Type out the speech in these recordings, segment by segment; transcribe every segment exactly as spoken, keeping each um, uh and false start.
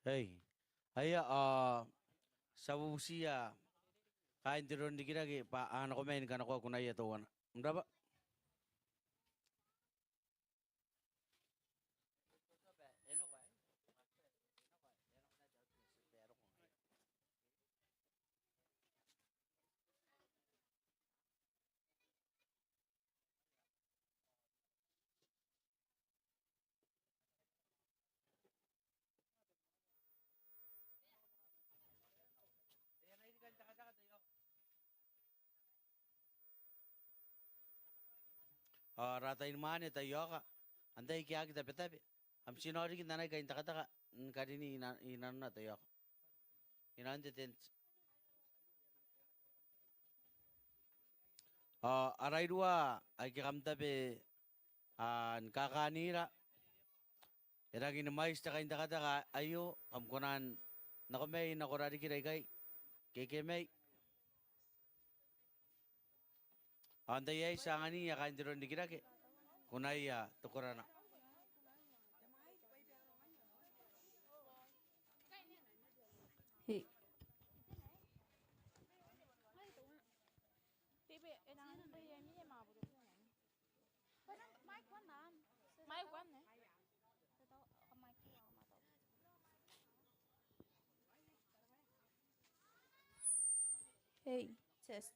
Ei, aia, ao ti a bubutiia kaain te roro n rikirake bwa a nako mai ni kanakoa kunaia teuana. N rabwa. Ao ara tai ni mwaane, taiaoka, antai aika aki tabetabe, kam ti nao riki n anai kaintekateka ni karini i na-, i nanona, taiaoka. I nanon te tent. Ao ara irua aike kam tabe, a, ni kakaanira, e rangi ni mwaiti te kaintekateka aio, kam kona n nako mai nako rarikira ikai, ke ke mai. Ao n tai aei ti a anganiia kaain te roro n rikirake kunaia te korana. Hei. Hey, test.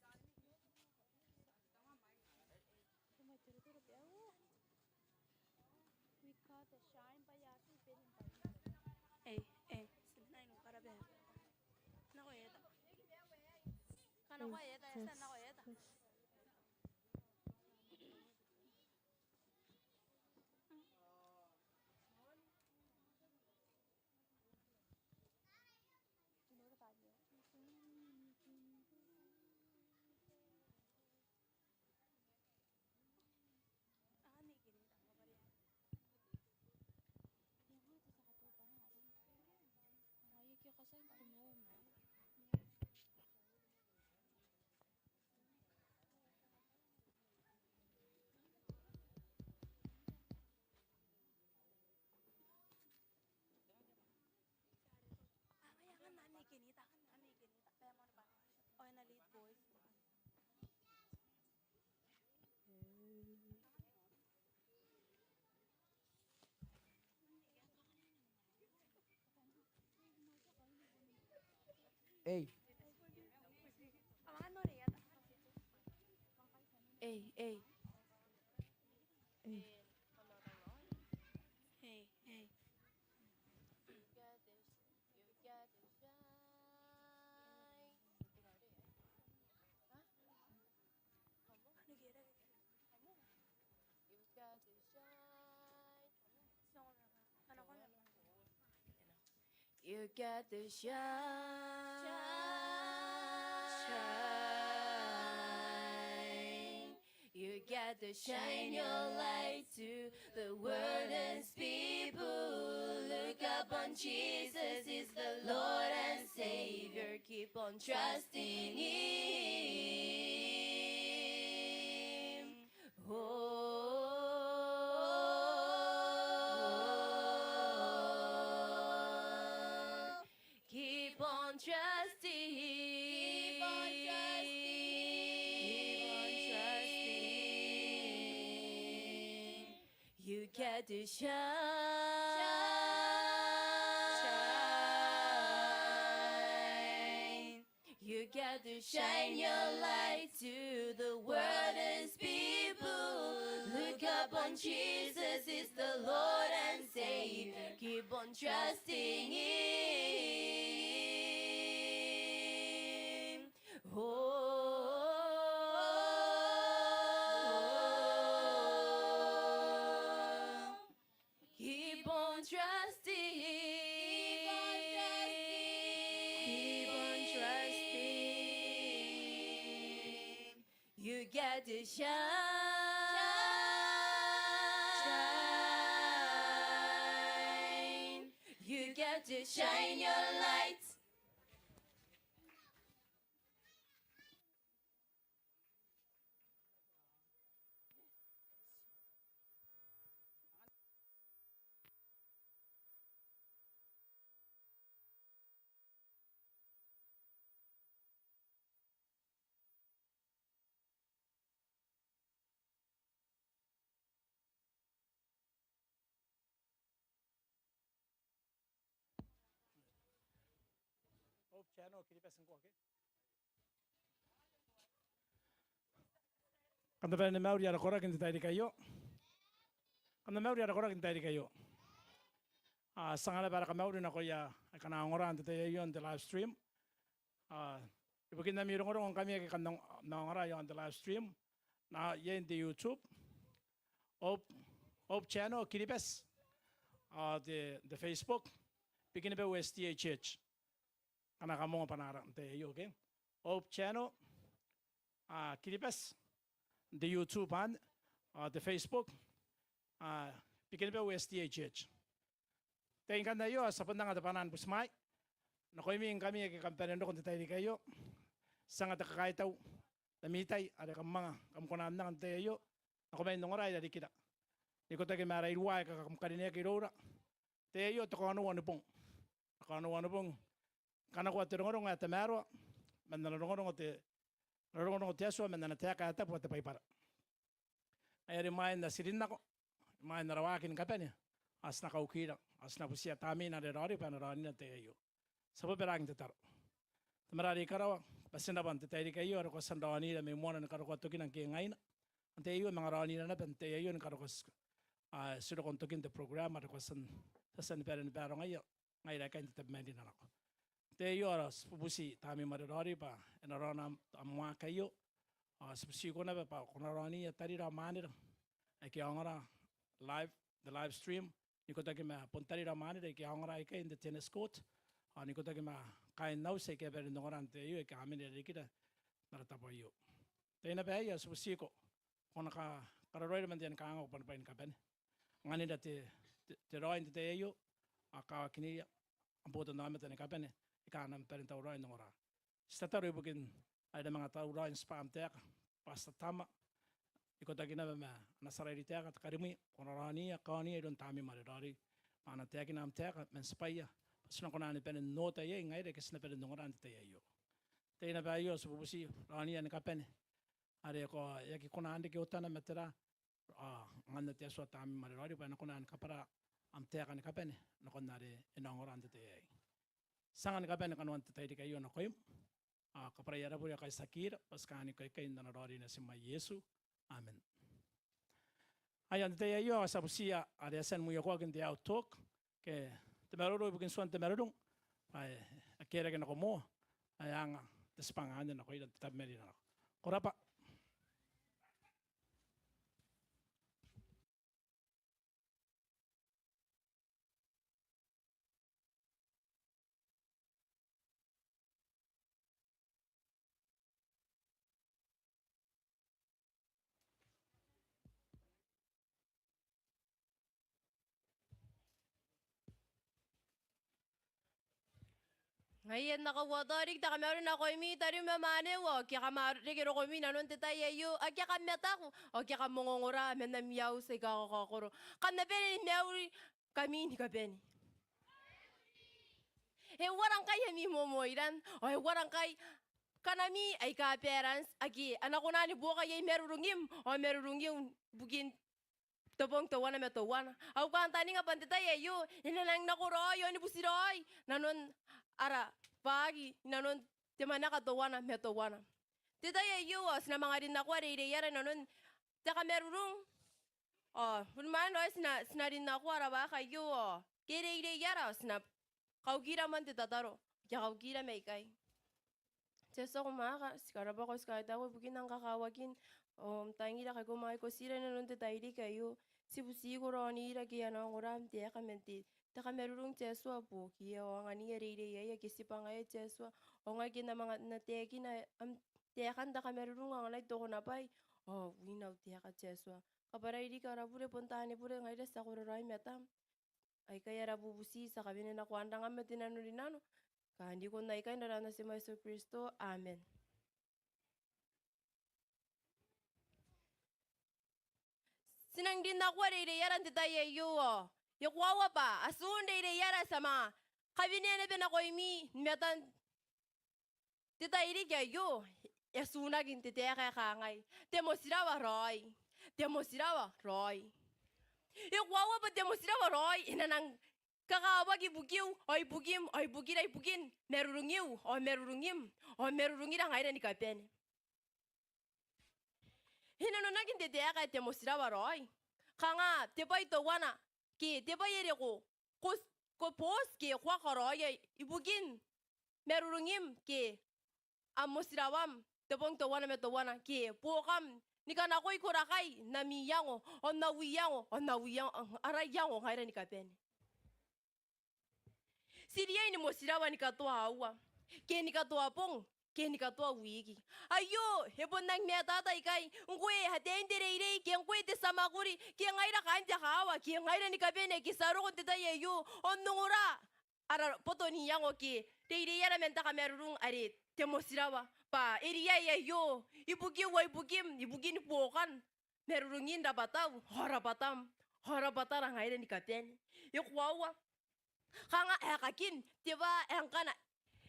Hey, hey, sinai no karabea. Nako eta. Kana ko eta, esta nako eta. Ei. Ei, ei. Ei. Ei, ei. You got to shine. Shine. You got to shine your light to the world and people. Look upon Jesus is the Lord and Savior. Keep on trusting Him. Oh, keep on trusting. Keep on trusting. Keep on trusting. You got to shine. Shine. You got to shine your light to the world and people. Look upon Jesus is the Lord and Savior. Keep on trusting Him. Oh, keep on trusting. Keep on trusting. Keep on trusting. You got to shine. Shine. You got to shine your light. Hope Channel Kiribati ngkoa, okay? Kam na bane ni mauri ara koraki n te tairiki aio. Kam na mauri ara koraki n te tairiki aio. A, ti anga naba ara kamauri nakoia aika a na ongora n te tai aio n te live stream. A, ibukin ami rongorongo ngkami ake kam na ong-, na ongora iaon te live stream. N na iai n te YouTube. Hope, Hope Channel Kiribati. A, te, te Facebook. Bikenibeu S D A Church. Ngkana kam ongo bwanaara n te tai aio, okay? Hope Channel, a, Kiribati, n te YouTube anne, a, te Facebook, a, Bikenibeu S D A Church. N te tai ngkanne aio, ti a bon anga te bwanaa ni butimwaai nakoimi ngkami ake kam bane n roko n te tairiki aio. Ti anga te kakaitau n ami tai are kam anga, kam kona n anga n te tai aio, nako mai n ongora i rarikira n ikotaki ma ara iruwa aika kam karineaki iroura. N te tai aio te kaonoua ni bong. Te kaonoua ni bong. Kanakoa te rongorongo ae tamaroa man ana rongorongo te, ana rongorongo te Atua man ana taeka ae tabu ae te Baibara. Ngaia are imwain ae ti rin nako, imwain ara waaki ni kabane, ao ti na kaukira, ao ti na butiia Tamnein are raoiroi bwa e na raonira n te tai aio. Ti a bobaraaki n tataro. Tamara are i karawa, bwa ti naba n te tairiki aio are ko a tia n raonira mai moana ni karokoa tokina ngke ngaina. N te tai aio manga raonira naba n te tai aio ni karokoa ti, a, ti roko n tokin te program are ko a tia n, ti a tia ni bane ni barongaia ngaira aikai n te tabeman rinanako. N te tai aio ara, ti bubuti Tamneim are raoiroi bwa e na raona am, am waaki aio. Ao ti butiko naba bwa ko na raoniia tarira ao mwanera aike a ongora live, the live stream, n ikotaki ma bon tarira ao mwanera aike a ongora aikai n te tennis court, ao n ikotaki ma kaain auti aike a bane n ongora n te tai aio aike a mena i rarikira n ara tabo aio. N tai naba aei ao ti butiko ko na ka, kararoira man te anikangako bwanibwai ni kabane. Anganira te, te, te raoi n te tai aio, ao kawakinia am botannaomata ni kabane aika a na bane n tauraoi n ongora. Ti tataro ibukin ae e na manga tauraoi n tibwa am taeka Pastor Tama, n ikotaki naba ma ana tia rairi taeka te karimwi, ko na raoniia, kaonia iroun Tamneim are raoiroi bwa a na taekina am taeka man tibwaia bwa ti na kona ni bane n ota iai ngaira aike ti na bane n ongora n te tai aio. N tai naba aio ti bubuti raoniia ni kabane are ko, e aki kona n reke otana ma tera, ao anganna te Atua Tamneim are raoiroi bwa e na kona ni kabwara am taeka ni kabane nakon are e na ongora n te tai aei. Ti anga ni kabane kanoan te tairiki aio nakoim. Ao kabwarai ara bure kaitiakira, bwa ti kaaniko aikai n ana raoiroi Natim ae Iesu. Amen. Aia, n te tai aio ao ti a butiia are e a tia ni mwiokoaki n te outtalk ke te maroro ibukin tuan te marurung, ae e kerake nako moa, ae e anga te tibwanga anne nakoira n te tabeman rinanako. Ko rabwa. Ngaia e na kauatao riki te kamauri nakoimi tariu ma mwaneu, ao ke kam a reke rokomi inanon te tai aio, ao ke kam mataku, ao ke kam ongongora man ami auti aika kakaokoro. Kam na bane ni mauri, ngkami ni kabane. E uara ngkai ami momoiran, ao e uara ngkai kanami aika parents ake a na kona ni buoka iai marurungim ao marurungiu ibukin te bong teuana ma teuana. Au kantaninga bwa n te tai aio e na nang nako raoi ao ni buti raoi nanon ara bwaaki inanon te mwanaka teuana ma teuana. Te tai aio ao ti na manga rin nakoa reireiara inanon te kamarurung. Ao unimwaane raoi ti na, ti na rin nakoa ara waaki aio ao ke reireiara ao ti na kaukira man te tataro. Ke kaukira mai ikai. Te Atua ko mwaaka, ti karabwako, ti kaitauko ibukin am kakawakin, ao am tangira ngkai ko manga ikotira inanon te tairiki aio. Ti butiko raonira ake a na ongora am taeka man te, te kamarurung te Atua, buokiia ao angania reireiaia ke tibwangaia te Atua. Ao ngkai ke a na manga, a na taekina am taeka n te kamarurung ao anganai te konabwai, ao wina au taeka te Atua. Kabwarai riki ara bure, bon taani bure ngaira, ti a kororaoi i matam. Aikai ara bubuti, ti a kawenea nakoam, rangam ma te nanorinano. Kaaniko n aikai n aran Natim ae Iesu Kristo. Amen. Ti nang rin nakoa reireiara n te tai aio ao e koaua bwa atun reireiara ti a manga kawenea naba nakoimi n matan te tairiki aio, e atunaki n te taeka ae kangai: Te motirawa raoi. Te motirawa raoi. E koaua bwa te motirawa raoi e na nang kakawaki ibukiu ao ibukim ao ibukira, ibukin marurungiu ao marurungim ao marurungira ngaira ni kabane. E nanonaki n te taeka ae te motirawa raoi, kanga te bwai teuana ke te bwai are ko, ko, ko boti ke ko a karaoia ibukin marurungim ke am motirawam te bong teuana ma teuana ke buokam ni kanakoi korakai n ami iango ao n au iango ao n au iango, ara iango ngaira ni kabane. Ti riai ni motirawa ni katoa aoa ke ni katoa bong ke ni katoa wiki. Aio e bon nang matata ikai ngkoe ataein te reirei ke ngkoe te tia mwakuri ke ngaira kaain te kaawa ke ngaira ni kabane ake ti a roko n te tai aio ao n ongora ara boto n iango ke reireiara man te kamarurung are te motirawa bwa e riai aio ibukiu ao ibukim, ibukin buokan marurungin rabwatau ao rabwatam ao rabwatara ngaira ni kabane. E koaua kanga aekakin te bwaa ae ngkana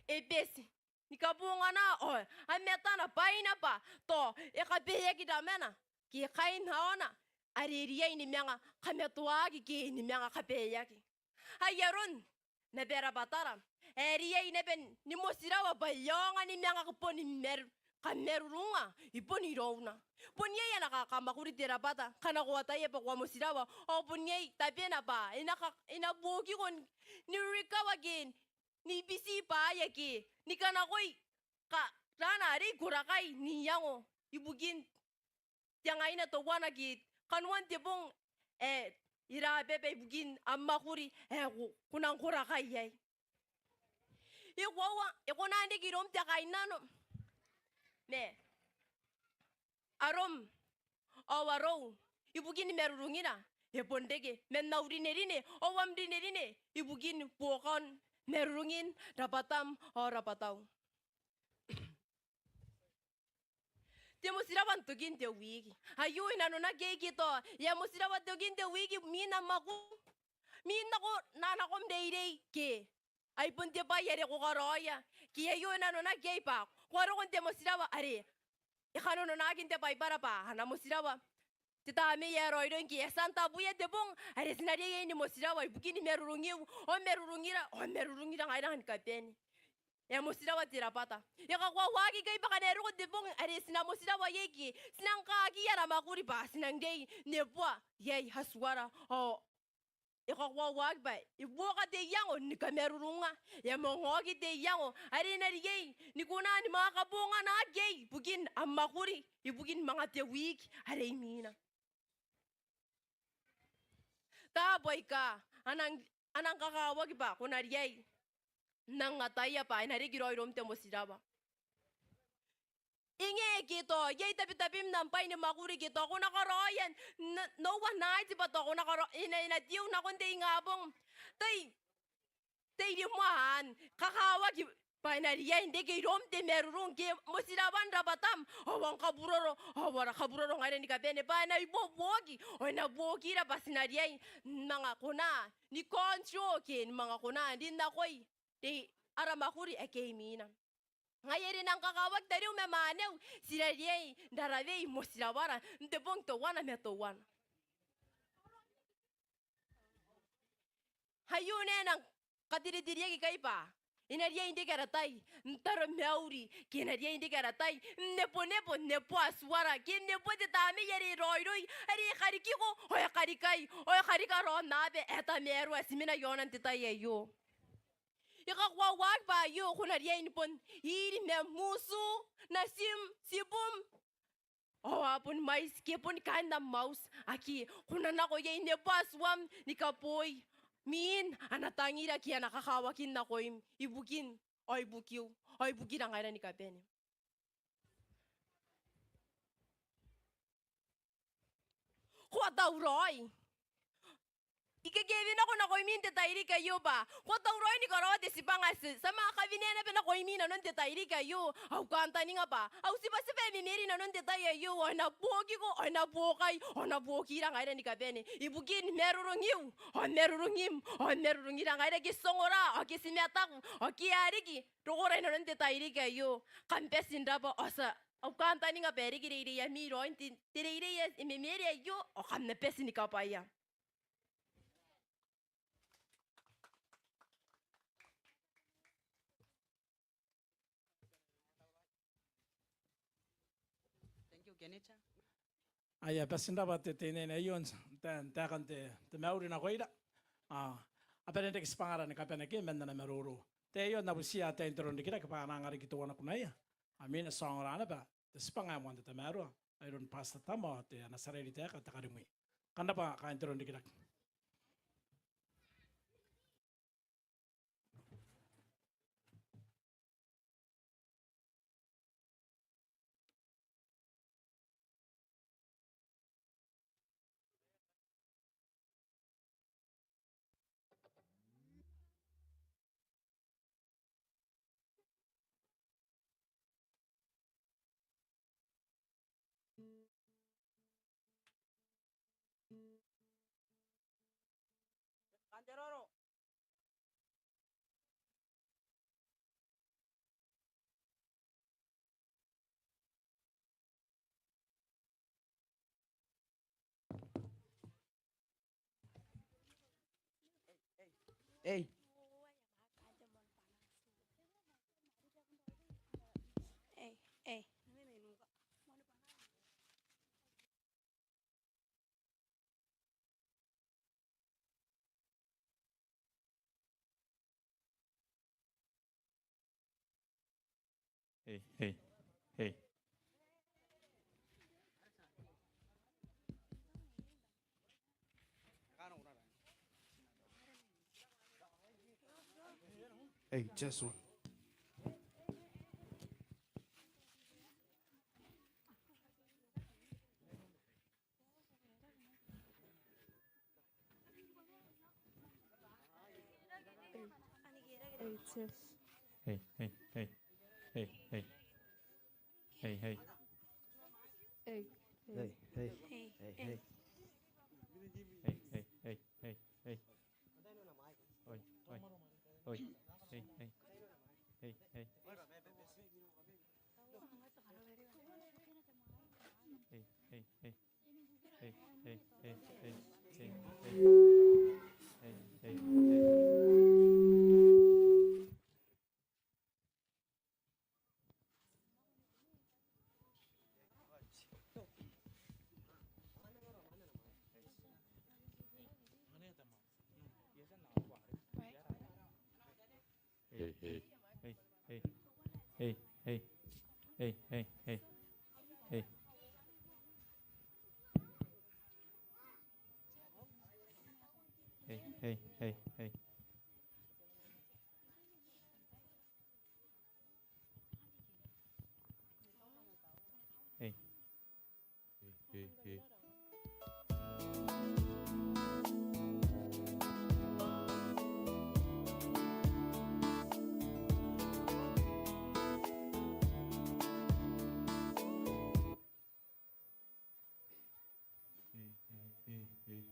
e beti ni kabongana ao a matana bwaina bwa tao e kabaeaki ramwana ke kain aona are riai ni manga kamatoaki ke ni manga kabaeaki. Ai aron naba rabwatara ae riai naba ni motirawa bwa e aonga ni manga boni mar-, kamarurunga i bon irouna. Bon iai ana kakamwakuri te rabwata ngkana ko ataia bwa ko a motirawa ao bon iai tabena bwa e na ka-, e na buokiko n-, ni rikawa ke ni biti bwaai ake ni kanakoi karaana arei korakai n iango ibukin te ngaina teuana ke kanoan te bong ae e rababa ibukin am mwakuri ae ko, ko nang korakai iai. E koaua, e kona n reke iroum te kainnano ma arom ao arou ibukin marurungira e bon reke man au rinerine ao am rinerine ibukin buokan marurungin rabwatam ao rabwatau. Te motirawa n tokin te wiki. Aio e nanonaki iai ke tao e a motirawa n tokin te wiki mwin am mwakuri, mwin nako, na-, nakom reirei ke ai bon te bwai are ko karaoia ke aio e nanonaki iai bwa ko a roko n te motirawa are e kanononaki n te Baibara bwa ana motirawa te tamnei ae raoiroi ngke e a tia n tabuia te bong are ti na riai iai ni motirawa ibukin marurungiu ao marurungira ao marurungira ngaira ni kabane. E a motirawa te rabwata. E kakoauaki ikai bwa ngkana e roko te bong are ti na motirawa iai ke ti nang kaaki ara mwakuri bwa ti nang rei neboa iai Atuara ao e kakoauaki bwa e buoka te iango ni kamarurunga, e a manga oki te iango are e na riai ni kona ni manga kabonganaki iai ibukin am mwakuri ibukin manga te wiki are imwina. Taabo aika a nang, a nang kakawaki bwa ko na riai n nang ataia bwa e na riki raoi iroum te motirawa. E ngae ke tao iai tabetabem n am bwai ni mwakuri ke tao ko na karaoia n-, n-, noua naiti bwa tao ko na karao-, e na, e na tiu nakon te ingabong. Tai, tai rimoa anne, kakawaki bwa e na riai n reke iroum te marurung ke motirawan rabwatam ao am kaburoro ao ara kaburoro ngaira ni kabane bwa e na ibuobuoki ao e na buokira bwa ti na riai n manga kona ni control ke ni manga kona n rin nakoi te, ara mwakuri ake imwina. Ngaia are e nang kakawaki tariu ma mwaneu ti na riai n rarawei motirawara n te bong teuana ma teuana. Aio e nang kateretereaki ikai bwa e na riai n reke ara tai n taromauri ke e na riai n reke ara tai n nebonebo, neboa Atuara ke neboa te tamnei are raoiroi are e karikiko ao e karikai ao e karika raon aba ae tamaroa ti mena i aona n te tai aio. E kakoauaki bwa aio ko na riai ni bon iri ma am utu, natim, tibum ao a bon mwaiti ke boni kaain am auti ake ko na nako iai neboa Atuam ni kaboi mwin ana tangira ke ana kakawakin nakoim ibukin ao ibukiu ao ibukira ngaira ni kabane. Ko a tauraoi. I kekewe nako nakoimi n te tairiki aio bwa ko a tauraoi ni karaoa te tibwanga ae ti a manga kawenea naba nakoimi i nanon te tairiki aio. Au kantaninga bwa au tibwatibwa e memeri i nanon te tai aio ao e na buokiko ao e na buokai ao e na buokira ngaira ni kabane ibukin marurungiu ao marurungim ao marurungira ngaira ake ti ongora ao ake ti mataku ao ake a riki rokora i nanon te tairiki aio. Kam bati n rabwa ao ti a, au kantaninga bwa e reke reireiami raoi n te, te reirei ae e memeri aio ao kam na bati ni kabwaia. Aia, bati n rabwa te, te teinaine aio n taekan te, te mauri nakoira. A, a bane n reke tibwangara ni kabane ke man ana maroro. Te aio N na butiia ataein te roro n rikirake bwa a na anga riki teuana kunaia. A mena ti a ongora naba te tibwanga ae moan te tamaroa, ae iroun Pastor Tam ao te ana tia reirei taeka te karimwi. Kam rabwa kaain te roro n rikirake. Ei. Ei, ei. Ei, ei, ei. Ei, just one. Ei, ei, ei. Ei, ei, ei. Ei, ei. Ei, ei. Ei, ei. Ei, ei. Ei, ei, ei, ei. Oi, oi. Oi, ei, ei. Ei, ei. Ei, ei, ei. Ei, ei, ei, ei, ei, ei. Ei, ei, ei. Ei, ei. Ei, ei. Ei, ei, ei. Ei, ei, ei. Ei. Ei, ei, ei, ei. Ei. Ei, ei, ei. Ei, ei, ei, ei.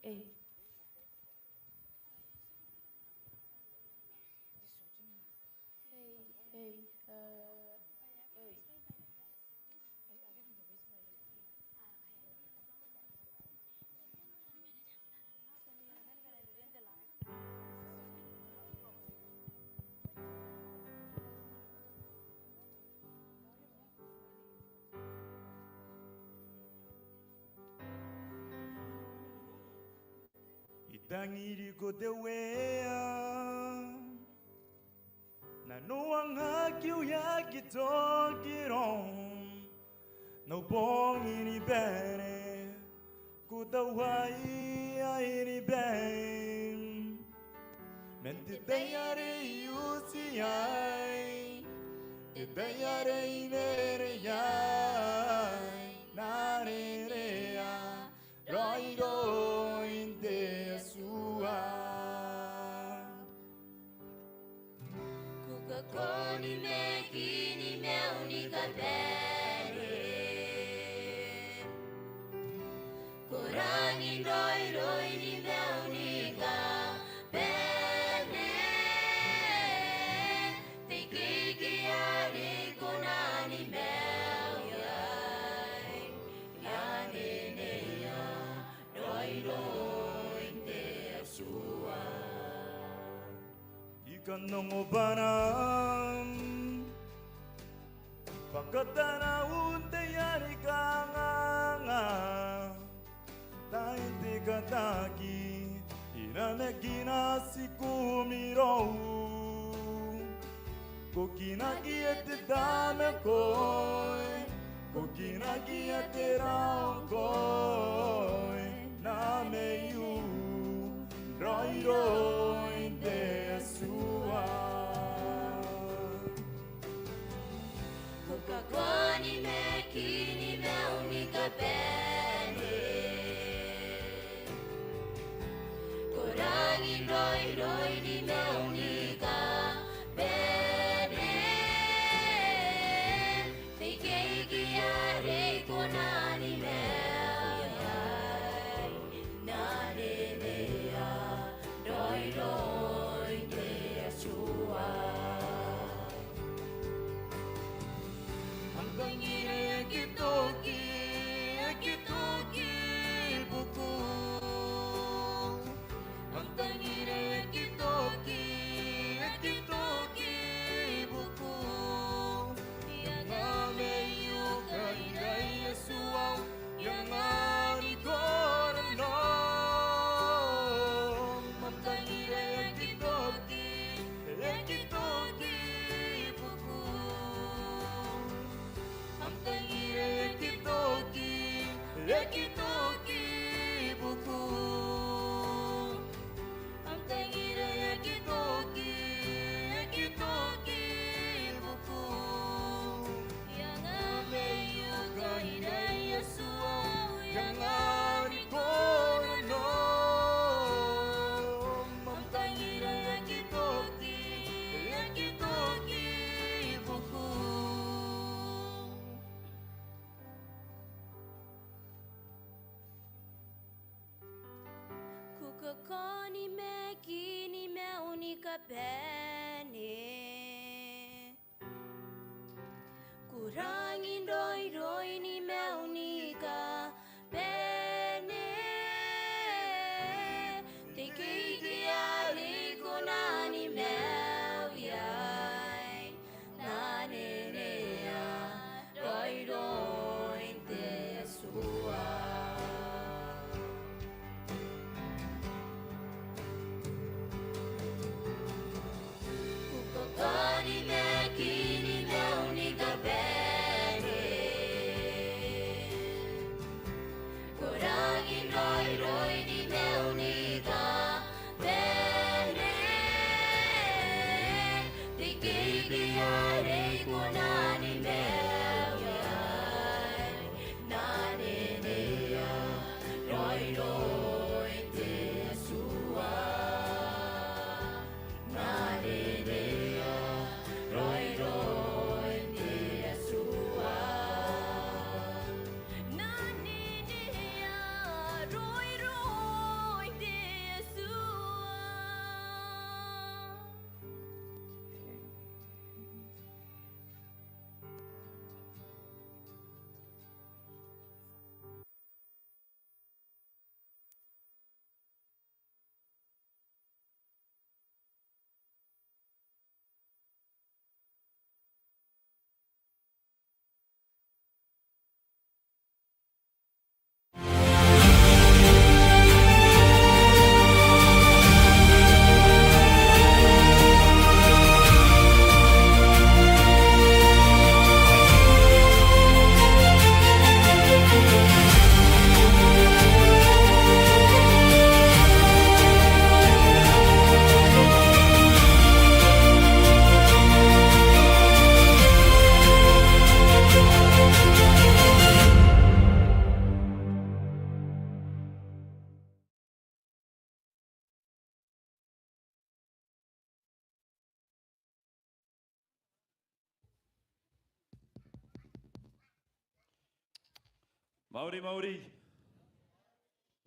Ei. Ei, ei, eh, ei. I tangiriko te Uea, nanoanga kiu e aki toki irou. N au bong ni bane, ko tauai aini baim. Man te tai are I uti iai, te tai are I bane iai, N na nenea raoiroin te Atua. Ko kakoni ma kinimau ni kabane. Ko rangi n raoiroi nimau ni kabane. Te ikeike are ko na nimau iai, I a nenea raoiroin te Atua. I kan ongo bwanaan bwa katanaun te ae kanganga, tain te kataki, I namakina tiku mirou. Ko kinakia te tamnei ngkoe, ko kinakia te rao ngkoe, N na maiu raoiroin te Atua. Ko kakoni ma kinimau ni kabane. Ko rangi n raoiroi nimau ni kabane. Te ikeike are ko na nimau iai, N na nenea raoiroin te Atua. Am tangira e aki toki, e aki toki i bukiu. Am tangira e aki toki, e aki toki i bukiu. I anga maiu kaira Iesu au, I anga ni korona. Am tangira e aki toki, e aki toki i bukiu. Am tangira e aki toki, e aki toki i bukiu. Am tangira e aki toki, e aki toki i bukiu. I anga maiu kaira Iesu au, I anga ni korona. Am tangira e aki toki, e aki toki i bukiu. Ko kakoni ma kinimau ni kabane. Ko rangi n raoiroi nimau ni kabane. Te ikeike are ko na nimau iai, N na nenea raoiroin te Atua. Ko kakoni ma kinimau ni kabane. Ko rangi n raoiroi nimau ni kabane. Te ikeike are ko na nimau iai, N na nenea raoiroin te Atua. N na nenea raoiroin te Atua. N na nenea raoiroi Mauri, mauri.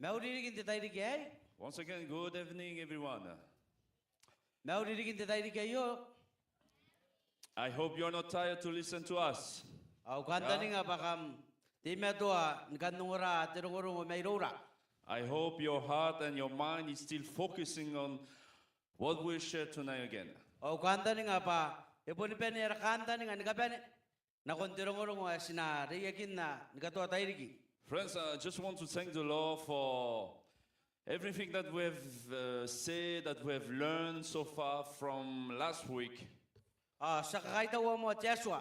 Mauri riki n te tairiki aei. Once again, good evening, everyone. Mauri riki n te tairiki aio. I hope you are not tired to listen to us. Au kantaninga bwa kam teimatoa ni kan ongora te rongorongo mairoura. I hope your heart and your mind is still focusing on what we share tonight again. Au kantaninga bwa e boni bane ara kantaninga ni kabane nakon te rongorongo ae ti na reiakinna ni katoa tairiki. Friends, I just want to thank the Lord for everything that we have, uh, said, that we have learned so far from last week. Ao ti a kakaitaua moa te Atua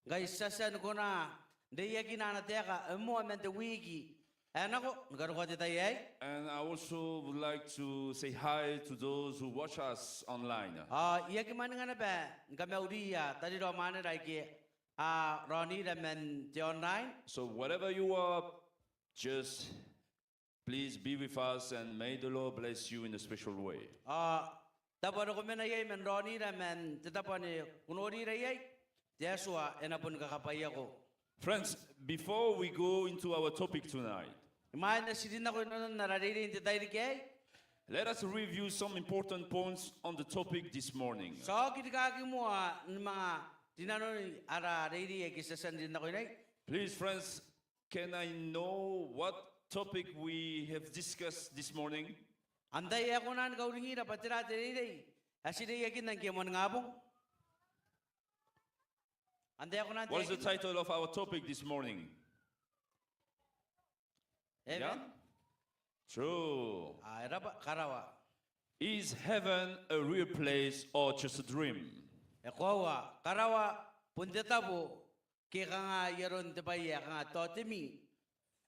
ngkai ti a tia ni kona n reiakina ana taeka ae moa man te wiki ae nako ni karokoa te tai aei. And I also would like to say hi to those who watch us online. Ao I aki mwaninga naba ni kamauriia tarira ao mwanera aike a raonira man te online. So wherever you are, just please be with us and may the Lord bless you in a special way. Ao tabo are ko mena iai man raonira man te tabo ane ko norira iai, te Atua e na boni kakabwaiako. Friends, before we go into our topic tonight, imwain ae ti rin nako inanon ara reirei n te tairiki aei, let us review some important points on the topic this morning. Ti a oki rikaaki moa ni manga rinanoni ara reirei aike ti a tia n rin nako iai. Please, friends, can I know what topic we have discussed this morning? Antai ae kona ni kauringira bwa tera te reirei ae ti reiakinna ngke e moaningabong? Antai ae kona n taekinna? What is the title of our topic this morning? Heaven? Yeah? True. A, e raba, karawa. Is heaven a real place or just a dream? E koaua, karawa bon te tabo ke kanga ai aron te bwai ae kanga taotimi?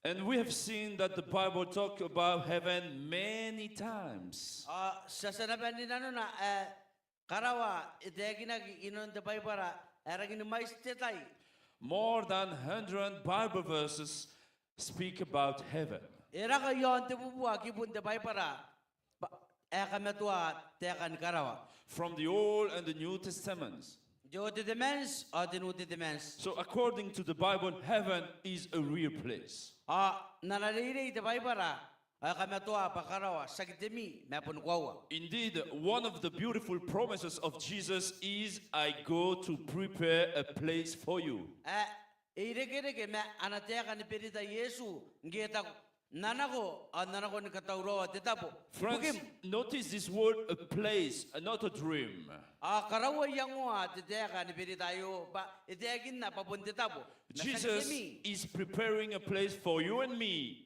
And we have seen that the Bible talk about heaven many times. Ao ti a tia naba n rinanona ae karawa e taekinaki inanon te Baibara ae rangi ni mwaiti te tai. More than hundred Bible verses speak about heaven. E raka iaon tebubua kibun te Baibara bwa e kamatoa taekan karawa. From the Old and the New Testaments. Te Old Testament ao te New Testament. So according to the Bible, heaven is a real place. Ao n ana reirei te Baibara ao e kamatoa bwa karawa tiaki temi ma boni koaua. Indeed, one of the beautiful promises of Jesus is, "I go to prepare a place for you." Ae e irekereke ma ana taeka ni berita Iesu ngke e taku, "N na nako, ao N na nako ni katauraoa te tabo ibukim." Friends, notice this word, a place, not a dream. Ao karaua iangoa te taeka ni berita aio bwa e taekinna bwa bon te tabo ma tiaki temi. Jesus is preparing a place for you and me.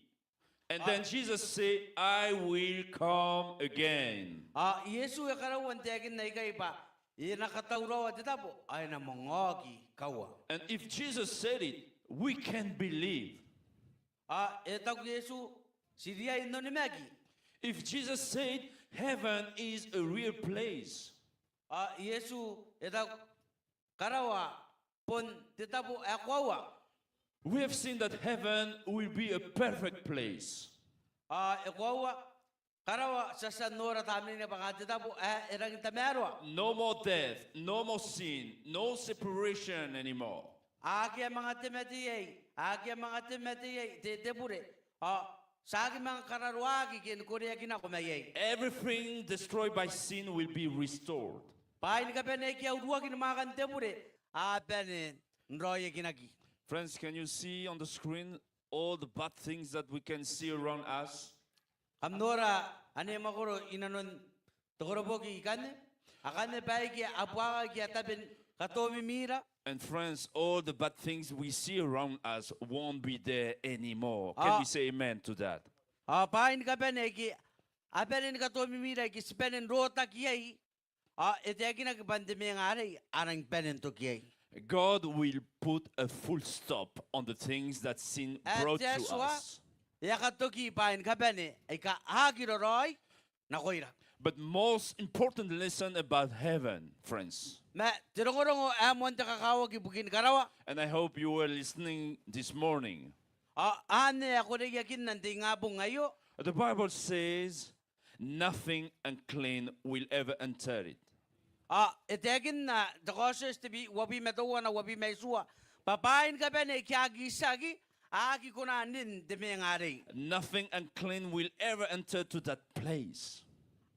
And then Jesus say, "I will come again." Ao Iesu e karaua n taekinna ikai bwa e na katauraoa te tabo ao e na manga oki kaua. And if Jesus said it, we can believe. Ao e taku Iesu, ti riai n onimaki. If Jesus said heaven is a real place. Ao Iesu e taku karawa bon te tabo ae koaua. We have seen that heaven will be a perfect place. Ao e koaua, karawa ti a tia n nora tamneina bwa kanga te tabo ae e rangi n tamaroa. No more death, no more sin, no separation anymore. Akea manga te mate iai, akea manga te mate iai, te, te bure. Ao ti a aki manga kararoaki ke ni koreaki nako maiai. Everything destroyed by sin will be restored. Bwaai ni kabane aike a uruaki ni mwaakan te bure a bane n raoiakinaki. Friends, can you see on the screen all the bad things that we can see around us? Kam nora ane mwakoro inanon te koroboki ikanne, akanne bwaai aike a buakaka aike a tabe ni katomimira. And friends, all the bad things we see around us won't be there anymore. Can we say amen to that? Ao bwaai ni kabane aike a bane ni katomimira aike ti bane n rotaki iai, ao e taekinaki bwa n te mwenga arei a rangi bane n toki iai. God will put a full stop on the things that sin brought to us. Ae te Atua e a katoki bwaai ni kabane aika a aki raraoi nakoira. But most important lesson about heaven, friends. Ma te rongorongo ae moan te kakawaki ibukin karawa. And I hope you were listening this morning. Ao anne ae ko reiakinna n te ingabong aio. The Bible says, "Nothing unclean will ever enter it." Ao e taekinna te Kaotioti te bi-, uabwi ma teuana, uabwi ma itiua, bwa bwaai ni kabane aike a aki itiaki a aki kona n rin n te mweenga arei. Nothing unclean will ever enter to that place.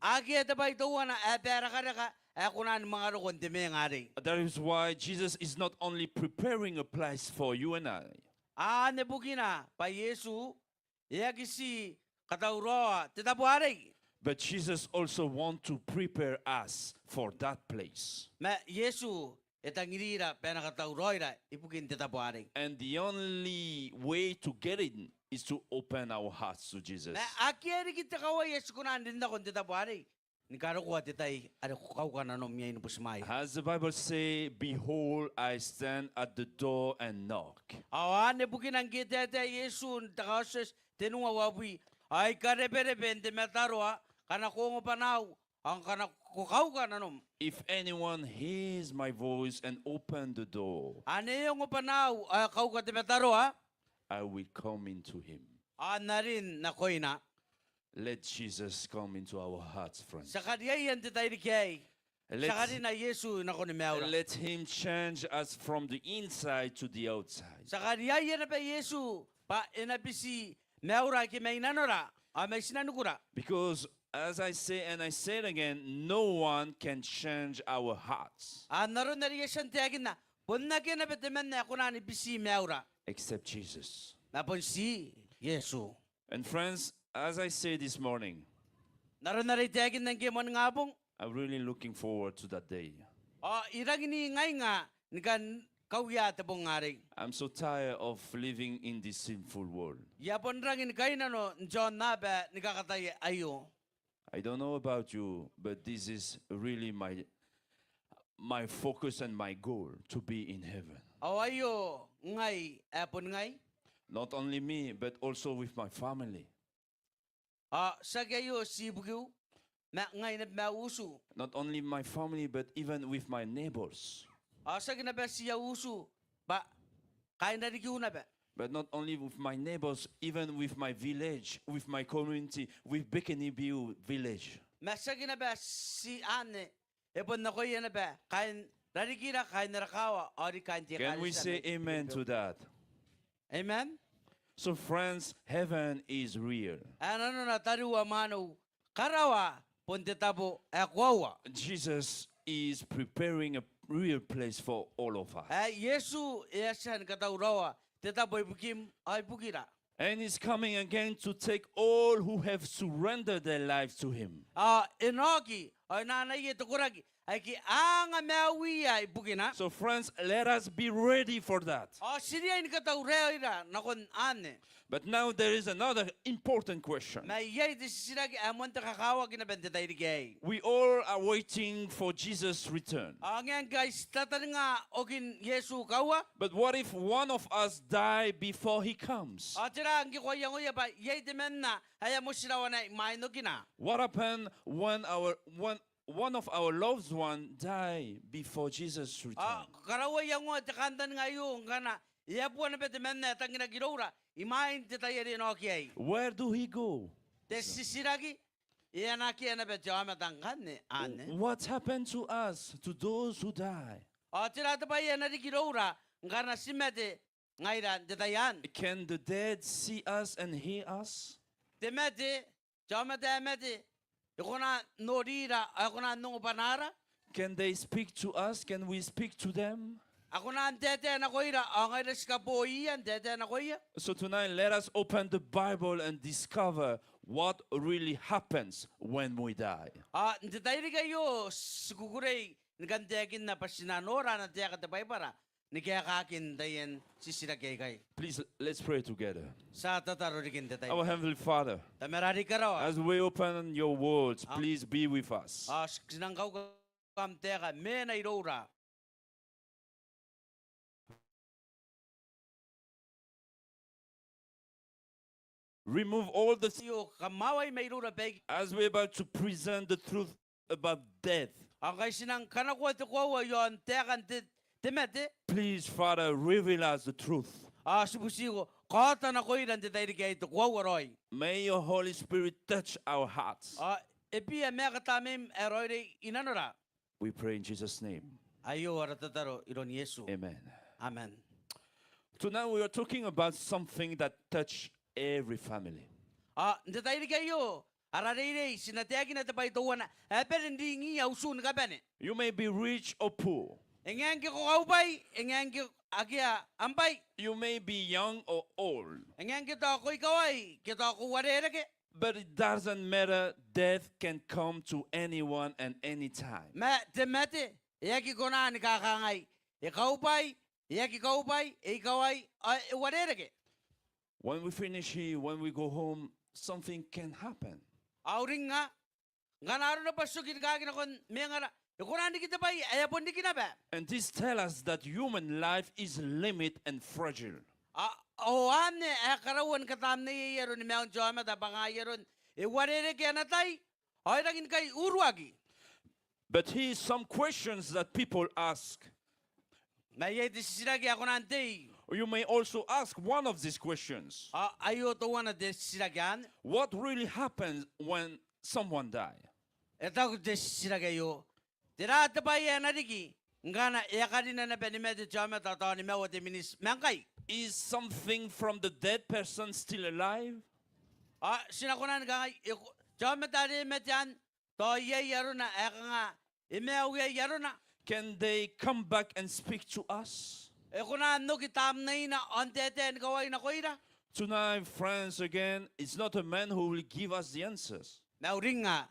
Akea te bwai teuana ae barakaraka ae kona ni manga roko n te mweenga arei. That is why Jesus is not only preparing a place for you and I. Anne bukina bwa Iesu e aki ti katauraoa te tabo arei. But Jesus also want to prepare us for that place. Ma Iesu e tangirira bwa e na katauraoira ibukin te tabo arei. And the only way to get in is to open our hearts to Jesus. Ma akea riki te kawai ae ti kona n rin nako n te tabo arei ni karokoa te tai are ko kauka nanom iai ni butimwaeia. As the Bible say, "Behold, I stand at the door and knock." Ao anne bukina ngke e taetae Iesu n te Kaotioti tenua uabwi, ao I kareberebe n te mataroa, ngkana ko ongo bwanaau, ao ngkana ko kauka nanom. If anyone hears my voice and open the door, ane e ongo bwanaau ao e kauka te mataroa, I will come into him. Ao N na rin nakoina. Let Jesus come into our hearts, friends. Ti a kariaia n te tairiki aei. Let, ti a karina Iesu i nakoni maiura. Let him change us from the inside to the outside. Ti a kariaia naba Iesu bwa e na biti maiura ake mai nanora ao mai tinanikura. Because, as I say and I say it again, no one can change our hearts. Ao n aron are I a tia n taekinna, bon akea naba temanna ae kona ni biti maiura, except Jesus. Ma bon ti Iesu. And friends, as I say this morning, n aron are I taekinna ngke e moaningabong, I'm really looking forward to that day. Ao I rangi n ingainga ni kan kauia te bong arei. I'm so tired of living in this sinful world. I a bon rangi ni kainnano n te aonnaba ni kakatai aio. I don't know about you, but this is really my, my focus and my goal, to be in heaven. Ao aio ngai ae bon ngai. Not only me, but also with my family. Ao tiaki aio ti ibukiu, ma ngai naba ma au utu. Not only my family, but even with my neighbors. Ao tiaki naba ti au utu, bwa kaain rarikiu naba. But not only with my neighbors, even with my village, with my community, with Bikenibeu village. Ma tiaki naba ti anne, e bon nakoia naba kaain rarikira, kaain ara kaawa, ao riki kaain te ekaretia. Can we say amen to that? Amen. So, friends, heaven is real. Ae nanona tariu ao mwaneu, karawa bon te tabo ae koaua. Jesus is preparing a real place for all of us. Ae Iesu e a tia ni katauraoa te tabo ibukim ao ibukira. And he's coming again to take all who have surrendered their lives to him. Ao e na oki ao e na anaia te koraki aike a anga maiuia ibukina. So, friends, let us be ready for that. Ao ti riai ni katauraoira nakon anne. But now there is another important question. Ma iai te titiraki ae moan te kakawaki naba n te tairiki aei. We all are waiting for Jesus' return. Ao ngke ngkai ti tataninga okin Iesu kaua. But what if one of us die before he comes? Ao tera ngke ko a iangoia bwa iai temanna ae a motirawa naba imwain okina? What happen when our, when one of our loved one die before Jesus return? Ao karaua iangoa te kantaninga aio ngkana e a bua naba temanna ae tangiraki iroura imwain te tai are e na oki iai. Where do he go? Te titiraki, e anaaki naba te aomata ngkanne anne? What happened to us, to those who die? Ao tera te bwai ae na riki iroura ngkana ti mate ngaira n te tai anne? Can the dead see us and hear us? Te mate, te aomata ae mate, e kona n norira ao e kona n ongo bwanaara? Can they speak to us? Can we speak to them? A kona n taetae nakoira ao ngaira ti kaboia n taetae nakoia? So tonight, let us open the Bible and discover what really happens when we die. Ao n te tairiki aio ti kukurei ni kan taekinna bwa ti na nora ana taeka te Baibara ni kaekaakin taian titiraki aikai. Please, let's pray together. Ti a tataro riki n te tai. Our Heavenly Father, Tamara are i karawa, as we open your words, ao, please be with us. Ao ti nang kauka am taeka, mena iroura. Remove all the, io, kamwawai mairoura baika, as we're about to present the truth about death. Ao ngkai ti nang kanakoa te koaua iaon taekan te, te mate. Please, Father, reveal us the truth. Ao ti butiko, kaota nakoira n te tairiki aei te koaua raoi. May your Holy Spirit touch our hearts. Ao e bia maeka tamneim ae raoiroi i nanora. We pray in Jesus' name. Aio ara tataro iroun Iesu. Amen. Amen. Tonight we are talking about something that touch every family. Ao n te tairiki aio, ara reirei, ti na taekina te bwai teuana ae bane n ringiia utu ni kabane. You may be rich or poor. E ngae ngke ko kaubwai, e ngae ngke akea am bwai. You may be young or old. E ngae ngke tao ko ikawai ke tao ko uarereke. But it doesn't matter, death can come to anyone and any time. Ma te mate e aki kona ni kakangai e kaubwai, e aki kaubwai, e ikawai, ao e uarereke. When we finish here, when we go home, something can happen. Ao uringnga, ngkana arona bwa ti oki rikaaki nakon mwengara, e kona n riki te bwai ae e a bon riki naba. And this tell us that human life is limit and fragile. A, ao anne ae karaua ni katamneiai aron maiun te aomata bwa kanga aron e uarereke ana tai, ao e rangi ni kai uruaki. But here some questions that people ask. Ma iai te titiraki ae kona n tei. You may also ask one of these questions. A, aio teuana te titiraki anne. What really happens when someone die? E taku te titiraki aio, tera te bwai ae na riki ngkana e a karina naba ni mate te aomata tao nimaua te miniti? Ma ngkai, is something from the dead person still alive? A, ti na kona ni kangai, e ko-, te aomata are e mate anne, tao iai arona ae kanga e maiu iai arona. Can they come back and speak to us? E kona n oki tamneina ao n taetae ni kawai nakoira? Tonight, friends, again, it's not a man who will give us the answers. Ma uringnga,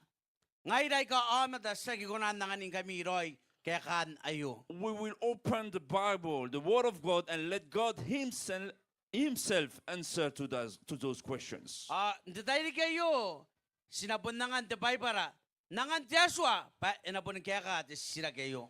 ngaira aika aomata ti aki kona n anganingkami raoi kaekaan aio. We will open the Bible, the Word of God, and let God himself, himself answer to those, to those questions. A, n te tairiki aio, ti na bon angan te Baibara, n angan te Atua, bwa e na boni kaeka te titiraki aio.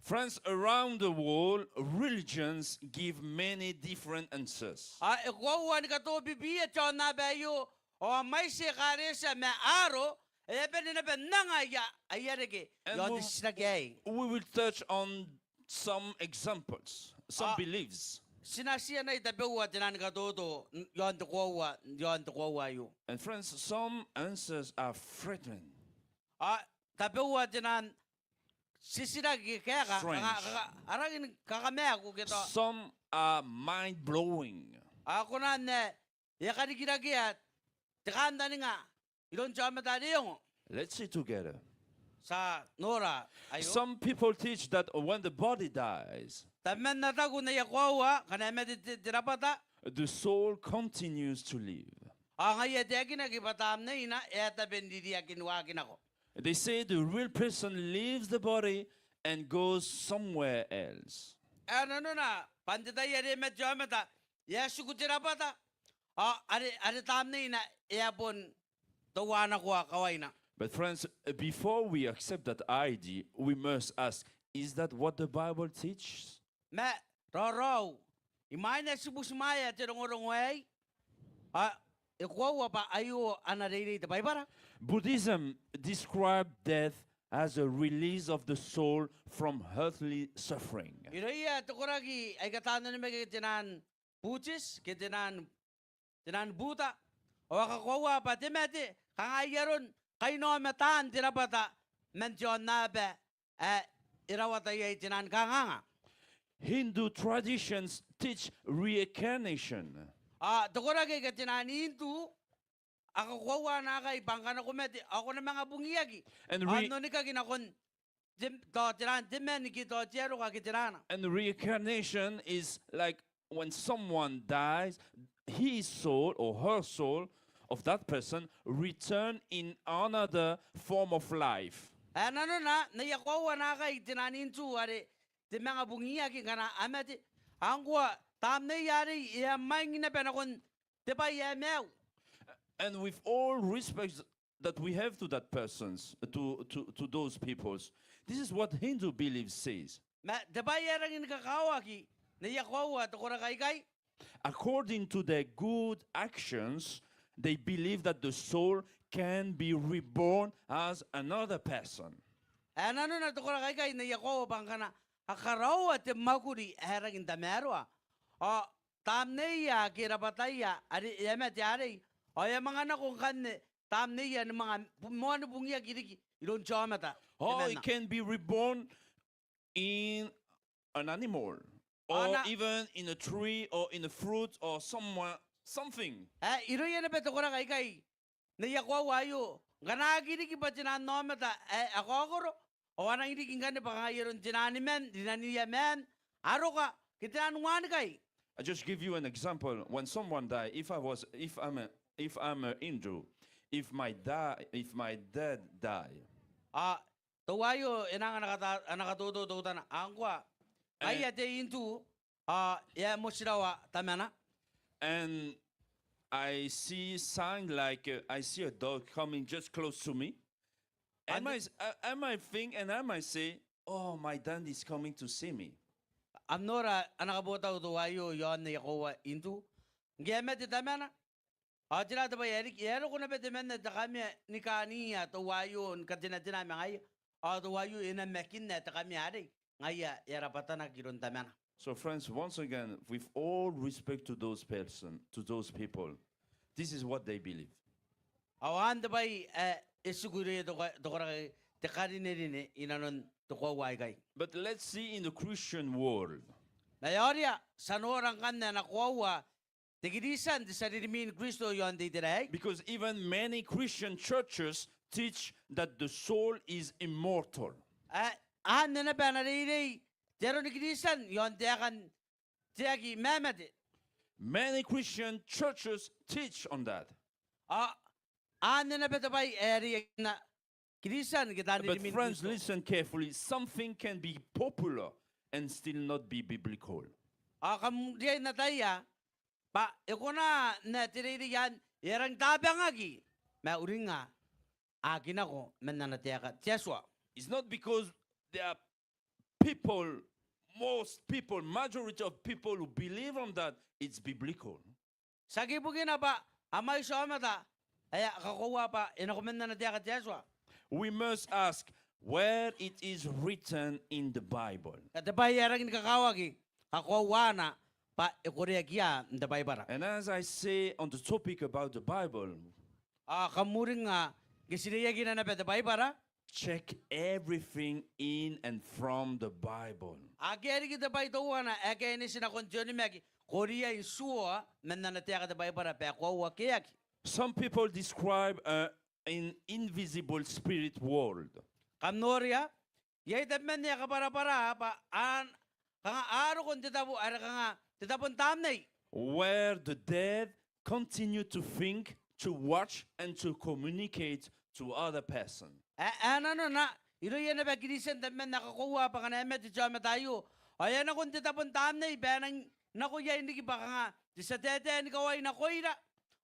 Friends, around the world, religions give many different answers. A, e koaua ni katobibiia te aonnaba aio, ao a mwaiti ekaretia ma aaro ae a bane naba n anga aia, aia reke iaon te titiraki aei. And we, we will touch on some examples, some beliefs. A, ti na tia naba tabeua te nang katoto n, iaon te koaua, iaon te koaua aio. And friends, some answers are threatening. A, tabeua te nang titiraki ke kaeka, strange, kanga, kanga a rangi ni kakamaaku ke tao. Some are mind-blowing. A, kona n ae e a karikirakea te kantaninga iroun te aomata are e ongo. Let's see together. Ti a nora aio. Some people teach that when the body dies, tabeman a taku n aia koaua, ngkana e mate te, te rabwata, the soul continues to live. Ao ngaia e taekinaki bwa tamneina e a tabe n ririaki n waaki nako. They say the real person leaves the body and goes somewhere else. Ae nanona bwa n te tai are e mate te aomata, e a tiku te rabwata, ao are, are tamneina e a bon teuanakoa kawaina. But friends, before we accept that idea, we must ask, is that what the Bible teaches? Ma raoraou, imwain ae ti butimwaea te rongorongo aei, a, e koaua bwa aio ana reirei te Baibara? Buddhism described death as a release of the soul from earthly suffering. Irouia te koraki aika taan onimaki ke te nang Buddhist, ke te nang, te nang Buddha, ao a kakoaua bwa te mate kanga ai aron kainaomataan te rabwata man te aonnaba ae e rawata iai te nang kanganga. Hindu traditions teach reincarnation. A, te koraki aika te nang Hindu a kakoaua naakai bwa ngkana ko mate ao ko na manga bungiaki, and ao n onikaki nakon te, tao te nang, te man ke tao te aroka ke te rana. And reincarnation is like when someone dies, his soul or her soul of that person return in another form of life. Ae nanona n aia koaua naakai te nang Hindu are te manga bungiaki ngkana a mate, ao ngkoa tamneia arei e a mwaing naba nakon te bwai ae maiu. And with all respect that we have to that persons, to, to, to those peoples, this is what Hindu belief says. Ma te bwai ae rangi ni kakawaki n aia koaua te koraki aikai. According to their good actions, they believe that the soul can be reborn as another person. Ae nanona te koraki aikai n aia koaua bwa ngkana a karaoa te mwakuri ae rangi n tamaroa, ao tamneia ake rabwataia are e a mate arei, ao e a manga nako ngkanne tamneia ni manga bu-, moani bungiaki riki iroun te aomata. Or it can be reborn in an animal. or even in a tree or in a fruit or somewhere, something. Ae irouia naba te koraki aikai n aia koaua aio, ngkana aki riki bwa te nano aomata ae a kaokoro, ao a nangi riki ngkanne bwa kanga ai aron te nano ni man, rinaniia man, aroka, ke te nano ni wanikai. I just give you an example. When someone die, if I was, if I'm a, if I'm a Hindu, if my da-, if my dad die, a, teuaio e nang ana kata-, ana katoto teutana. Ngkoa, e, ngaia te Hindu, a, e a motirawa tamana. And I see sign like, uh, I see a dog coming just close to me. Am I, uh, am I think and am I say, "Oh, my dad is coming to see me"? Kam nora ana kabotau teuaio i aon aia koaua Hindu. Ngke e mate tamana, ao tera te bwai ae riki? E a roko naba temanna te kamea ni kaania teuaio ni katenatena ma ngaia. Ao teuaio e namakinna te kamea arei, ngaia e a rabwatanaki iroun tamana. So friends, once again, with all respect to those person, to those people, this is what they believe. Ao anne te bwai ae e tiku irouia te ko-, te koraki, te karinerine i nanon te koaua aikai. But let's see in the Christian world. Ma e aoria, ti a nora ngkanne ana koaua te Kiritian, te tia rimwin Kristo i aon te itera aei. Because even many Christian churches teach that the soul is immortal. Ae anne naba ana reirei te aro ni Kiritian i aon taekan te aki mamate. Many Christian churches teach on that. A, anne naba te bwai ae reiakinna Kiritian ke taani rimwin Kristo. But friends, listen carefully. Something can be popular and still not be biblical. A, kam riai n ataia bwa e kona n ae te reirei anne e a rangi n tabangaki, ma uringnga aki nako man ana taeka te Atua. It's not because there are people, most people, majority of people who believe on that, it's biblical. Tiaki bukina bwa a mwaiti aomata ae a kakoaua bwa e nako man ana taeka te Atua. We must ask where it is written in the Bible. Te bwai ae rangi ni kakawaki kakoauana bwa e koreaki ia n te Baibara. And as I say on the topic about the Bible, a, kam uringnga ngke ti reiakina naba te Baibara, check everything in and from the Bible. Akea riki te bwai teuana ae kaineti nakon te onimaki, ko riai n tuoa man ana taeka te Baibara bwa e koaua ke e aki. Some people describe, uh, an invisible spirit world. Kam noria, iai tabeman ae kabwarabwara bwa a, kanga a roko n te tabo are kanga te tabo n tamnei. Where the dead continue to think, to watch, and to communicate to other person. Ae, ae nanona, irouia naba Kiritian tabeman ae kakoaua bwa ngkana e mate te aomata aio, ao e a nako n te tabo n tamnei bwa e nang nako iai riki bwa kanga te tia taetae ni kawai nakoira,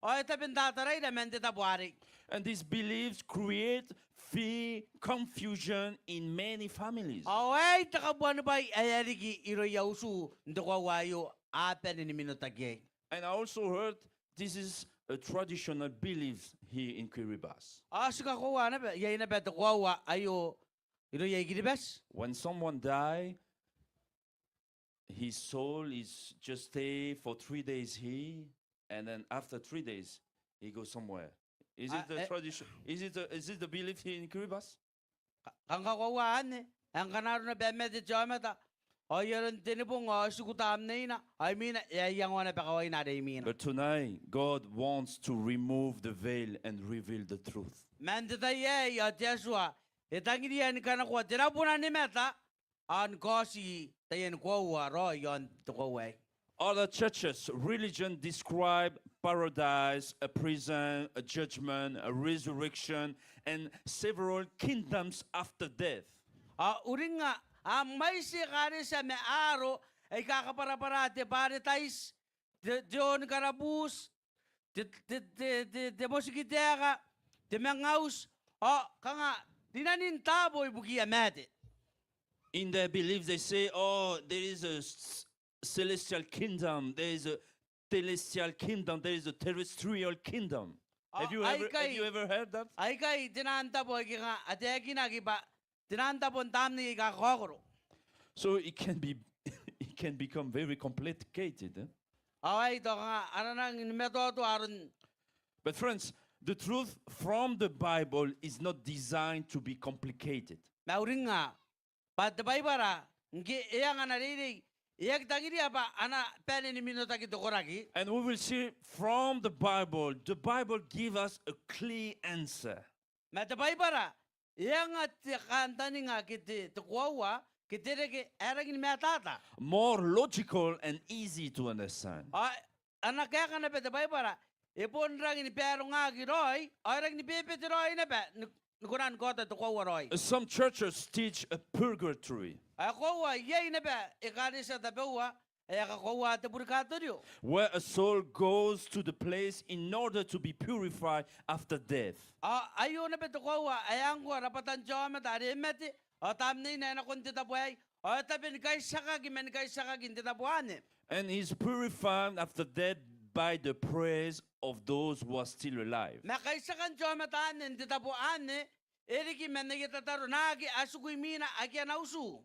ao e tabe n tataraira man te tabo arei. And these beliefs create fear, confusion in many families. Ao aei te kabuanibwai ae e a riki irouia utu n te koaua aio, a bane ni minotaki iai. And I also heard this is a traditional belief here in Kiribati. Ao ti kakoaua naba, iai naba te koaua aio irouia i Kiribati. When someone die, his soul is just stay for three days here, and then after three days, he goes somewhere. Is it a, eh, tradition? Is it a, is it a belief here in Kiribati? Ka-, kanga kakoaua anne, ae ngkana arona bwa e mate te aomata, ao ai aron tenibong ao e tiku tamneina, ao imwina e a iangoa naba kawaina are imwina. But tonight, God wants to remove the veil and reveal the truth. Man te tai aei ao te Atua e tangiria ni kanakoa te rabona ni mata, ao ni kaoti taiani koaua raoi i aon te koaua aei. Other churches, religion describe paradise, a prison, a judgment, a resurrection, and several kingdoms after death. Ao uringnga, a mwaiti ekaretia ma aro aika kabwarabwara te baretaiti, te, te onikarabuti, te, te, te, te, te motikitaeka, te mangauti, ao kanga rinanin taabo ibukiia maate. In their belief, they say, "Oh, there is a s-, celestial kingdom, there is a telestial kingdom, there is a terrestrial kingdom." Ao have you ever, have you ever heard that? Aikai, aikai te naan tabo aika kanga a taekinaki bwa te naan tabo n tamnei aika kakaokoro. So it can be, it can become very complicated, eh? Ao aei tao kanga a na nangi ni matoatoa aron. But friends, the truth from the Bible is not designed to be complicated. Ma uringnga, bwa te Baibara ngke e anga ana reirei, e aki tangiria bwa a na bane ni minotaki te koraki. And we will see from the Bible, the Bible give us a clear answer. Ma te Baibara e anga te kantaninga ke te, te koaua ke te reke ae rangi ni matata. More logical and easy to understand. Ao ana kaeka naba te Baibara e bon rangi ni barongaki raoi, ao e rangi ni bebete raoi naba ni, ni kona ni kaota te koaua raoi. Some churches teach a purgatory. Ao e koaua iai naba ekaretia tabeua ae kakoaua te purgatorio. Where a soul goes to the place in order to be purified after death. Ao aio naba te koaua ae ngkoa rabwatan te aomata are e mate, ao tamneina e nakon te tabo aei, ao e tabe ni kaitiakaki, ma ni kaitiakaki n te tabo anne. And is purified after death by the prayers of those who are still alive. Ma kaitiakan te aomata anne n te tabo anne e riki man aia tataro naake a tiku imwina ake a na utu.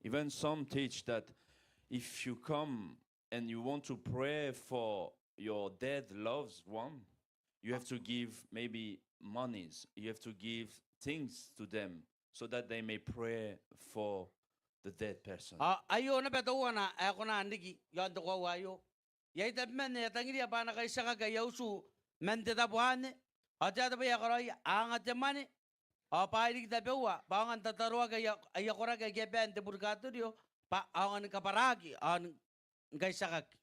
Even some teach that if you come and you want to pray for your dead loved one, you have to give maybe monies, you have to give things to them so that they may pray for the dead person. Ao aio naba teuana ae kona n riki iaon te koaua aio. Iai tabeman ae a tangiria bwa a na kaitiakaki aia utu man te tabo anne, ao tera te bwai ae karaoia? A anga te mwane, ao bwaai riki tabeua bwa a aonga n tataroaki aia, aia koraki ake a bae n te purgatorio bwa a aonga ni kabwaraaki ao ni kaitiakaki.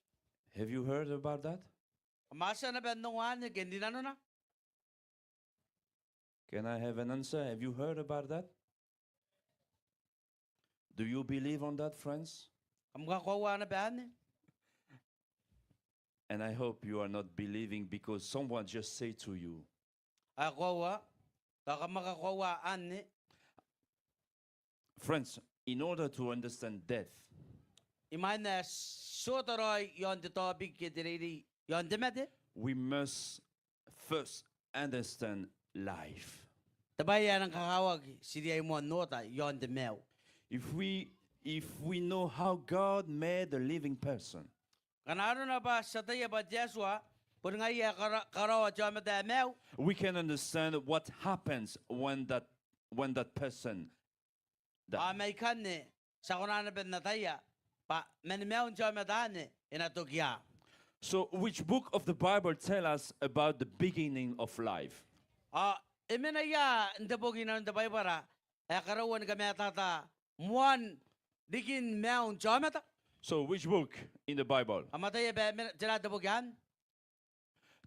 Have you heard about that? Kam a tia naba n ongo anne ke n rinanona? Can I have an answer? Have you heard about that? Do you believe on that, friends? Kam kakoaua naba anne? And I hope you are not believing because someone just said to you. Ao e koaua, tao kam a kakoaua anne. Friends, in order to understand death, imwain ae ti oota raoi iaon te topic ke te reirei iaon te mate, we must first understand life. Te bwai ae nang kakawaki ti riai moa n oota iaon te maiu. If we, if we know how God made a living person, ngkana arona bwa ti ataia bwa te Atua boni ngaia ae kara-, karaoa te aomata ae maiu, we can understand what happens when that, when that person die. Ao mai ikanne ti a kona naba n ataia bwa mani maiun te aomata anne e na toki ia. So which book of the Bible tell us about the beginning of life? Ao e mena ia n te boki inanon te Baibara ae karaua ni kamatata moan rikin maiun te aomata? So which book in the Bible? Kam ataia bwa e mena, tera te boki anne?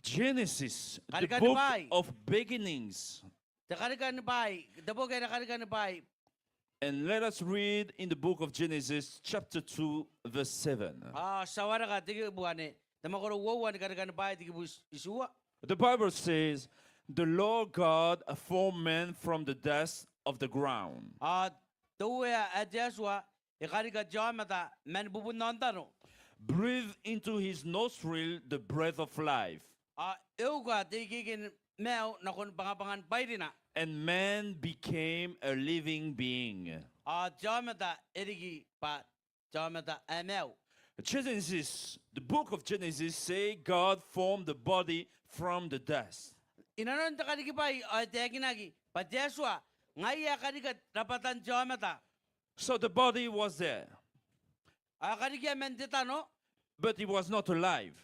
Genesis, the book of beginnings. Karikani Bwaai. Te Karikani Bwaai, te boki ae Karikani Bwaai. And let us read in the book of Genesis, chapter two, verse seven. Ao ti a wareka te kibu anne, te mwakoro uoua ni Karikani Bwaai, te kibu itiua. The Bible says, "The Lord God formed man from the dust of the ground." Ao te Uea ae te Atua e karika te aomata man bubun aontano. Breathed into his nostril the breath of life. Ao e uka te ikeike ni maiu nakon bwangabwangan bwairina. And man became a living being. Ao te aomata e riki bwa te aomata ae maiu. Genesis, the book of Genesis say God formed the body from the dust. Inanon te Karikibwai ao e taekinaki bwa te Atua ngaia ae karika rabwatan te aomata. So the body was there. Ao e karikia man te tano. But he was not alive.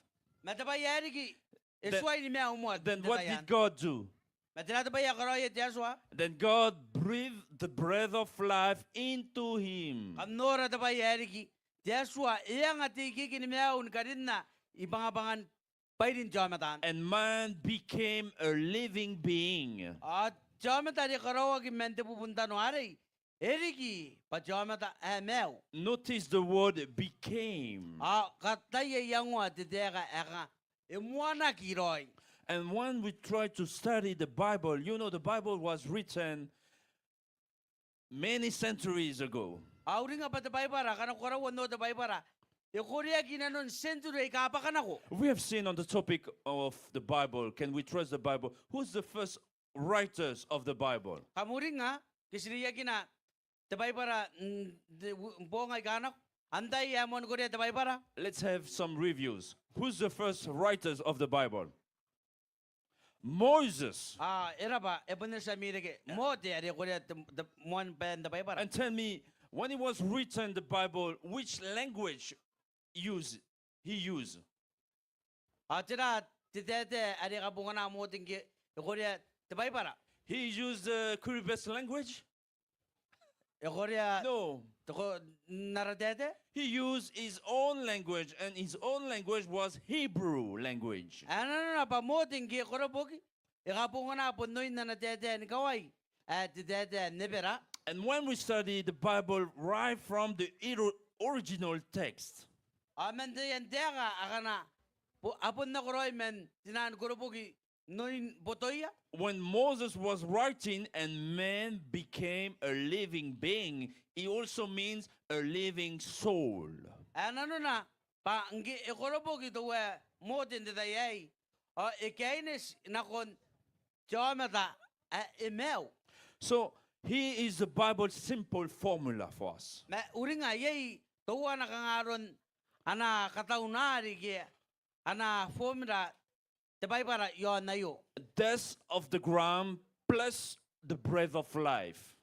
Ma te bwai ae riki e tuai ni maiu moa n te tai anne. Then what did God do? Ma tera te bwai ae karaoia te Atua? Then God breathed the breath of life into him. Kam nora te bwai ae riki, te Atua e anga te ikeike ni maiu ni karinna i bwangabwangan bwairin te aomata anne. And man became a living being. Ao te aomata are karaoaki man te bubun tano arei e riki bwa te aomata ae maiu. Notice the word became. Ao kataia iangoa te taeka ae kanga e moanaki raoi. And when we try to study the Bible, you know the Bible was written many centuries ago. Ao uringa bwa te Baibara, ngkana ko karaua n noo te Baibara, e koreaki inanon century aika bwaka nako. We have seen on the topic of the Bible, can we trust the Bible? Who's the first writers of the Bible? Kam uringa, ke ti reiakina te Baibara n te, n boong aika nako. Antai ae moan korea te Baibara? Let's have some reviews. Who's the first writers of the Bible? Moses. A, e raba, e bon tia ami reke. Mote are korea te, te moan baen te Baibara. And tell me, when it was written the Bible, which language use, he use? Ao tera te taetae are e kabongana Mote ngke e korea te Baibara? He used the Kiribati language? E korea... No. Te ko-, n ara taetae? He used his own language, and his own language was Hebrew language. Ae nanona bwa Mote ngke e koroboki, e kabongana bon oin ana taetae ni kawai, ae te taetae n Ebera. And when we study the Bible right from the iro-, original text, ao man taian taeka akana bo-, a bon nakoraoi man te naan koroboki n oin botoia. When Moses was writing, "And man became a living being," he also means a living soul. Ae nanona bwa ngke e koroboki teuae Mote n te tai aei, ao e kaineti nakon te aomata ae e maiu. So, here is the Bible simple formula for us. Ma uringa iai teuana kanga aron ana kataunari ke ana formula te Baibara i aon aio. Dust of the ground plus the breath of life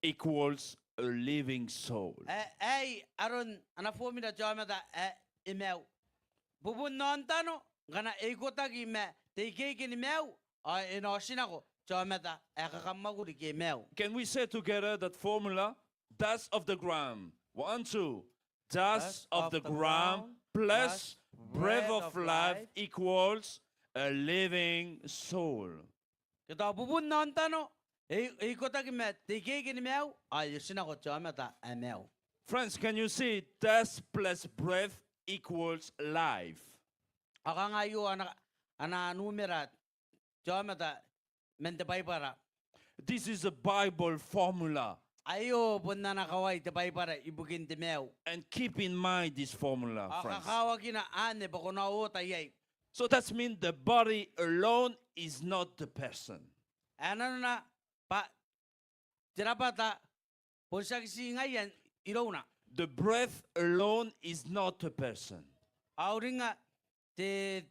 equals a living soul. Ae, ae aron ana formula te aomata ae e maiu. Bubun aon tano, ngkana e ikotaki ma te ikeike ni maiu, ao e na otinako te aomata ae kakamwakuri ke maiu. Can we say together that formula? Dust of the ground. One, two. Dust of the ground plus breath of life equals a living soul. Ke tao bubun aon tano, e, e ikotaki ma te ikeike ni maiu, ao e otinako te aomata ae maiu. Friends, can you see dust plus breath equals life? Ao kanga aio ana, ana numera te aomata man te Baibara. This is a Bible formula. Aio bon ana kawai te Baibara ibukin te maiu. And keep in mind this formula, friends. Ao kakawakina anne bwa ko na oota iai. So that means the body alone is not the person. Ae nanona bwa te rabwata bon tiaki ti ngaia irouna. The breath alone is not a person. Ao uringa te,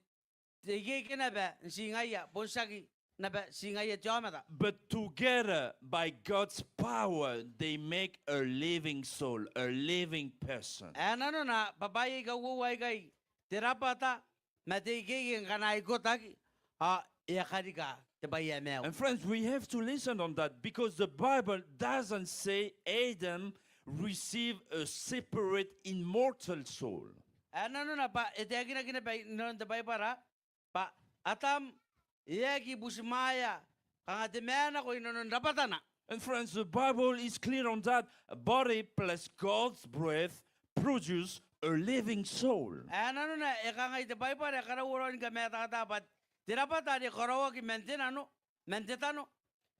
te ikeike naba n ti ngaia, bon tiaki naba ti ngaia te aomata. But together, by God's power, they make a living soul, a living person. Ae nanona bwa bwaai aika uoua aikai, te rabwata ma te ikeike ngkana a ikotaki, ao e a karika te bwai ae maiu. And friends, we have to listen on that because the Bible doesn't say Adam received a separate immortal soul. Ae nanona bwa e taekinaki naba inanon te Baibara bwa Atam e aki butimwaea kanga te maenako inanon rabwatana. And friends, the Bible is clear on that. Body plus God's breath produce a living soul. Ae nanona e kangai te Baibara, e karaua raoi ni kamatakata bwa te rabwata are karaoaki man te nano, man te tano,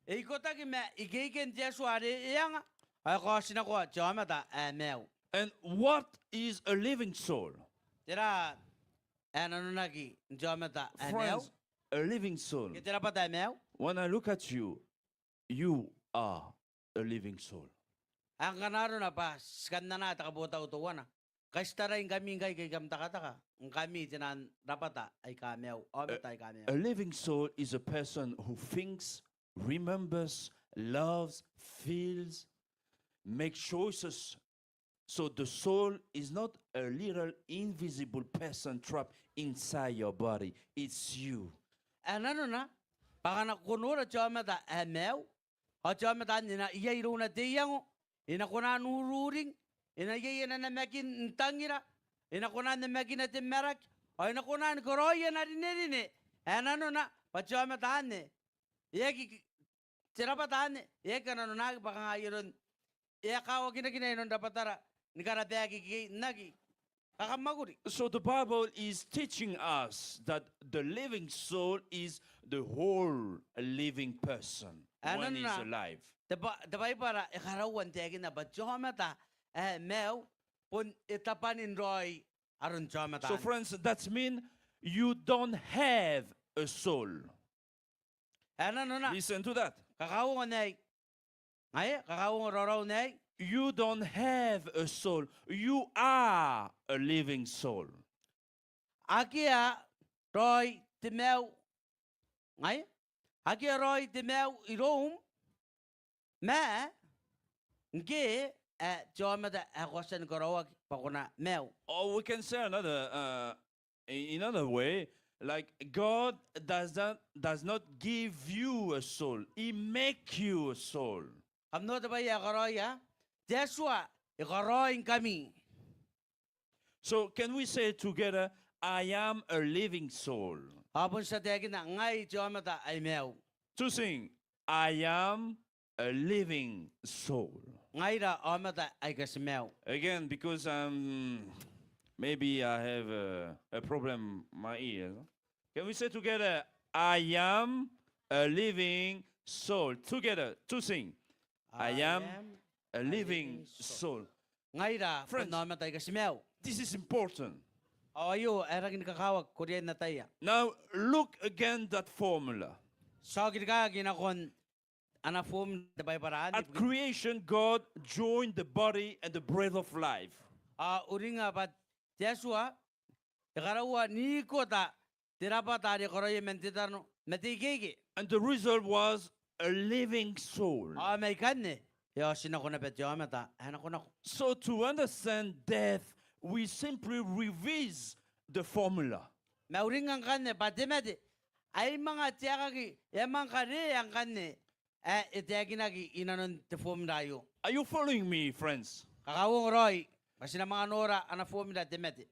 e ikotaki ma ikeiken te Atua are e anga, ao e kaotinakoa te aomata ae maiu. And what is a living soul? Tera ae nanonaki n te aomata ae maiu? Friends, a living soul. Ke te rabwata ae maiu. When I look at you, you are a living soul. Ao ngkana arona bwa ti kan anaa te kabotau teuana, kai ti tarai ngkami ngkai ke kam tekateka, ngkami te naan rabwata aika maiu, aomata aika maiu. A living soul is a person who thinks, remembers, loves, feels, makes choices. So the soul is not a little invisible person trapped inside your body. It's you. Ae nanona bwa ngkana ko nora te aomata ae maiu, ao te aomata anne e na iai irouna te iango, e na kona n ururing, e na iai ana namakin n tangira, e na kona n namakina te maraki, ao e na kona ni karaoi ana rinerine. Ae nanona bwa te aomata anne e aki, te rabwata anne e aki kananonaki bwa kanga ai aron e a kawakinakina inanon rabwatara ni karabaaki ikekei n aki kakamwakuri. So the Bible is teaching us that the living soul is the whole living person when he's alive. Ae nanona te Ba-, te Baibara e karaua n taekinna bwa te aomata ae maiu bon e tabwanin raoi aron te aomata anne. So friends, that means you don't have a soul. Ae nanona. Listen to that. Kakauongo n aei. Ngaia, kakauongo raorao n aei. You don't have a soul. You are a living soul. Akea raoi te maiu. Ngaia. Akea raoi te maiu iroum. Ma ngke ae te aomata ae ko a tia ni karaoaki bwa ko na maiu. Or we can say another, uh, in another way, like, God does not, does not give you a soul. He make you a soul. Kam noora te bwai ae e karaoia, te Atua e karaoi ngkami. So can we say together, "I am a living soul"? Ao bon ti a taekinna, ngai te aomata ae maiu. Two things, "I am a living soul." Ngaira aomata aika ti maiu. Again, because, um, maybe I have a, a problem my ears. Can we say together, "I am a living soul"? Together, two things. "I am a living soul." Ngaira bon aomata aika ti maiu. Friends, this is important. Ao aio ae rangi ni kakawaki ko riai n ataia. Now look again that formula. Ti a okirikaki nakon ana formula te Baibara anne. At creation, God joined the body and the breath of life. Ao uringa bwa te Atua e karaua n ikota te rabwata are e karaoia man te tano ma te ikeike. And the result was a living soul. Ao mai ikanne e a otinako naba te aomata ae nakonako. So to understand death, we simply revise the formula. Ma uringa ngkanne bwa te mate ae manga taekaki, e a manga karea ngkanne ae e taekinaki inanon te formula aio. Are you following me, friends? Ko kakauongo raoi bwa ti na manga noora ana formula te mate?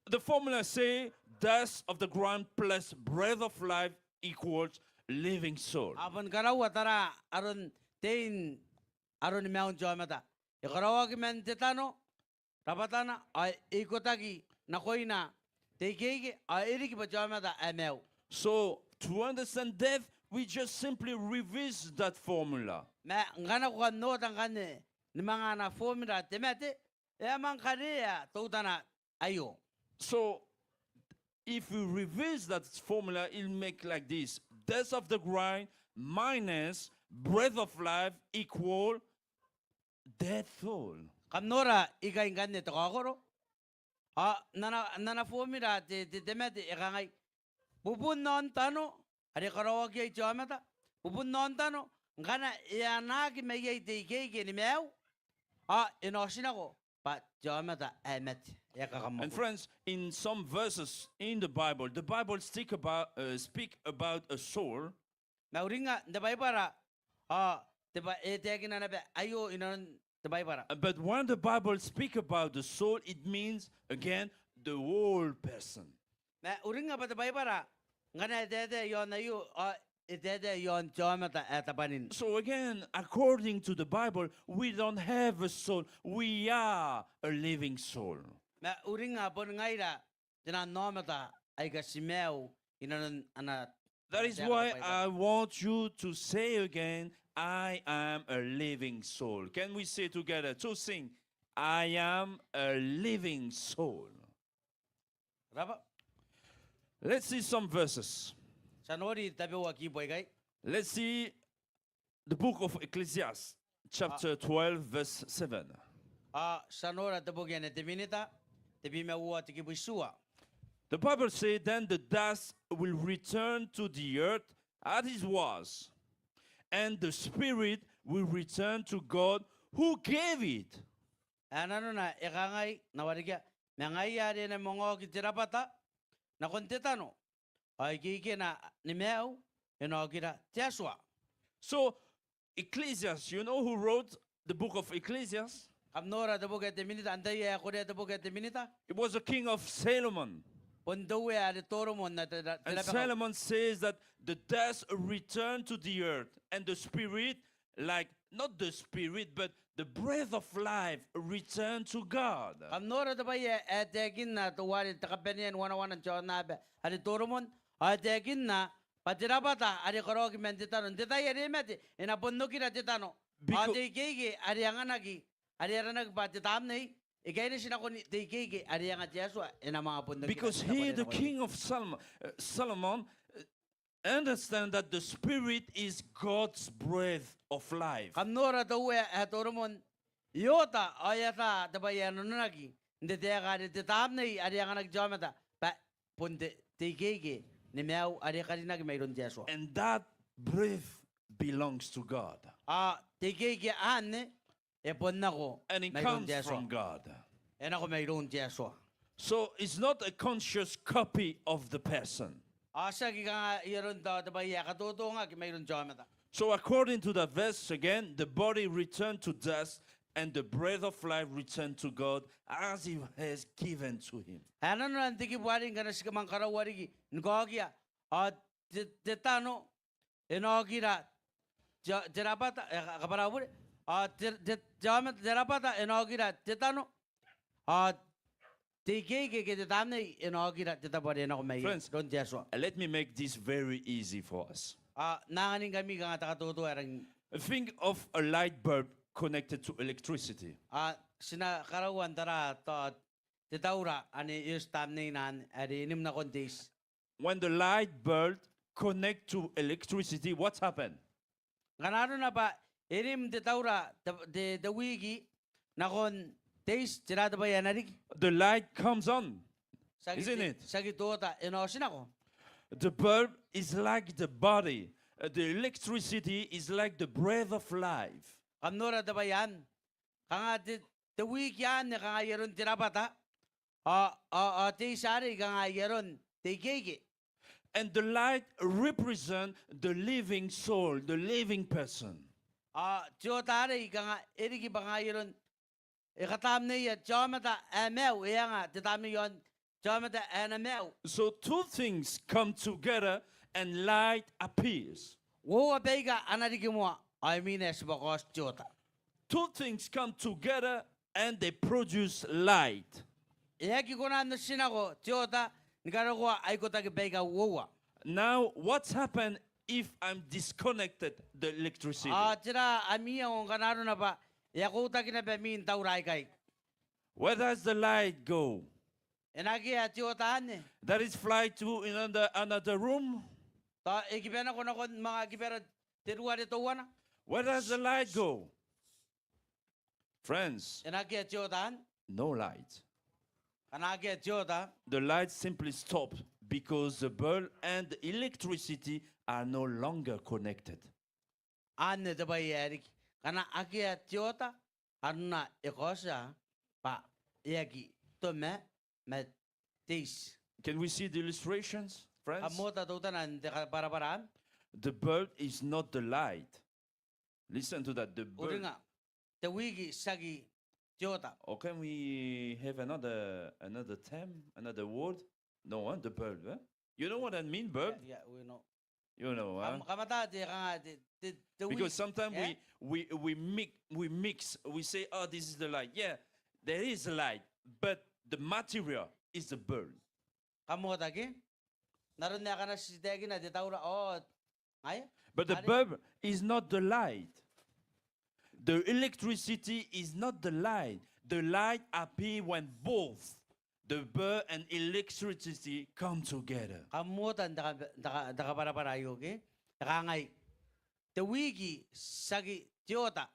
The formula say, "Dust of the ground plus breath of life equals living soul." A bon karaua tara aron tein aroni maiun te aomata. E karaoaki man te tano rabwatana, ao e ikotaki nakoina te ikeike, ao e riki bwa te aomata ae maiu. So to understand death, we just simply revise that formula. Ma ngkana ko kan oota ngkanne ni manga ana formula te mate, e a manga karea teutana aio. So if we revise that formula, it'll make like this: dust of the ground minus breath of life equal dead soul. Kam noora ikai ngkanne te kaokoro. Ao n ana, n ana formula te, te, te mate e kangai: bubun aon tano are e karaoaki iai te aomata, bubun aon tano, ngkana e anaaki mai iai te ikeike ni maiu, ao e na otinako bwa te aomata ae mate, e a kakamwakuri. And friends, in some verses in the Bible, the Bible speak about, uh, speak about a soul. Ma uringa n te Baibara, ao te bwa e taekina naba aio inanon te Baibara. Uh, but when the Bible speak about the soul, it means, again, the whole person. Ma uringa bwa te Baibara, ngkana e taetae iaon aio, ao e taetae iaon te aomata ae tabwanin. So again, according to the Bible, we don't have a soul. We are a living soul. Ma uringa bon ngaira te nang aomata aika ti maiu inanon ana. That is why I want you to say again, "I am a living soul." Can we say together? To sing, "I am a living soul." Rabwa. Let's see some verses. Ti a nori tabeua kibu aikai. Let's see the book of Ecclesiastes, chapter twelve, verse seven. Ao ti a nora te boki ae te Minita, tebwi ma uoua te kibu itiua. The Bible says, "Then the dust will return to the earth as it was, and the spirit will return to God who gave it." Ae nanona e kangai, na wareka, ma ngaia are e na manga oki te rabwata nakon te tano, ao ikeikena ni maiu e na okira te Atua. So, Ecclesiastes, you know who wrote the book of Ecclesiastes? Kam nora te boki ae te Minita, antai ae korea te boki ae te Minita? It was the king of Solomon. Bon te uea are Toromon n te, te, te rabakau. And Solomon says that the dust return to the earth, and the spirit, like, not the spirit, but the breath of life return to God. Kam nora te bwai ae, ae taekinna teuare te kabanea ni wanawana n te aonnaba are Toromon, ao e taekinna bwa te rabwata are karaoaki man te tano n te tai are e mate, e na bon okira te tano. Ao te ikeike are anganaki, are aranaki bwa te tamnei, e kaineti nakon te ikeike are anga te Atua, e na manga bon okira te tano. Because here the king of Solomon, uh, Solomon, uh, understand that the spirit is God's breath of life. Kam nora te uea ae Toromon, e oota ao e ata te bwai ae nanonaki n te taeka are te tamnei are anganaki te aomata, bwa bon te, te ikeike ni maiu are karinaki mairoun te Atua. And that breath belongs to God. Ao te ikeike anne e bon nako mairoun te Atua. And it comes from God. E nako mairoun te Atua. So it's not a conscious copy of the person. Ao tiaki kanga ai aron tao te bwai ae e katotongaki mairoun te aomata. So according to the verse again, the body returned to dust and the breath of life returned to God as it has given to him. Ae nanona n te kibu arei ngkana ti kamang karaua riki ni kaokia, ao te, te tano e na okira te, te rabwata, e, ka-, kabwara au bure. Ao te, te, te aomata, te rabwata e na okira te tano. Ao te ikeike ke te tamnei e na okira te tabo are e nako mairoun te Atua. Friends, let me make this very easy for us. Ao N na anganingkami kanga te katoto ae rangi. Think of a light bulb connected to electricity. Ao ti na karaua n tara tao te taura ane e oti tamneina anne are e nim nakon te iti. When the light bulb connect to electricity, what happened? Ngkana arona bwa e nim te taura, te, te, te wiki nakon te iti, tera te bwai ae na riki? The light comes on, isn't it? Tiaki te, tiaki te oota e na otinako. The bulb is like the body. Uh, the electricity is like the breath of life. Kam nora te bwai anne. Kanga te, te wiki anne kanga ai aron te rabwata. Ao, ao, ao te iti arei kanga ai aron te ikeike. And the light represent the living soul, the living person. Ao te oota arei kanga e riki bwa kanga ai aron, e katamneia te aomata ae maiu, e anga te tamnei iaon te aomata ae na maiu. So two things come together and light appears. Uoua baika a na riki moa, ao imwina e tibwa kaoti te oota. Two things come together and they produce light. E aki kona n otinako te oota ni karokoa a ikotaki baika uoua. Now, what's happened if I'm disconnected the electricity? Ao tera ami iango ngkana arona bwa e a koutaki naba mwin taura aikai? Where does the light go? E na akea te oota anne? That is fly to another, another room? Tao e kiba nako nakon manga kibara te ruare teuana? Where does the light go? Friends, e na akea te oota anne? No light. Ngkana akea te oota, the light simply stops because the bulb and the electricity are no longer connected. Anne te bwai ae riki. Ngkana akea te oota, arona e kaotia bwa e aki toma ma te iti. Can we see the illustrations, friends? Kam oota teutana n te kabwarabwara anne? The bulb is not the light. Listen to that. The bulb. Uringa, te wiki tiaki te oota. Or can we have another, another term, another word? No, huh? The bulb, eh? You know what I mean, bulb? Yeah, yeah, we know. You know, huh? Kam, kam ata te kanga te, te, te wiki. Because sometimes we, we, we mix, we mix, we say, "Oh, this is the light." Yeah, there is a light, but the material is the bulb. Kam oota ke? N aron ae ngkana ti taekina te taura, ao ngaia. But the bulb is not the light. The electricity is not the light. The light appear when both the bulb and electricity come together. Kam oota n te ka-, te ka-, te kabwarabwara aio ke? E kangai, te wiki tiaki te oota.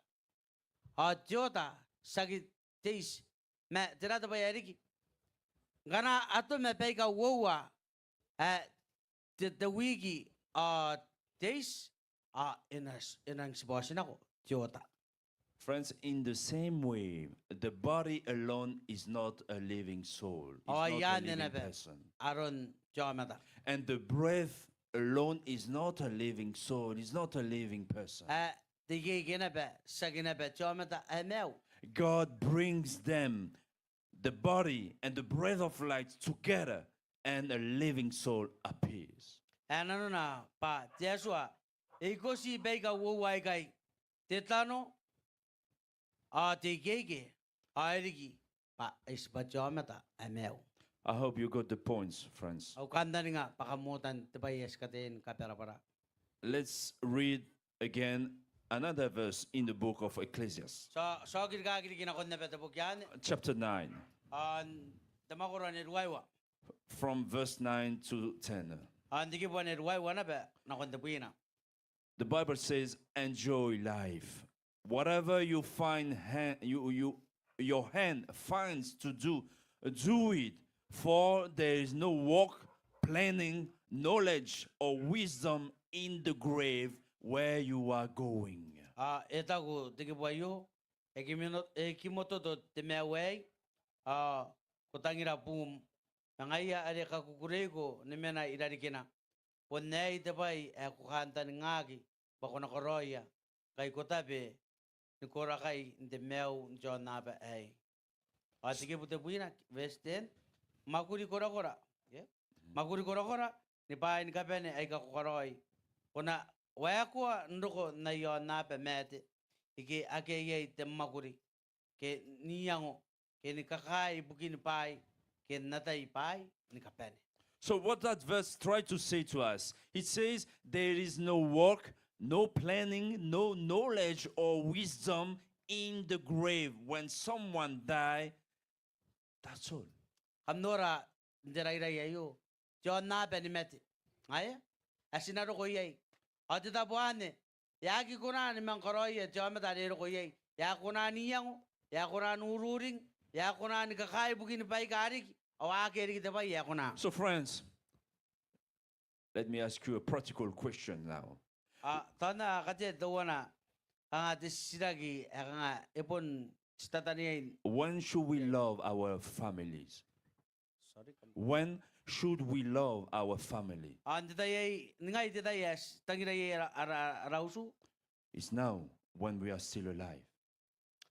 Ao te oota tiaki te iti. Ma tera te bwai ae riki? Ngkana a toma baika uoua, ae te, te wiki ao te iti, ao e na, e nang tibwa otinako te oota. Friends, in the same way, the body alone is not a living soul. Ao ai anne naba aron te aomata. And the breath alone is not a living soul, is not a living person. Ae te ikeike naba tiaki naba te aomata ae maiu. God brings them, the body and the breath of life together, and a living soul appears. Ae nanona bwa te Atua e ikoti baika uoua aikai, te tano ao te ikeike, ao e riki bwa ai tibwa te aomata ae maiu. I hope you got the points, friends. Au kantaninga bwa kam oota n te bwai ae ti kataia ni kabwarabwara. Let's read again another verse in the book of Ecclesiastes. Ti a, ti a okirikaki riki nakon naba te boki anne. Chapter nine. Ao n te mwakoro ane ruaiwa. From verse nine to ten. Ao n te kibu ane ruaiwa naba nakon tebwina. The Bible says, "Enjoy life. Whatever you find hand, you, you, your hand finds to do, do it, for there is no work, planning, knowledge, or wisdom in the grave where you are going." Ao e taku te kibu aio, E kimoto-, e kimototo te maiu aei, ao ko tangira buum. Ma ngaia are kakukureiko ni mena i rarikina. Bon aei te bwai ae ko kantaningaaki bwa ko na karaoia ngkai ko tabe ni korakai n te maiu n te aonnaba aei. Ao te kibu tebwina, verse ten. Mwakuri korakora. Ke? Mwakuri korakora ni bwaai ni kabane aika ko karaoi. Ko na waekoa n roko n aia aonnaba maate ike akea iai te mwakuri ke n iango ke ni kakae ibukin bwaai ke n atai bwaai ni kabane. So what that verse try to say to us? It says there is no work, no planning, no knowledge or wisdom in the grave when someone die. That's all. Kam nora n te rairaai aio, te aonnaba ni mate. Ngaia ae ti na roko iai. Ao te tabo anne e aki kona ni manga karaoia te aomata are e roko iai. E aki kona n iango, e aki kona n ururing, e aki kona ni kakae ibukin baika a riki, ao akea riki te bwai ae e kona. So, friends, let me ask you a practical question now. A, tao N na katea teuana, kanga te titiraki ae kanga e bon ti tataneiai. When should we love our families? Sorry, come. When should we love our family? A, n te tai aei, ningai te tai ae ti tangira iai ara, ara, ara utu? It's now, when we are still alive.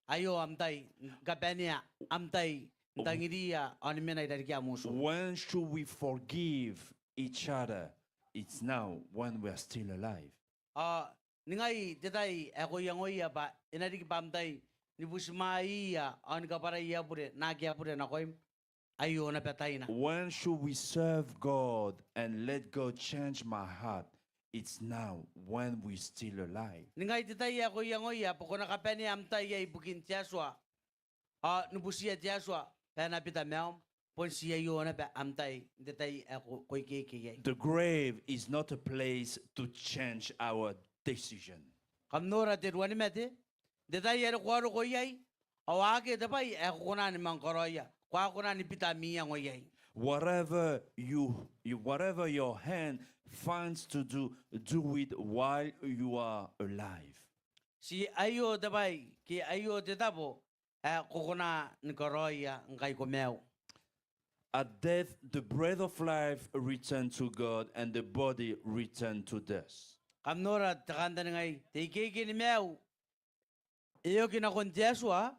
Aio am tai ni kabanea, am tai n tangiriia ao ni mena i rarikin am utu. When should we forgive each other? It's now, when we are still alive. A, ningai te tai ae ko iangoia bwa e na riki bwa am tai ni butimwaiia ao ni kabwarai aia bure naake a bure nakoim. Aio naba taina. When should we serve God and let God change my heart? It's now, when we still alive. Ningai te tai ae ko iangoia bwa ko na kabanea am tai iai ibukin te Atua ao ni butiia te Atua bwa e na bita maium. Bon ti aio naba am tai n te tai ae ko, ko ikeike iai. The grave is not a place to change our decision. Kam nora te ruanimate, n te tai are ko a roko iai, ao akea te bwai ae ko kona ni manga karaoia, ko a kona ni bita am iango iai. Whatever you, you, whatever your hand finds to do, do it while you are alive. Ti aio te bwai, ke aio te tabo ae ko kona ni karaoia ngkai ko maiu. At death, the breath of life return to God and the body return to dust. Kam nora te kantaninga aei, te ikeike ni maiu e oki nakon te Atua,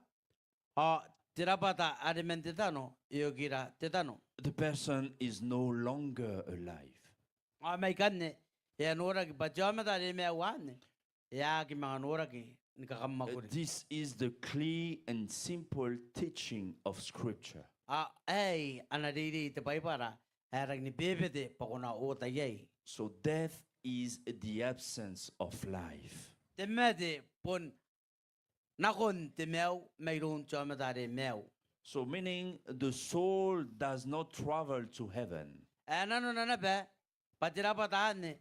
ao te rabwata are man te tano e okira te tano. The person is no longer alive. Ao mai ikanne e a noraki bwa te aomata are maiu anne e aki manga noraki ni kakamwakuri. This is the clear and simple teaching of Scripture. Ao aei ana reirei te Baibara ae rangi ni bebete bwa ko na ota iai. So death is the absence of life. Te mate bon nakon te maiu mairoun te aomata are maiu. So meaning the soul does not travel to heaven. Ae nanona naba bwa te rabwata anne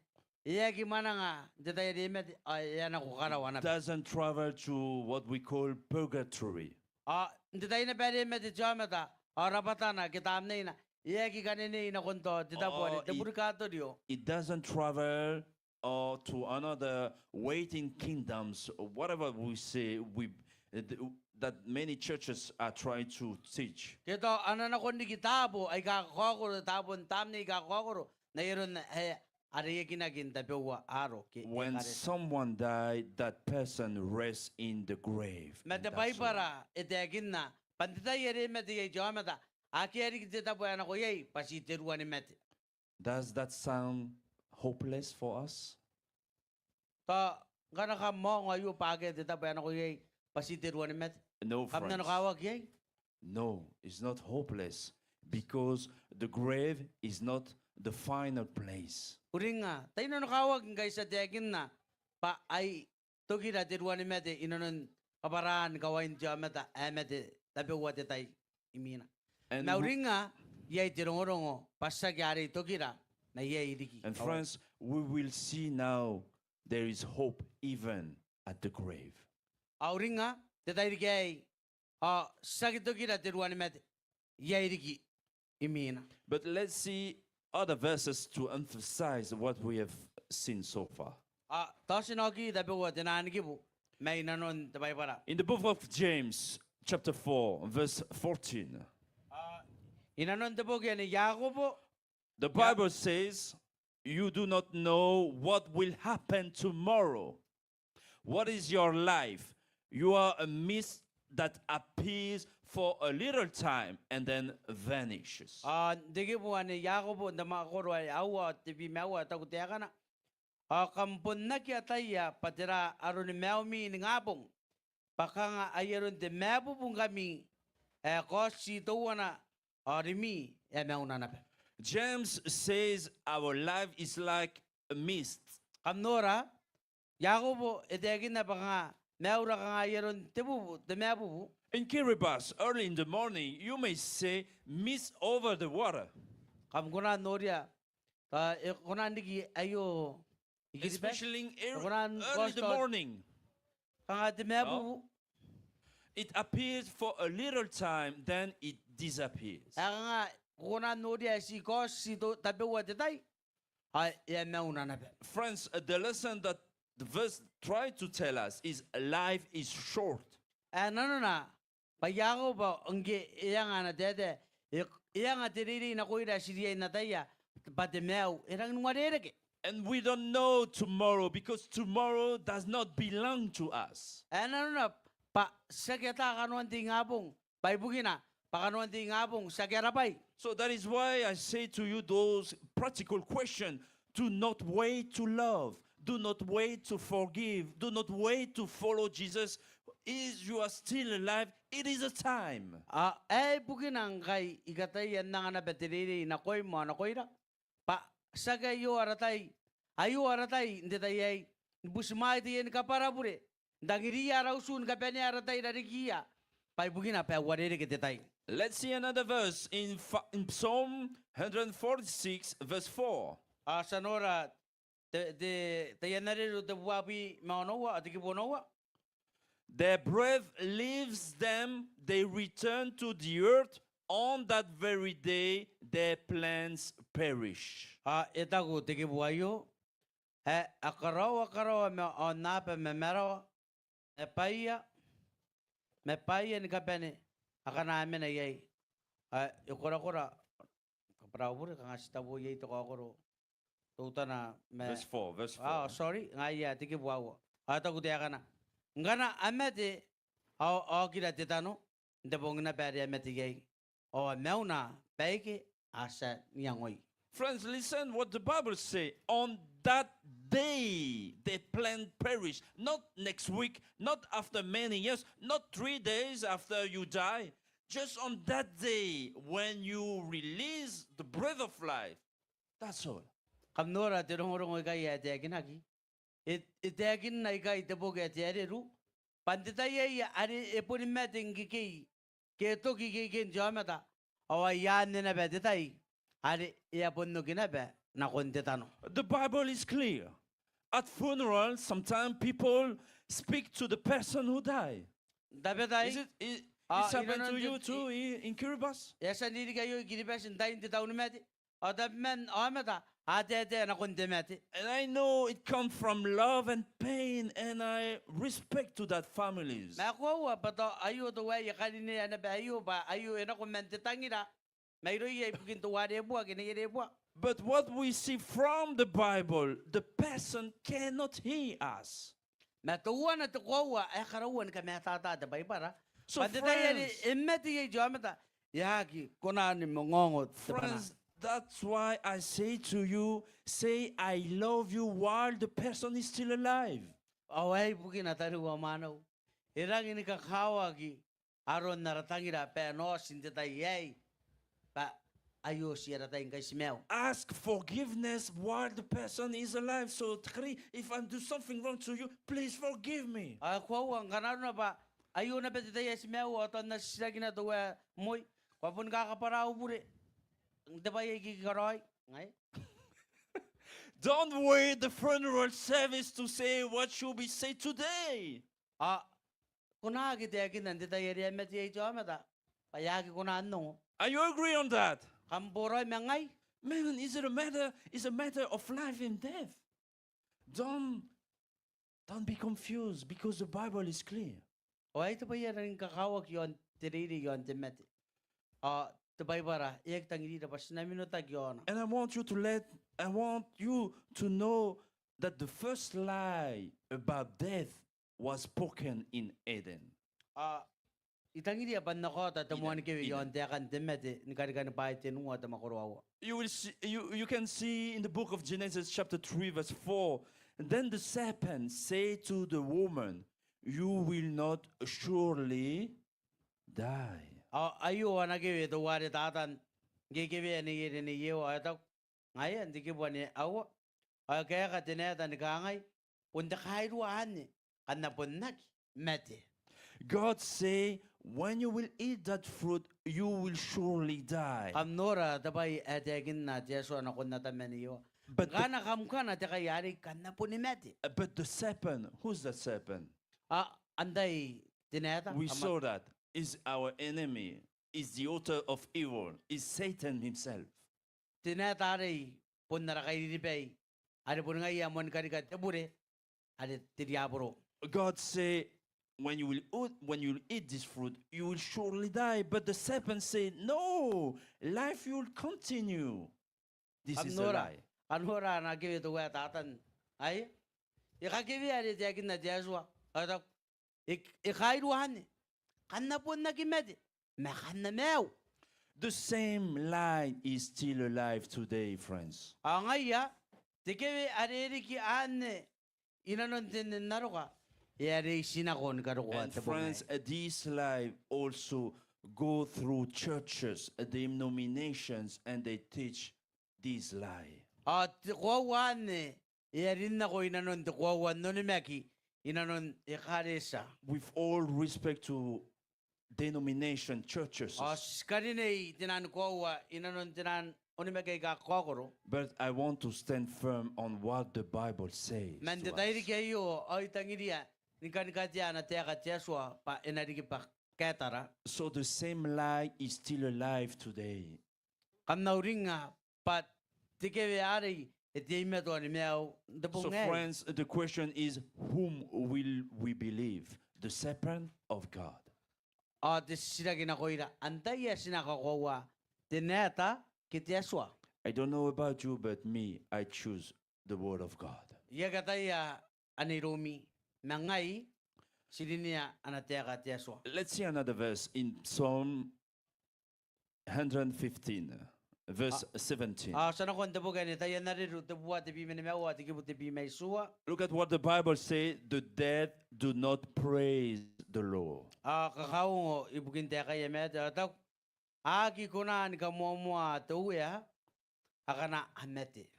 e aki mwananga n te tai are e mate, ao e a nako karawa naba. It doesn't travel to what we call purgatory. Ao n te tai naba are e mate te aomata, ao rabwatana ke tamneina e aki kanenei nakon tao te tabo are te purgatorio. It doesn't travel or to another waiting kingdoms, or whatever we say, we, uh, th-, that many churches are trying to teach. Ke tao a na nakon riki taabo aika kakaokoro, taabo n tamnei aika kakaokoro, n ai aron ae a reiakinaki n tabeua aro ke ekaretia. When someone die, that person rests in the grave. Ma te Baibara e taekinna bwa n te tai are e mate iai te aomata, akea riki te tabo ae nako iai bwa ti te ruanimate. Does that sound hopeless for us? Tao ngkana kam ongo aio bwa akea te tabo ae nako iai bwa ti te ruanimate, kam nanokawaki iai? No, friends. No, it's not hopeless, because the grave is not the final place. Uringnga, tai nanokawaki ngkai ti a taekinna bwa ai tokira te ruanimate i nanon kabwaraan kawain te aomata ae mate tabeua te tai imwina. Ma uringnga, iai te rongorongo bwa tiaki arei tokira, ma iai riki kawain. And friends, we will see now there is hope even at the grave. Ao uringnga, te tairiki aei, ao tiaki tokira te ruanimate, iai riki imwina. But let's see other verses to emphasize what we have seen so far. Ao tao ti na oki tabeua te naan kibu mai nanon te Baibara. In the book of James, chapter four, verse fourteen. Ah, inanon te boki ae Iakobo. The Bible says, "You do not know what will happen tomorrow. What is your life? You are a mist that appears for a little time and then vanishes." Ah, n te kibu ae Iakobo, n te mwakoro ae aua, te bwi ma aua, e taku taekana: Ao kam bon aki ataia bwa tera aroni maiumi ningabong, bwa kanga ai aron te mabubu ngkami ae kaoti teuana, ao rimwi e a mauna naba. James says our life is like a mist. Kam nora, Iakobo e taekinna bwa kanga maiura kanga ai aron te bubu, te mabubu. In Kiribati, early in the morning, you may say, "Mist over the water." Kam kona n noria, ah, e kona n riki aio i Kiribati. Especially in ear-, e kona n early in the morning. Kanga te mabubu. No? It appears for a little time, then it disappears. Ae kanga ko kona n noria ae ti kaoti, ti to-, tabeua te tai, ao e a mauna naba. Friends, uh, the lesson that the verse try to tell us is life is short. Ae nanona bwa Iakobo ngke e anga ana taetae, e, e anga te reirei nakoira ae ti riai n ataia bwa te maiu e rangi n uarereke. And we don't know tomorrow because tomorrow does not belong to us. Ae nanona bwa ti aki ata kanoan te ingabong, bwa ibukina bwa kanoan te ingabong ti aki rabwai. So that is why I say to you those practical questions. Do not wait to love. Do not wait to forgive. Do not wait to follow Jesus. If you are still alive, it is a time. Ao ae ibukina ngkai I kataia n anga naba te reirei nakoim ao nakoira, bwa tiaki aio ara tai, aio ara tai n te tai aei ni butimwaea te iai ni kabwara bure, n tangiriia ara utu ni kabanea ara tai i rarikiia, bwa ibukina bwa e uarereke te tai. Let's see another verse in fa-, in Psalm hundred forty-six, verse four. Ao ti a nora te, te, Taian Areru tebubua bwi ma onoua, ao te kibu onoua. Their breath leaves them, they return to the earth, on that very day their plans perish. Ao e taku te kibu aio, ae a karaoa karaoa ma aonnaba ma marawa, ma bwaia, ma bwaia ni kabane akana a mena iai. Ao e korakora, kabwara au bure, kanga ti tabo iai te kaokoro teutana ma... Verse four, verse four. Ah, sorry, ngaia te kibu aua. Ao e taku taekana: Ngkana a mate, ao a okira te tano n te bong naba are a mate iai, ao a mauna baike a tia n iangoi. Friends, listen what the Bible say. On that day, the plan perish. Not next week, not after many years, not three days after you die. Just on that day when you release the breath of life. That's all. Kam nora te rongorongo ikai ae taekinaki. E, e taekinna ikai te boki ae te Areru bwa n te tai aei are e boni mate ngkekei, ke e toki ikekei n te aomata, ao ai anne naba te tai are e a bon oki naba nakon te tano. The Bible is clear. At funeral, sometimes people speak to the person who die. Tabetai. Is it, i-, it's happened to you too in, in Kiribati? E a tia n ririki aio i Kiribati n tain te taunimate. Ao tabeman aomata a taetae nakon te mate. And I know it come from love and pain, and I respect to that families. Ma e koaua bwa tao aio teuaei e karineia naba aio bwa aio e nako man te tangira mairouia ibukin teuare bua ke neiere bua. But what we see from the Bible, the person cannot hear us. Ma teuana te koaua ae karaua ni kamatata te Baibara. So bwa n te tai are e mate iai te aomata, e aki kona ni mangaongo te bwanaa. Friends, that's why I say to you, say, "I love you," while the person is still alive. Ao ae ibukina tariu ao mwaneu, e rangi ni kakawaki aron ara tangira bwa e na oti n te tai aei, bwa aio ti ara tai ngkai ti maiu. Ask forgiveness while the person is alive. So, Takari, if I do something wrong to you, please forgive me. Ao e koaua ngkana arona bwa aio naba te tai ae ti maiu ao tao N na titirakina teuae moi, ko a boni kakabwara au bure n te bwai ae I karaoi. Ngaia. Don't wait the funeral service to say what should be said today. Ao ko na aki taekinna n te tai are e a mate iai te aomata bwa e aki kona n ongo. Are you agree on that? Kam boraoi ma ngai? Man, is it a matter, is a matter of life and death. Don't Don't be confused, because the Bible is clear. Ao ai te bwai ae rangi ni kakawaki iaon te reirei iaon te mate. Ao te Baibara e aki tangirira bwa ti na minotaki iaona. And I want you to let, I want you to know that the first lie about death was spoken in Eden. Ao I tangiria bwa N na kaota te moan kewe iaon taekan te mate ni Karikani bwai tenua te mwakoro aua. You will see, you, you can see in the book of Genesis chapter three verse four, "Then the serpent said to the woman, 'You will not surely die.'" Ao aio ana kewe teuare Tatan ngke e kewea Nei Ere Nei Ewa, ao e taku, ngaia n te kibu ae aua, ao e kaeka te naeta ni kangai, bon te kairua anne, kam na bon aki mate. God say, "When you will eat that fruit, you will surely die." Kam nora te bwai ae taekinna te Atua nakon Atama ma Nei Ewa. But the Ngkana kam kana te kai arei kam na boni mate. But the serpent, who's the serpent? A, antai te naeta? We saw that is our enemy, is the author of evil, is Satan himself. Te naeta arei bon ara kairiribai, are boni ngaia ae moan karika te bure, are te riaboro. God say, "When you will eat, when you will eat this fruit, you will surely die." But the serpent said, "No, life will continue." This is a lie. Kam nora, kam nora ana kewe teuae Tatan. Ai, e kakewea are taekinna te Atua. Ao e taku, e, e kairua anne, kam na bon aki mate, ma kam na maiu. The same lie is still alive today, friends. Ao ngaia, te kewe are e riki anne inanon te nne n aroka, e a reitinako ni karokoa te bong aei. And friends, uh, this lie also go through churches, uh, denominations, and they teach this lie. Ao te koaua anne e a rin nako inanon te koaua n onimaki inanon ekaretia. With all respect to denomination churches. Ao ti karinei te naan koaua inanon te naan onimaki aika kakaokoro. But I want to stand firm on what the Bible says to us. Ma n te tairiki aio ao I tangiria ni kan katea ana taeka te Atua bwa e na riki bwa kaetara. So the same lie is still alive today. Kam na uringnga bwa te kewe arei e teimatoa ni maiu n te bong aei. So friends, the question is, whom will we believe? The serpent of God? Ao te titiraki nakoira, antai ae ti na kakoaua, te naeta ke te Atua? I don't know about you, but me, I choose the word of God. I aki ataia anne iroumi, ma ngai ti rinea ana taeka te Atua. Let's see another verse in Psalm hundred fifteen, verse seventeen. Ao ti a nakon te boki ae Taian Areru, tebubua tebwi ma nimaua, te kibu tebwi ma itiua. Look at what the Bible says, "The dead do not praise the Lord." Ao kakaongo ibukin taekaia maate, ao e taku, a aki kona ni kamoamoa te Uea akana a mate.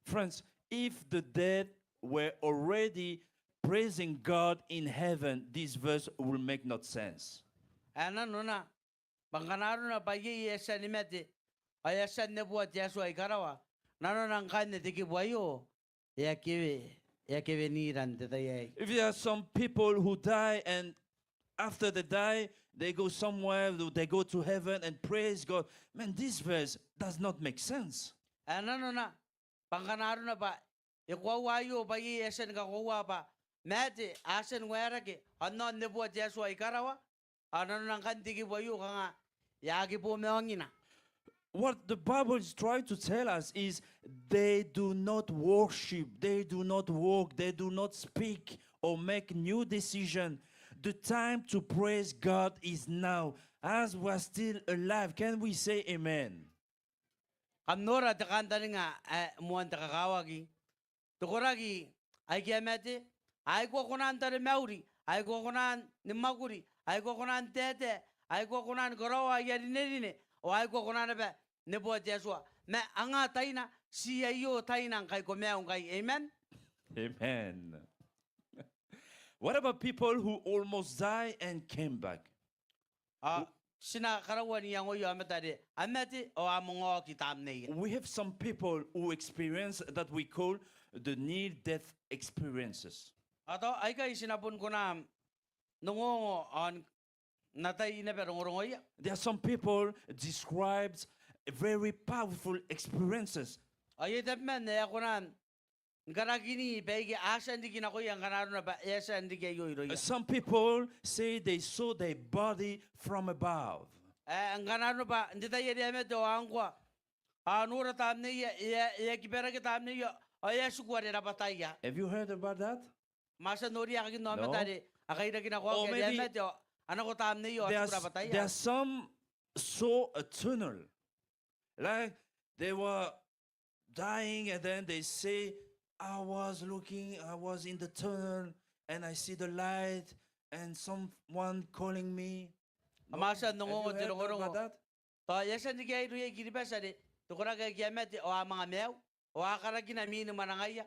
Friends, if the dead were already praising God in heaven, this verse will make not sense. Ae nanona, bwa ngkana arona bwa iai ae e a tia ni mate, ao e a tia n neboa te Atua i karawa, nanona ngkanne te kibu aio e a kewe, e a kewenira n te tai aei. If there are some people who die and after they die, they go somewhere, they go to heaven and praise God. Man, this verse does not make sense. Ae nanona, bwa ngkana arona bwa e koaua aio bwa iai ae e a tia ni kakoaua bwa maate, a tia ni waerake, ao n neboa te Atua i karawa, ao nanona ngkanne te kibu aio kanga e aki bomaongina. What the Bible is trying to tell us is they do not worship, they do not walk, they do not speak or make new decision. The time to praise God is now, as we are still alive. Can we say amen? Kam nora te kantaninga ae moan te kakawaki. Te koraki aike a mate, a aki kona n taromauri, a aki kona ni mwakuri, a aki kona n taetae, a aki kona ni karaoa aia rinerine, ao a aki kona naba n neboa te Atua. Ma anga taina, ti aio taina ngkai ko maiu ngkai. Amen? Amen. What about people who almost die and came back? Ao ti na karaua n iangoia aomata are a mate ao a manga oki tamneia. We have some people who experience that we call the near death experiences. Ao tao aikai ti na bon kona n ongoongo ao n atai naba rongorongoia. There are some people describes very powerful experiences. Ao iai tabeman ae a kona n ni karakini baike a tia n riki nakoia ngkana arona bwa e a tia n riki aio irouia. Some people say they saw their body from above. Ae ngkana arona bwa n te tai are a mate ao a ngkoa, a nora tamneia, e a, e a kibarake tamneia, ao e a tiku are rabwataia. Have you heard about that? Ma a tia n noria aekakin aomata are a kairaki nakoaki are a mate ao a nako tamneia ao a tiku rabwataia. There are some saw a tunnel. Like they were dying and then they say, "I was looking, I was in the tunnel and I see the light and someone calling me." Ma a tia n ongo te rongorongo. Tao e a tia n riki irouia I-Kiribati are te koraki ake a mate ao a manga maiu, ao a karakina mwin mwanangaia.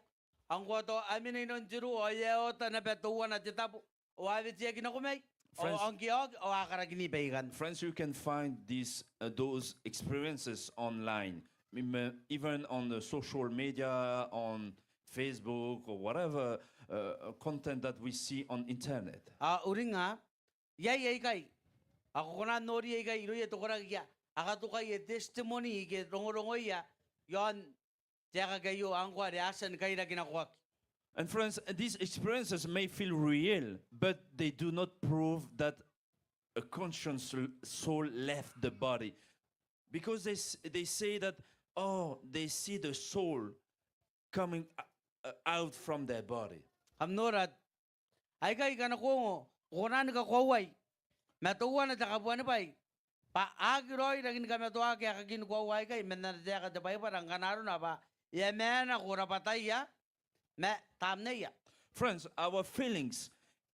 Ao ngkoa tao a mena i nanon te roo ao e a oota naba teuana te tabo, ao a weteaki nako mai, ao ngke a oki ao a karakini baikanne. Friends, you can find these, uh, those experiences online, even on the social media, on Facebook or whatever, uh, content that we see on internet. Ao uringnga, iai aikai, ao ko kona n nori aikai irouia te koraki aika a katokaia testimony ke rongorongoia iaon te aekaki aio, ngkoa are a tia ni kairaki nakoaki. And friends, these experiences may feel real, but they do not prove that a conscious soul left the body. Because they, they say that, oh, they see the soul coming out from their body. Kam nora, aikai ngkana ko ongo, ko kona ni kakoauai ma teuana te kabuanibwai bwa a aki raoi rangi ni kamatoaki aekakin koaua aikai man ana taeka te Baibara ngkana arona bwa e a maenako rabwataia ma tamneia. Friends, our feelings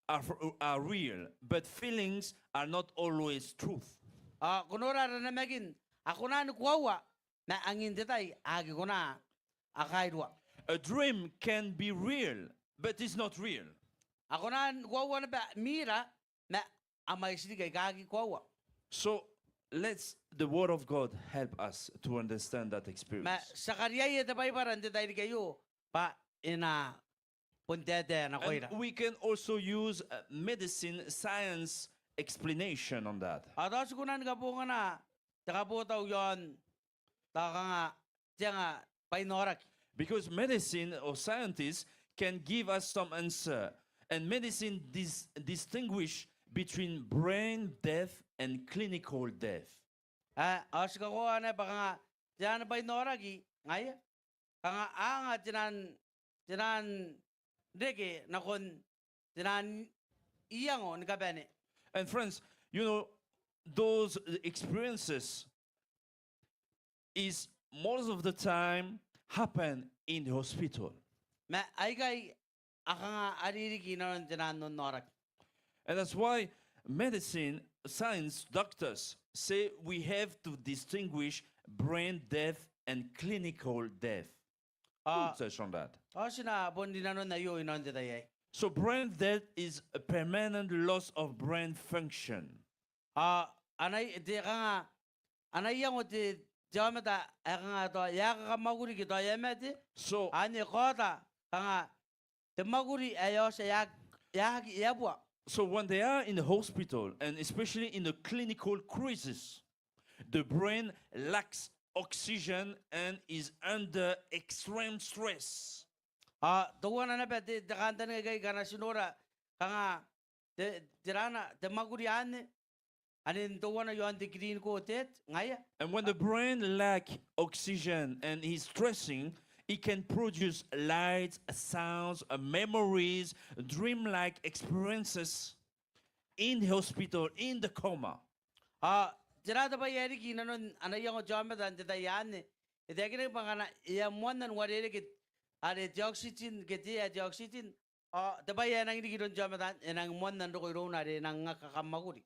are, are real, but feelings are not always truth. Ao ko nora ara namakin, a kona ni koaua, ma angin te tai a aki kona, a kairua. A dream can be real, but it's not real. A kona ni koaua naba mira, ma a mwaiti riki aika aki koaua. So let the word of God help us to understand that experience. Ma ti a kariaia te Baibara n te tairiki aio bwa e na bon taetae nakoira. And we can also use, uh, medicine science explanation on that. Ao tao ti kona ni kabongana te kabotau iaon tao kanga te anga bwainaoraki. Because medicine or scientists can give us some answer, and medicine dis-, distinguish between brain death and clinical death. Ae, ao ti kakoaua naba kanga te anga bwainaoraki ngaia, kanga a anga te nang, te nang reke nakon te nang iango ni kabane. And friends, you know, those experiences is most of the time happen in the hospital. Ma aikai a kanga a ririki i nanon te nang onnaoraki. And that's why medicine, science, doctors say we have to distinguish brain death and clinical death. Ao ti na bon rinanona aio i nanon te tai aei. So brain death is a permanent loss of brain function. Ao ana i-, te kanga, ana iango te, te aomata ae kanga tao e a kakamwakuri ke tao e a mate. So, anne e kaota kanga te mwakuri ae e a otia e a-, e a-, e a bua. So when they are in the hospital, and especially in a clinical crisis, the brain lacks oxygen and is under extreme stress. Ao teuana naba te, te kantaninga aikai ngkana ti nora kanga te, te rana, te mwakuri anne, anne teuana iaon te clinical death ngaia. And when the brain lack oxygen and is stressing, it can produce lights, sounds, uh, memories, dreamlike experiences in the hospital, in the coma. Ao tera te bwai ae riki i nanon ana iango te aomata n te tai anne? E taekinaki bwa ngkana e a moanna n uarereke are te oxygen ke te ae te oxygen, ao te bwai ae nang riki iroun te aomata anne, e nang moanna n roko irouna are e nang kakamwakuri.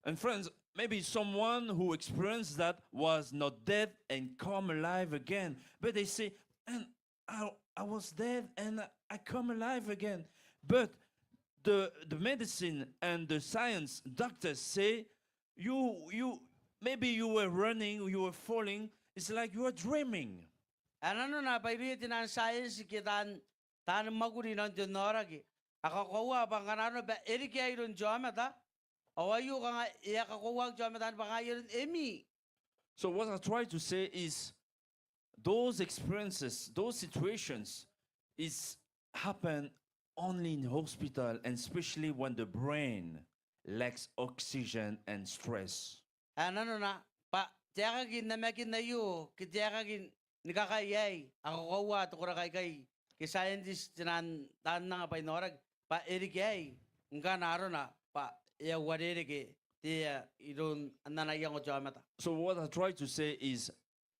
And friends, maybe someone who experienced that was not dead and come alive again. But they say, "And I, I was dead and I come alive again." But the, the medicine and the science, doctors say, "You, you, maybe you were running, you were falling. It's like you are dreaming." Ao nanona bwa irouia te nang science ke taan, taan mwakuri i nanon te onnaoraki, a kakoaua bwa ngkana arona bwa e reke ae iroun te aomata, ao aio kanga e a kakoauaki te aomata anne bwa kanga e a reke n emi. So what I try to say is, those experiences, those situations, It's happened only in hospital, and especially when the brain lacks oxygen and stress. Ae nanona bwa te aekaki n namakin aio ke te aekaki ni kakaei aei, a kakoaua te koraki aikai ke scientist, te nang, taan anga bwain aoraki, bwa e riki aei ngkana arona bwa e a uarereke te ea iroun ana iango te aomata. So what I try to say is,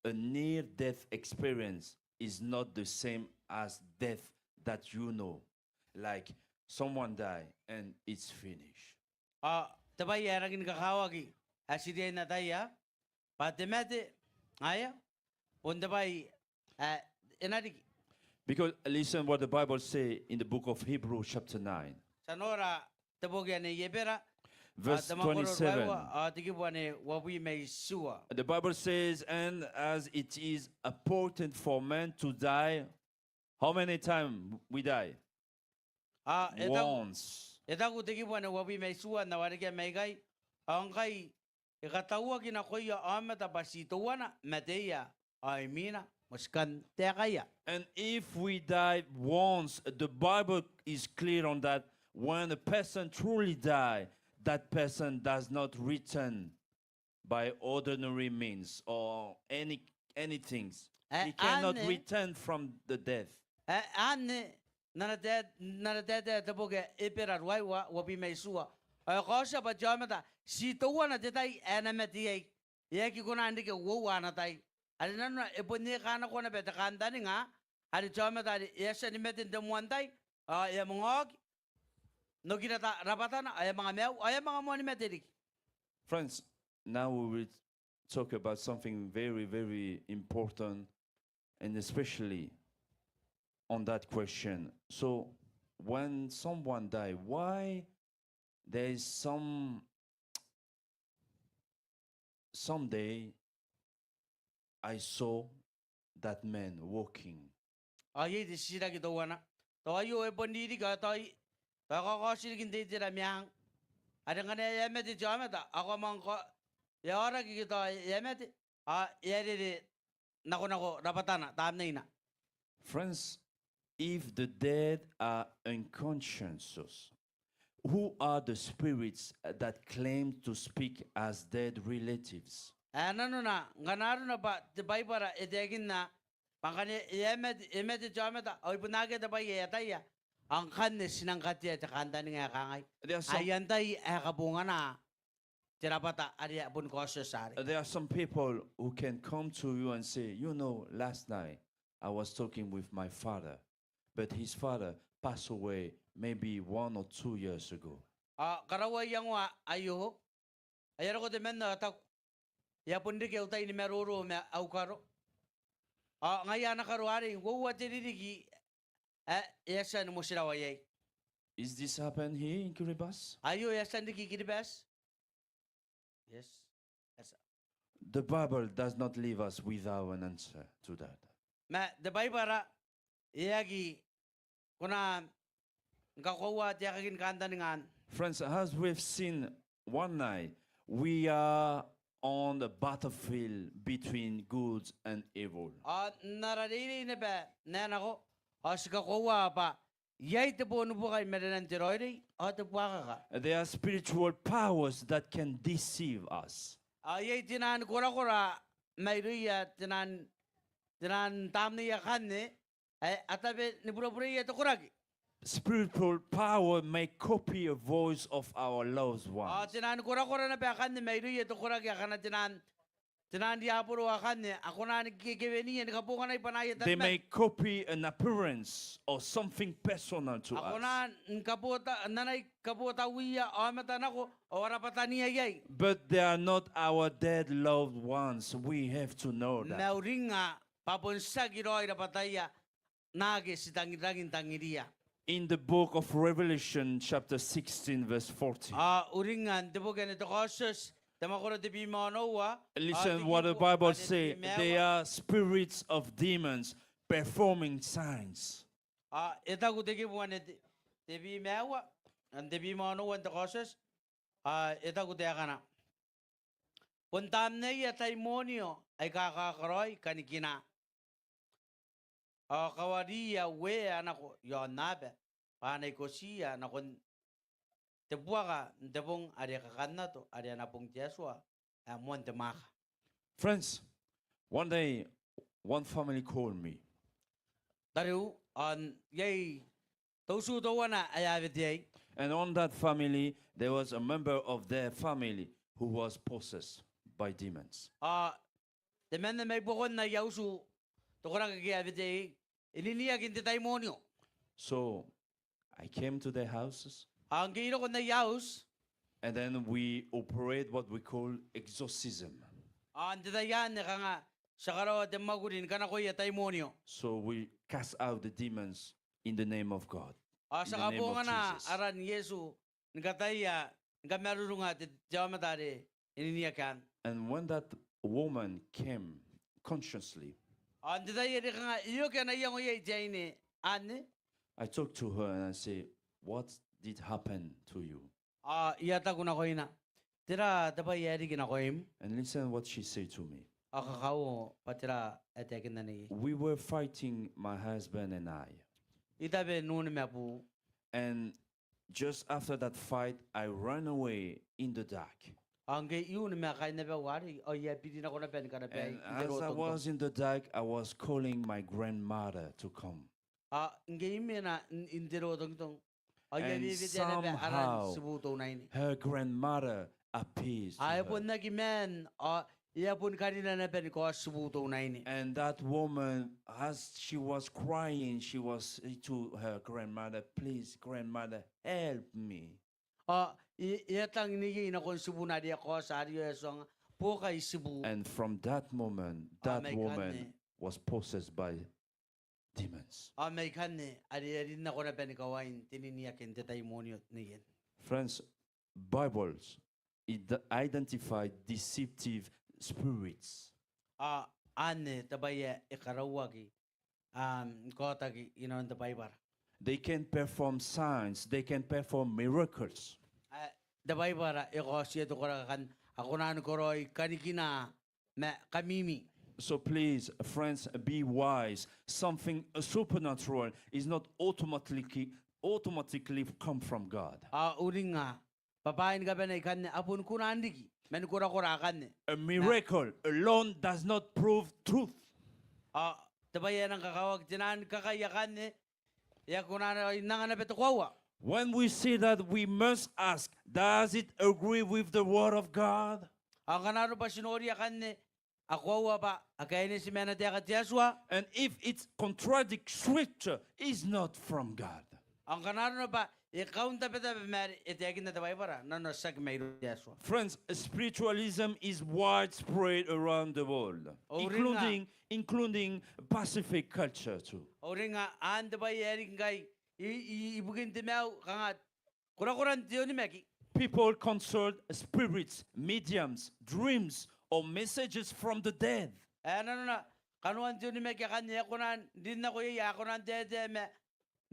a near death experience is not the same as death that you know. Like, someone die and it's finished. Ao te bwai ae rangi ni kakawaki ae ti riai n ataia bwa te mate, aia, bon te bwai ae e na riki. Because listen what the Bible say in the book of Hebrew chapter nine. Ti a nora te boki ae Ebera, verse twenty-seven, ao te mwakoro ruaiwa, ao te kibu ae uabwi ma itiua. The Bible says, and as it is appointed for man to die, how many times we die? Ao e taku, once. E taku te kibu ae uabwi ma itiua n au warekia mai ikai, ao ngkai e katauaki nakoia aomata bwa ti teuana mateia, ao imwina moti kan taekaia. And if we die once, the Bible is clear on that. When a person truly die, that person does not return by ordinary means or any, any things. He cannot return from the death. Ae anne, n ana taetae, n ana taetae te boki ae Ebera ruaiwa, uabwi ma itiua, ao e kaotia bwa te aomata ti teuana te tai ae e na mate iai. E aki kona n reke uoua ana tai. Are nanona e bon iai kanakoa naba te kantaninga are te aomata are e a tia ni mate n te moan tai, ao e a manga oki n okira rabwatana, ao e a manga maiu, ao e a manga moa ni mate riki. Friends, now we will talk about something very, very important, and especially on that question. So, when someone die, why there is some, someday I saw that man walking. Ao iai te titiraki teuana. Tao aio e bon ririki, ao tao, tao e kakaoti riki n te itera meang. Are ngkana e a mate te aomata, ao ko a manga ko, e a aoraki ke tao e a mate, ao e a rere nakonako rabwatana, tamneina. Friends, if the dead are unconscious, who are the spirits that claim to speak as dead relatives? Ae nanona, ngkana arona bwa te Baibara e taekinna bwa ngkana e a mate, e mate te aomata, ao e bon akea te bwai ae e ataia, ao ngkanne ti nang katea te kantaninga ae kangai, ai antai ae kabongana te rabwata are e a boni kaotioti arei. There are some people who can come to you and say, you know, last night I was talking with my father, but his father passed away maybe one or two years ago. Ao karauai iangoa aio, ao e a roko temanna ao e taku, e a bon reke au tai ni maroro ma au karo. Ao ngaia ana karo arei, uoua te ririki ae e a tia ni motirawa iai. Is this happen here in Kiribati? Aio e a tia n riki i Kiribati? Yes. Yes. The Bible does not leave us without an answer to that. Ma te Baibara e aki kona ni kakoaua te aekaki ni kantaninga anne. Friends, as we have seen one night, we are on the battlefield between good and evil. Ao n ara reirei naba n ae nako, ao ti kakoaua bwa iai te bonibuaka i marenan te raoiroi ao te buakaka. There are spiritual powers that can deceive us. Ao iai te nang korakora mairouia te nang, te nang tamnei akanne ae a tabe ni burebureia te koraki. Spiritual power may copy a voice of our loved ones. Ao te nang korakora naba akanne mairouia te koraki akana te nang, te nang riaboro akanne a kona ni kekeweniia ni kabonganai bwanaia tabeman. They may copy an appearance or something personal to us. A kona ni kabota, n anai kabotauia aomata nako ao a rabwataniia iai. But they are not our dead loved ones. We have to know that. Ma uringnga bwa bon tiaki raoi rabwataia naake ti tangi-, rangi n tangiria. In the book of Revelation, chapter sixteen, verse fourteen. Ao uringnga n te boki ae te Kaotioti, te mwakoro tebwi ma onoua, ao te kibu ae tebwi ma aua. Listen what the Bible say. They are spirits of demons performing signs. Ao e taku te kibu ae te, tebwi ma aua, ae tebwi ma onoua n te Kaotioti, ao e taku taekana. Bon tamneia taimonio aika kakaraoi kanikina. Ao kawariia uea nako i aonnaba, bwa a na ikotiia nakon te buaka n te bong are kakannato, are ana bong te Atua ae moan te mwaaka. Friends, one day, one family called me. Tariu, ao iai te utu teuana ae a weteai. And on that family, there was a member of their family who was possessed by demons. Ao temanna mai buakon aia utu te koraki ake a weteai, e niniaki n te taimonio. So I came to their houses. Ao ngke I roko n aia auti. And then we operate what we call exorcism. Ao n te tai anne kanga ti a karaoa te mwakuri ni kanakoia taimonio. So we cast out the demons in the name of God. Ao ti a kabongana aran Iesu ni kataia ni kamarurunga te, te aomata are e niniaki anne. And when that woman came consciously, Ao n te tai are kanga e oki ana iango iai te aine anne, I talked to her and I say, "What did happen to you?" Ao I a taku nakoina, "Tera te bwai ae riki nakoim?" And listen what she said to me. Ao kakauo bwa tera ae taekinna neiei. "We were fighting, my husband and I. I tabe n un ma buu." And just after that fight, I ran away in the dark. Ao ngke I un ma kaainabau arei, ao I a biri nako naba ni kanabaai n te rotongitong. And as I was in the dark, I was calling my grandmother to come. Ao ngke I mena n, n te rotongitong, ao I a wewetea naba aran tibu teunaine. And somehow, her grandmother appears to her. Ao e bon aki maan, ao e a boni karina naba ni kaoti tibu teunaine. And that woman, as she was crying, she was say to her grandmother, "Please, grandmother, help me." Ao e, e a tang neiei nakon tibuna are e a kaoti arei ao e tuanga, "Buokai tibu." And from that moment, that woman was possessed by demons. Ao mai ikanne are e a rin nako naba ni kawain te niniaki n te taimonio neien. Friends, Bibles id-, identify deceptive spirits. Ao anne te bwai ae e karauaki, am, kaotaki inanon te Baibara. They can perform signs, they can perform miracles. Ae te Baibara e kaotia te koraki akanne, a kona ni karaoi kanikina ma kamimi. So please, friends, be wise. Something supernatural is not automatically, automatically come from God. Ao uringnga bwa bwaai ni kabane ikanne a boni kunaan riki man korakora akanne. A miracle alone does not prove truth. Ao te bwai ae nang kakawaki, te naan kakai akanne e aki kona n anga naba te koaua. When we see that, we must ask, does it agree with the word of God? Ao ngkana arona bwa ti nori akanne, a koaua bwa a kaineti ma ana taeka te Atua? And if it contradicts scripture, is not from God. Ao ngkana arona bwa e kauntabataba ma are e taekinna te Baibara, nanona tiaki mairoun te Atua. Friends, spiritualism is widespread around the world, including, including Pacific culture too. Ao uringnga, ao te bwai ae riki ngkai i, i, ibukin te maiu, kanga korakoran te onimaki. People consult spirits, mediums, dreams, or messages from the dead. Ae nanona kanoan te onimaki akanne e kona n rin nako iai, a kona n taetae ma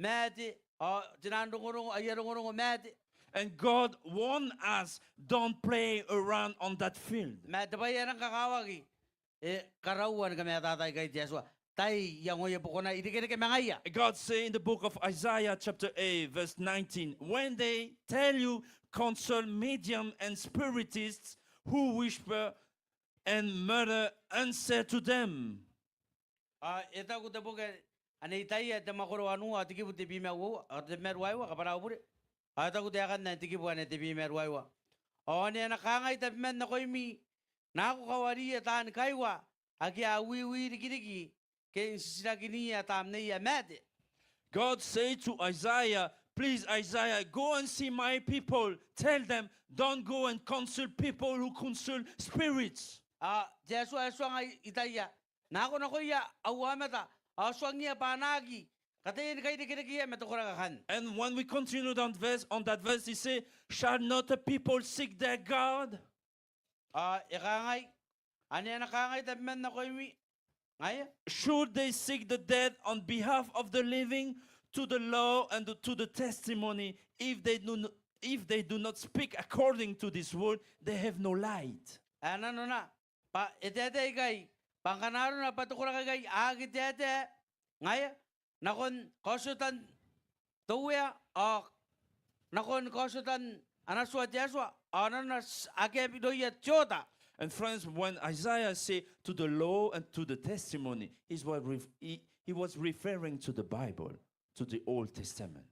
maate, ao te naan rongorongo, aia rongorongo maate. And God warned us, don't play around on that field. Ma te bwai ae nang kakawaki, e karaua ni kamatata ikai te Atua. Tai iangoia bukona, irekereke ma ngaia. God say in the book of Isaiah chapter eight verse nineteen, "When they tell you, consult medium and spiritists who whisper and mutter, answer to them." Ao e taku te boki ane Itaia, te mwakoro wanua, te kibu tebwi ma uoua, ao tebwi ma ruaiwa, kabwara au bure. Ao e taku taekan ae te kibu ane tebwi ma ruaiwa. Ao ane a na kangai tabeman nakoimi, nako kawariia taani kaiwa ake a wiwirikiriki, ke n titirakinia tamneia maate. God say to Isaiah, "Please, Isaiah, go and see my people. Tell them, don't go and consult people who consult spirits." Ao te Atua e tuanga Itaia, nako nakoia au aomata, ao tuangiia bwa a na aki kataia ni kairekerekeia ma te koraki akanne. And when we continue down verse, on that verse, he say, "Shall not a people seek their God?" Ao e kangai, ane a na kangai tabeman nakoimi, ngaia. "Should they seek the dead on behalf of the living, to the law and to the testimony? If they do not, if they do not speak according to this word, they have no light." Ae nanona bwa e taetae ikai bwa ngkana arona bwa te koraki aikai a aki taetae, Ngaia, nakon kaotiotan te Uea, ao nakon kaotiotan ana tua te Atua, ao nanona ti, akea irouia te oota. And friends, when Isaiah said to the law and to the testimony, is what ref-, he, he was referring to the Bible, to the Old Testament.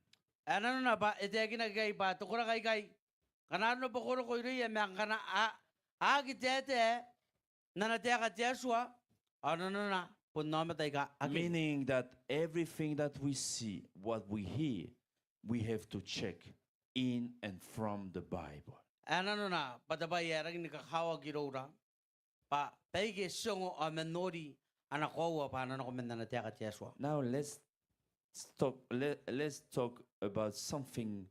Ae nanona bwa e taekinaki ikai bwa te koraki aikai, ngkana a nonobokoroko irouia ma ngkana a, a aki taetae n ana taeka te Atua, ao nanona bon aomata aika akea. Meaning that everything that we see, what we hear, we have to check in and from the Bible. Ae nanona bwa te bwai ae rangi ni kakawaki iroura bwa baike ti ongo ao man nori ana koaua bwa a na nako man ana taeka te Atua. Now let's talk, let, let's talk about something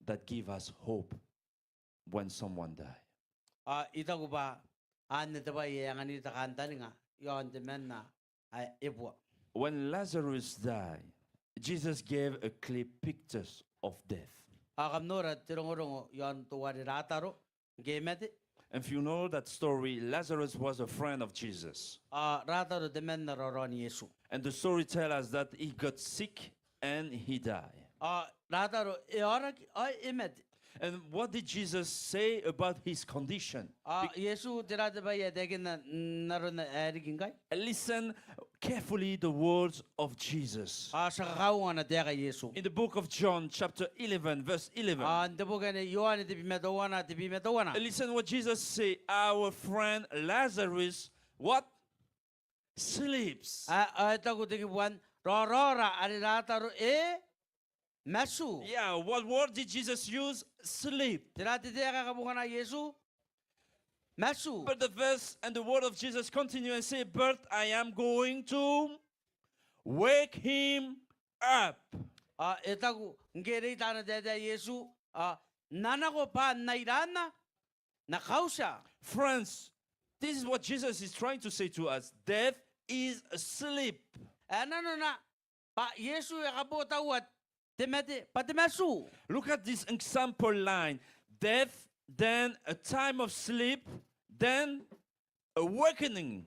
that give us hope when someone die. Ao I taku bwa anne te bwai ae anganira te kantaninga iaon temanna ae e bua. When Lazarus died, Jesus gave a clear picture of death. Ao kam nora te rongorongo iaon teuare Rataro ngke e mate. And if you know that story, Lazarus was a friend of Jesus. Ao Rataro temanna raoraon Iesu. And the story tell us that he got sick and he died. Ao Rataro e aoraki ao e mate. And what did Jesus say about his condition? Ao Iesu, tera te bwai ae e taekinna n arona ae riki ngkai? Listen carefully the words of Jesus. Ao ti a kakaunga ana taeka Iesu. In the book of John, chapter eleven, verse eleven. Ao n te boki anne Ioane tebwi ma teuana, tebwi ma teuana. Listen what Jesus say, "Our friend Lazarus," what? Sleeps. Ao, ao e taku te kibu anne, raoraora are Rataro e matu. Yeah, what word did Jesus use? Sleep. Tera te taeka ae e kabongana Iesu? Matu. But the verse and the word of Jesus continue and say, "But I am going to wake him up." Ao e taku, ngke e reita ana taetae Iesu, ao N na nako bwa N na iraanna, N na kaotia. Friends, this is what Jesus is trying to say to us. Death is a sleep. Ae nanona bwa Iesu e kabotaua te mate bwa te matu. Look at this example line. Death, then a time of sleep, then awakening.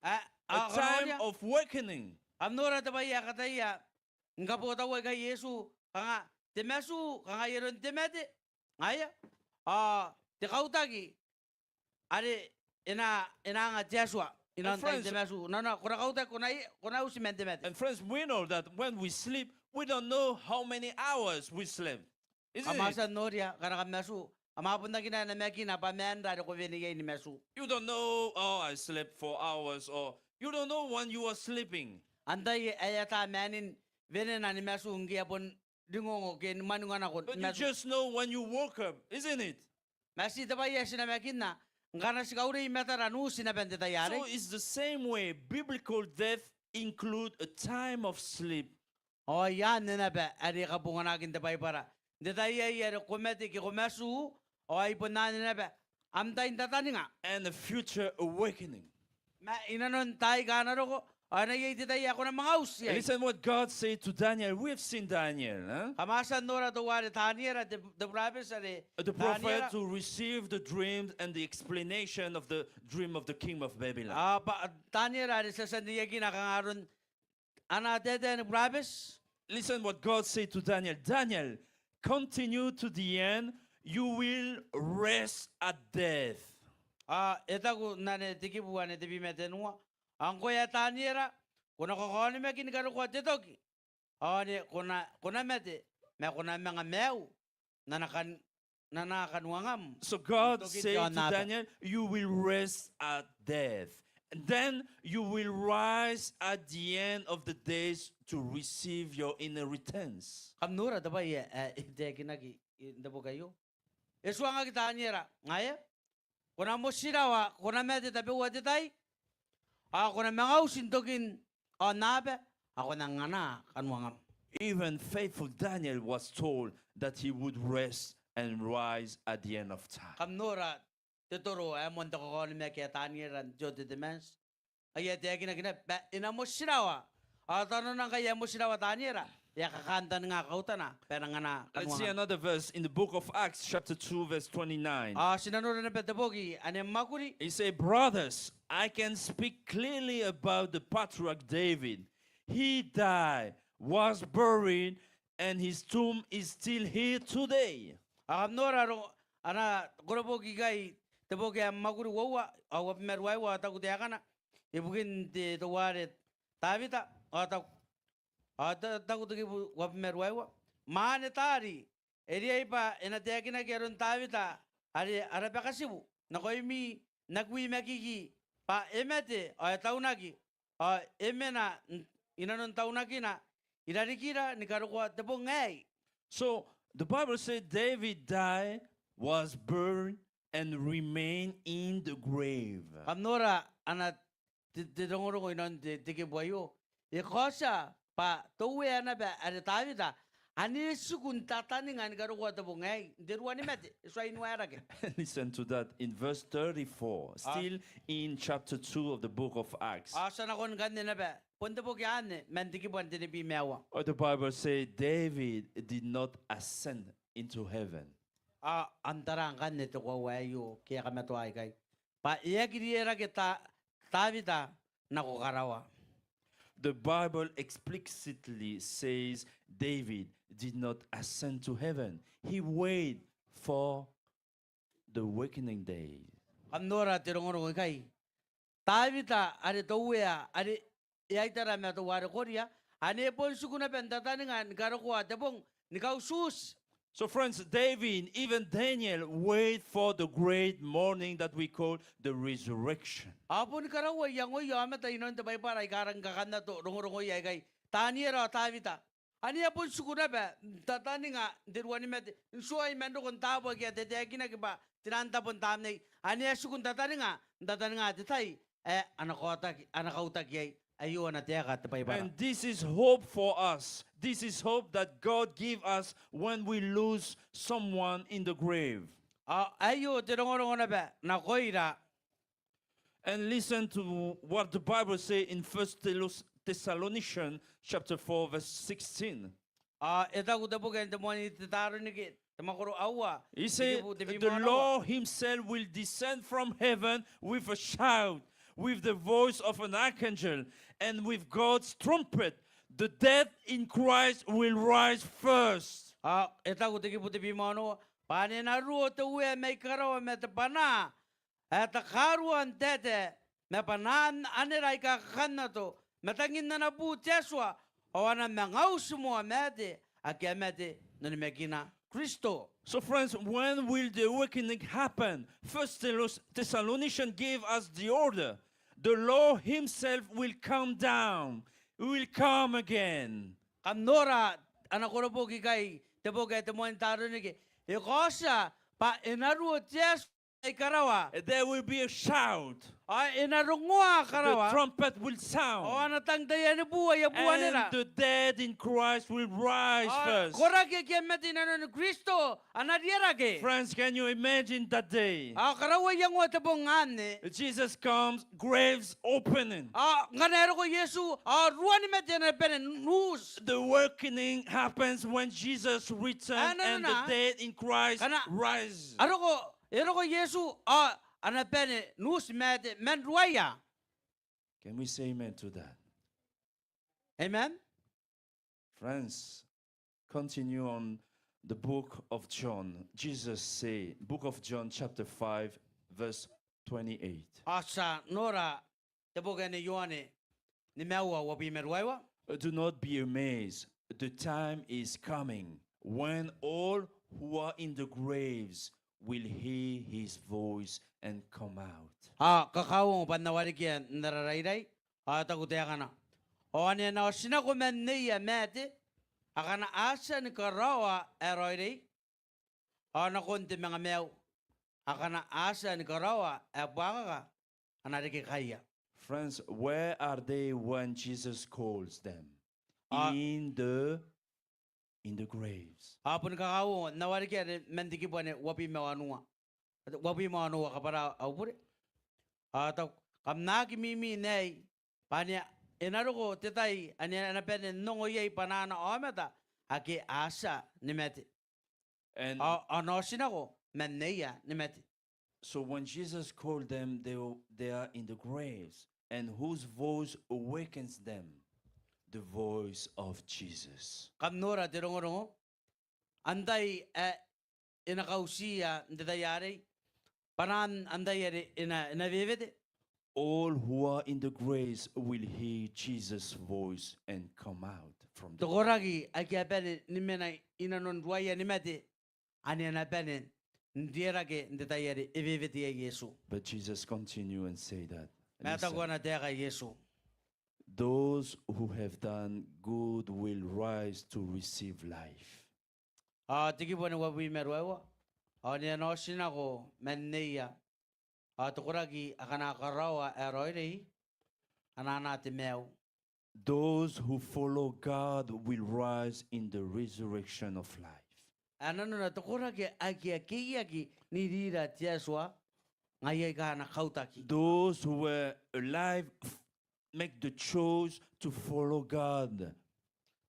A, a, a time of wakening. Kam nora te bwai ae e kataia ni kabotaua ikai Iesu, kanga te matu, kanga ai aron te mate. Ngaia, ao te kautaki are e na, e na anga te Atua inanon tain te matu. Nanona, ko na kautaki, ko na i-, ko na uti man te mate. And friends, we know that when we sleep, we don't know how many hours we sleep. Isn't it? Kam a tia n noria, ngkana kam matu, kam a bon aki namakinna bwa maan ra are ko wene iai ni matu. You don't know, "Oh, I slept four hours," or you don't know when you are sleeping. Antai ae e ata maanin wenena ni matu ngke e a bon ringongo ke ni mwaninga nako ni matu? But you just know when you woke up, isn't it? Ma ti te bwai ae ti namakinna ngkana ti kaurei matara n uti naba n te tai arei. So it's the same way. Biblical death include a time of sleep. Ao ai anne naba are e kabonganaki n te Baibara. N te tai aei are ko mate ke ko matu, ao ai bon anne naba am tai n tataninga. And a future awakening. Ma inanon taai aika a na roko, ao e na iai te tai ae ko na manga uti iai. Listen what God said to Daniel. We have seen Daniel, eh? Kam a tia n nora teuare Taniera, te, te burabeti are Taniera. The prophet who received the dreams and the explanation of the dream of the king of Babylon. A, bwa Taniera are ti a tia n neiakina kanga aron ana taetae ni burabeti. Listen what God said to Daniel. "Daniel, continue to the end, you will rest at death." Ao e taku n anne te kibu anne tebwi ma tenua, "Ao ngkoe ae Taniera, ko na kakaonimaki ni karokoa te toki. Ao anne ko na, ko na mate, ma ko na manga maiu n ana kan-, n ana kanuangam." So God said to Daniel, "You will rest at death. And then you will rise at the end of the days to receive your inheritance." Kam nora te bwai ae, ae e taekinaki n te boki aio. E tuangaki Taniera, ngaia, ko na motirawa, ko na mate tabeua te tai, ao ko na manga uti n tokin aonnaba, ao ko na anganna kanuangam. Even faithful Daniel was told that he would rest and rise at the end of time. Kam nora te toro ae moan te kakaonimaki ae Taniera n te Old Testament. Ao e taekinaki naba bwa e na motirawa. Ao tao nanona ngkai e a motirawa Taniera, e a kakantaninga kautana bwa e na anganna kanuangana. Let's see another verse in the book of Acts, chapter two, verse twenty-nine. Ao ti na nora naba te boki anne Mwakuri. He said, "Brothers, I can speak clearly about the patriarch David. He died, was buried, and his tomb is still here today. Ao kam nora ro-, ana koroboki ikai, te boki ae mwakuri uoua, ao uabwi ma ruaiwa, ao e taku taekana ibukin te, teuare Tawita, ao e taku, ao e taku te kibu uabwi ma ruaiwa: Ma anne taari, e riai bwa e na taekinaki aron Tawita are ara bakatibu nakoimi n aki wi makiki, bwa e mate ao e taunaki, ao e mena n-, i nanon taunakina i rarikira ni karokoa te bong aei. So the Bible said David died, was buried, and remained in the grave. Kam nora ana te, te rongorongo inanon te, te kibu aio. E kaotia bwa te Uea naba are Tawita ane e tiku n tataninga ni karokoa te bong aei n te ruanimate, e tuai n waerake. Listen to that in verse thirty-four, still in chapter two of the book of Acts. Ao ti a nakon ngkanne naba, bon te boki anne, man te kibu ae tenibwi ma aua. Or the Bible say David did not ascend into heaven. Ao n tara ngkanne te koaua aio ke e kamatoa ikai, bwa e aki rierake Ta-, Tawita nako karawa. The Bible explicitly says David did not ascend to heaven. He waited for the awakening day. Kam nora te rongorongo ikai. Tawita are te Uea are e a itara ma teuare Koria, ane e bon tiku naba n tataninga ni karokoa te bong ni kautiuti. So friends, David, even Daniel wait for the great morning that we call the resurrection. Ao boni karaua iangoia aomata inanon te Baibara aika rangi ni kakannato rongorongoia aikai. Taniera ao Tawita ane a bon tiku naba n tataninga n te ruanimate, n tuai man rokon taabo ake a tataekinaki bwa te nang tabo n tamnei, ane a tiku n tataninga, n tataninga te tai ae a na kaotaki, a na kaotaki iai. Aio ana taeka te Baibara. And this is hope for us. This is hope that God give us when we lose someone in the grave. Ao aio te rongorongo naba nakoira. And listen to what the Bible say in First Thessalonians chapter four, verse sixteen. Ao e taku te boki ae te moan Tetaronike, te mwakoro aua, te kibu tebwi ma onoua. He said, "The Lord himself will descend from heaven with a shout, with the voice of an archangel, and with God's trumpet. The dead in Christ will rise first." Ao e taku te kibu tebwi ma onoua, bwa ane e na ruo te Uea mai karawa ma te bwanaa ae takarua n taetae, ma bwanaan anera aika kakannato, ma tangin ana bu te Atua, ao a na manga uti moa maate ake a mate n onimakina Kristo. So friends, when will the awakening happen? First Thessalonians give us the order. The Lord himself will come down. He will come again. Kam nora ana koroboki ikai, te boki ae te moan Tetaronike. E kaotia bwa e na ruo te Atua mai karawa. There will be a shout. Ao e na rongoa karawa. The trumpet will sound. Ao a na tang taiani bu aia bu anera. And the dead in Christ will rise first. Ao koraki ake a mate inanon Kristo a na rierake. Friends, can you imagine that day? Ao karaua iangoa te bong anne. Jesus comes, graves opening. Ao ngkana e roko Iesu, ao ruanimate a na bane n uti. The awakening happens when Jesus returns and the dead in Christ rise. A roko, e roko Iesu, ao a na bane n uti maate man ruaia. Can we say amen to that? Amen. Friends, continue on the book of John. Jesus say, book of John chapter five, verse twenty-eight. Ao ti a nora te boki ae Ioane nimaua, uabwi ma ruaiwa. Do not be amazed. The time is coming when all who are in the graves will hear his voice and come out. Ao kakauongo bwa N na warekia n ara rairai, ao e taku taekana: Ao ane a na otinako man nneia maate, akana a tia ni karaoa ae raoiroi, ao nakon te manga maiu, akana a tia ni karaoa ae buakaka, a na reke kaia. Friends, where are they when Jesus calls them? In the, in the graves. Ao boni kakauongo, N na warekia are man te kibu ae uabwi ma wanua. Uabwi ma wanua, kabwara au bure. Ao e taku: Kam na aki mimi n aei, bwa ane e na roko te tai ane a na bane n ongo iai bwanaana aomata ake a tia ni mate. And ao a na otinako man nneia ni mate. So when Jesus called them, they, they are in the graves, and whose voice awakens them? the voice of Jesus. Kam nora te rongorongo. Antai ae e na kautiia n te tai arei? Bwanaan antai are e na, e na wewete? All who are in the graves will hear Jesus' voice and come out from the grave. Te koraki ake a bane ni mena i nanon ruaia ni mate, ane a na bane n rierake n te tai are e wewete iai Iesu. But Jesus continue and say that, listen. Ma e taku ana taeka Iesu. Those who have done good will rise to receive life. Ao te kibu ae uabwi ma ruaiwa. Ao ane a na otinako man nneia, ao te koraki akana karaoa ae raoiroi, a na anaa te maiu. Those who follow God will rise in the resurrection of life. Ae nanona te koraki ake a keiaki n irira te Atua, ngaia aika a na kautaki. Those who were alive f-, make the choice to follow God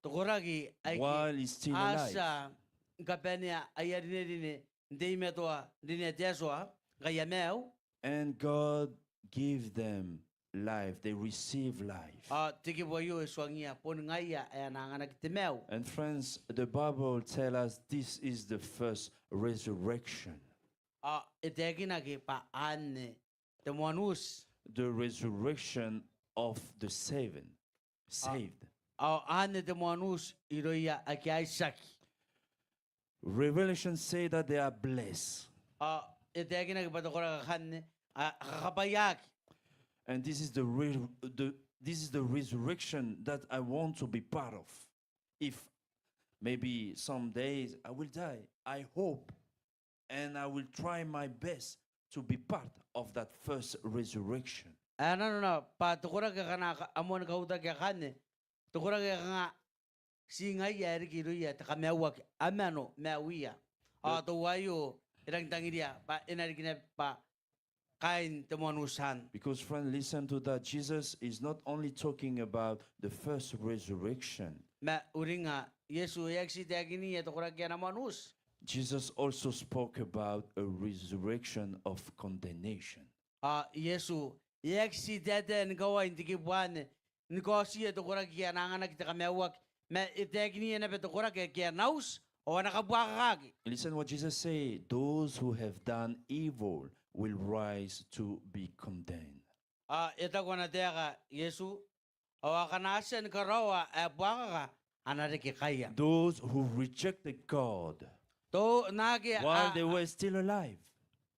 while he's still alive. Te koraki aike a tia ni kabanea aia rinerine n teimatoa rinea te Atua ngkai a maiu. And God give them life. They receive life. Ao te kibu aio e tuangia boni ngaia ae a na anganaki te maiu. And friends, the Bible tell us this is the first resurrection. Ao e taekinaki bwa anne te moan uti. The resurrection of the seven saved. Ao anne te moan uti irouia ake a itiaki. Revelation say that they are blessed. Ao e taekinaki bwa te koraki akanne a, a kakabwaiaki. And this is the re-, the, this is the resurrection that I want to be part of. If maybe some days I will die, I hope, and I will try my best to be part of that first resurrection. Ae nanona bwa te koraki akana a moani kautaki akanne, te koraki ae kanga ti ngaia ae riki irouia te kamaiuaki, a mano maiuia. Ao teuaio e rangi n tangiria bwa e na riki naba bwa kaain te moan uti anne. Because, friend, listen to that. Jesus is not only talking about the first resurrection. Ma uringnga, Iesu e aki ti taekiniia te koraki ae ana moan uti. Jesus also spoke about a resurrection of condemnation. Ao Iesu e aki ti taetae ni kawai n te kibu anne ni kaotiia te koraki ake a na anganaki te kamaiuaki, ma e taekiniia naba te koraki ake a na uti ao a na kabuakakaki. Listen what Jesus say, "Those who have done evil will rise to be condemned." Ao e taku ana taeka Iesu, ao akana a tia ni karaoa ae buakaka a na reke kaia. Those who rejected God while they were still alive.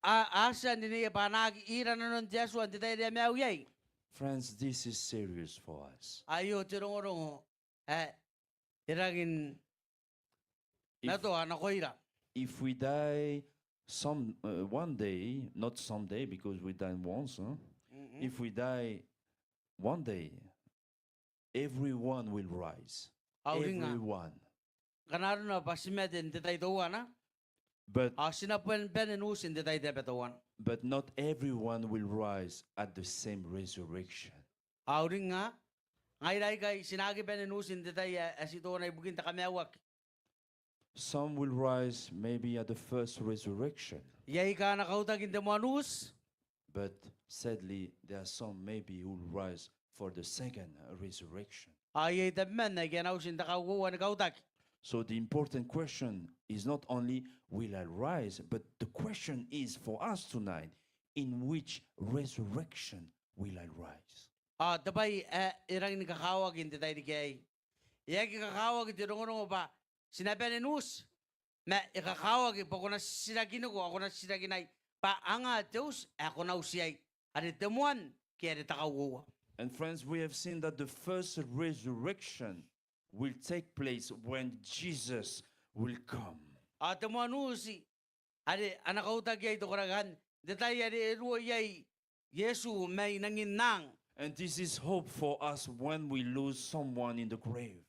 Tao naake a, a, a tia n rineia bwa a na aki ira nanon te Atua n te tai are a maiu iai. Friends, this is serious for us. Aio te rongorongo ae e rangi n matoa nakoira. If we die some, uh, one day, not someday, because we die once, huh? If we die one day, everyone will rise. Everyone. Ao uringnga, ngkana arona bwa ti mate n te tai teuana, ao ti na bane, bane n uti n te tai naba teuana. But not everyone will rise at the same resurrection. Ao uringnga, ngaira aikai ti na aki bane n uti n te tai ae, ae ti teuana ibukin te kamaiuaki. Some will rise maybe at the first resurrection. Iai aika a na kautaki n te moan uti. But sadly, there are some maybe who will rise for the second resurrection. Ao iai tabeman aike a na uti n te kauoua ni kautaki. So the important question is not only will I rise, but the question is for us tonight, in which resurrection will I rise? Ao te bwai ae e rangi ni kakawaki n te tairiki aei, e aki kakawaki te rongorongo bwa ti na bane n uti, ma e kakawaki bwa ko na titirakiniko ao ko na titirakinai bwa anga te uti ae ko na uti iai, are te moan ke are te kauoua. And friends, we have seen that the first resurrection will take place when Jesus will come. Ao te moan uti are a na kautaki iai te koraki n te tai are e ruo iai Iesu mai nangin ang. And this is hope for us when we lose someone in the grave.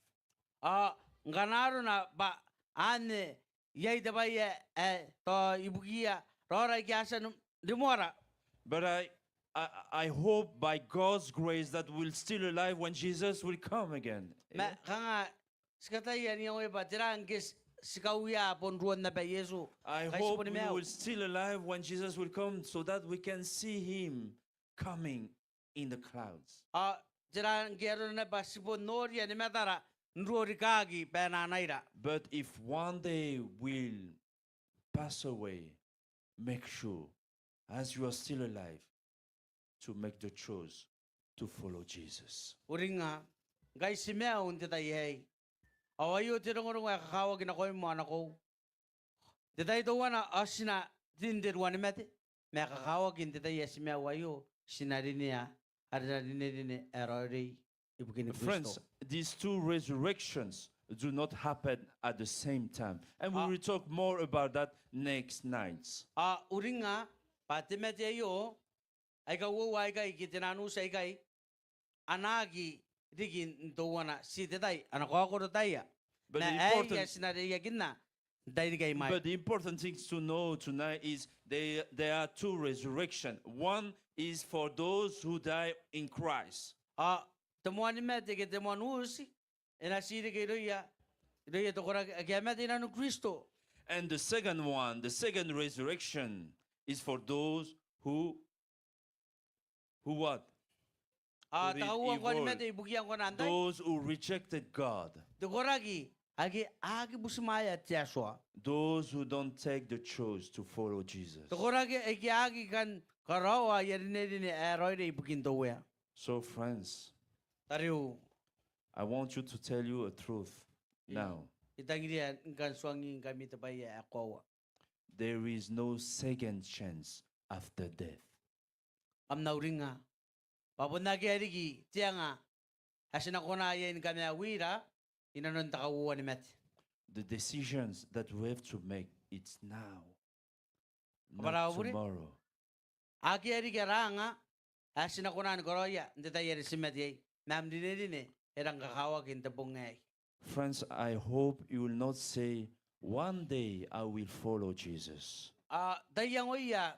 Ao ngkana arona bwa anne iai te bwai ae, ae tao ibukiia raora aike a tia n rimoara. But I, I, I hope by God's grace that we'll still alive when Jesus will come again. Ma kanga ti kataia n iangoi bwa tera ngke ti, ti kauia bon ruon naba Iesu ngkai ti boni maiu. I hope we will still alive when Jesus will come so that we can see him coming in the clouds. Ao tera ngke arona naba ti bon noria ni matara n rorikaki bwa e na anaira. But if one day will pass away, make sure, as you are still alive, to make the choice to follow Jesus. Uringa, ngkai ti maiu n te tai aei, ao aio te rongorongo ae kakawaki nakoim ao nakoiu. Te tai teuana ao ti na rin n te ruanimate, ma e kakawaki n te tai ae ti maiu aio ti na rinea are rinerine ae raoiroi ibukin Kristo. Friends, these two resurrections do not happen at the same time. And we will talk more about that next night. Ao uringa bwa te mate aio, aika uoua aikai ke te naan uti aikai, a na aki riki n teuana ti te tai, a na kaokoro taia. But ma aei ti na reiakinna n tairiki ae imwaina. But the important thing to know tonight is they, there are two resurrection. One is for those who die in Christ. Ao te moani mate ke te moan uti e na ti reke irouia, irouia te koraki ake a mate i nanon Kristo. And the second one, the second resurrection is for those who, who what? Ao te kauoua ngkoa ni mate ibukia ngkoa n antai? Those who rejected God. Te koraki ake a aki butimwaea te Atua. Those who don't take the choice to follow Jesus. Te koraki ake a aki kan karaoa aia rinerine ae raoiroi ibukin te Uea. So, friends, tariu, I want you to tell you a truth now. I tangiria ni kan tuangingkami te bwai ae koaua. There is no second chance after death. Kam na uringa bwa bon akea riki te anga ae ti na kona iai ni kamaiuira i nanon te kauoua ni mate. The decisions that we have to make, it's now, not tomorrow. Akea riki ara anga ae ti na kona ni karaoia n te tai are ti mate iai, ma am rinerine e rang kakawaki n te bong aei. Friends, I hope you will not say, "One day I will follow Jesus." Ao tai iangoia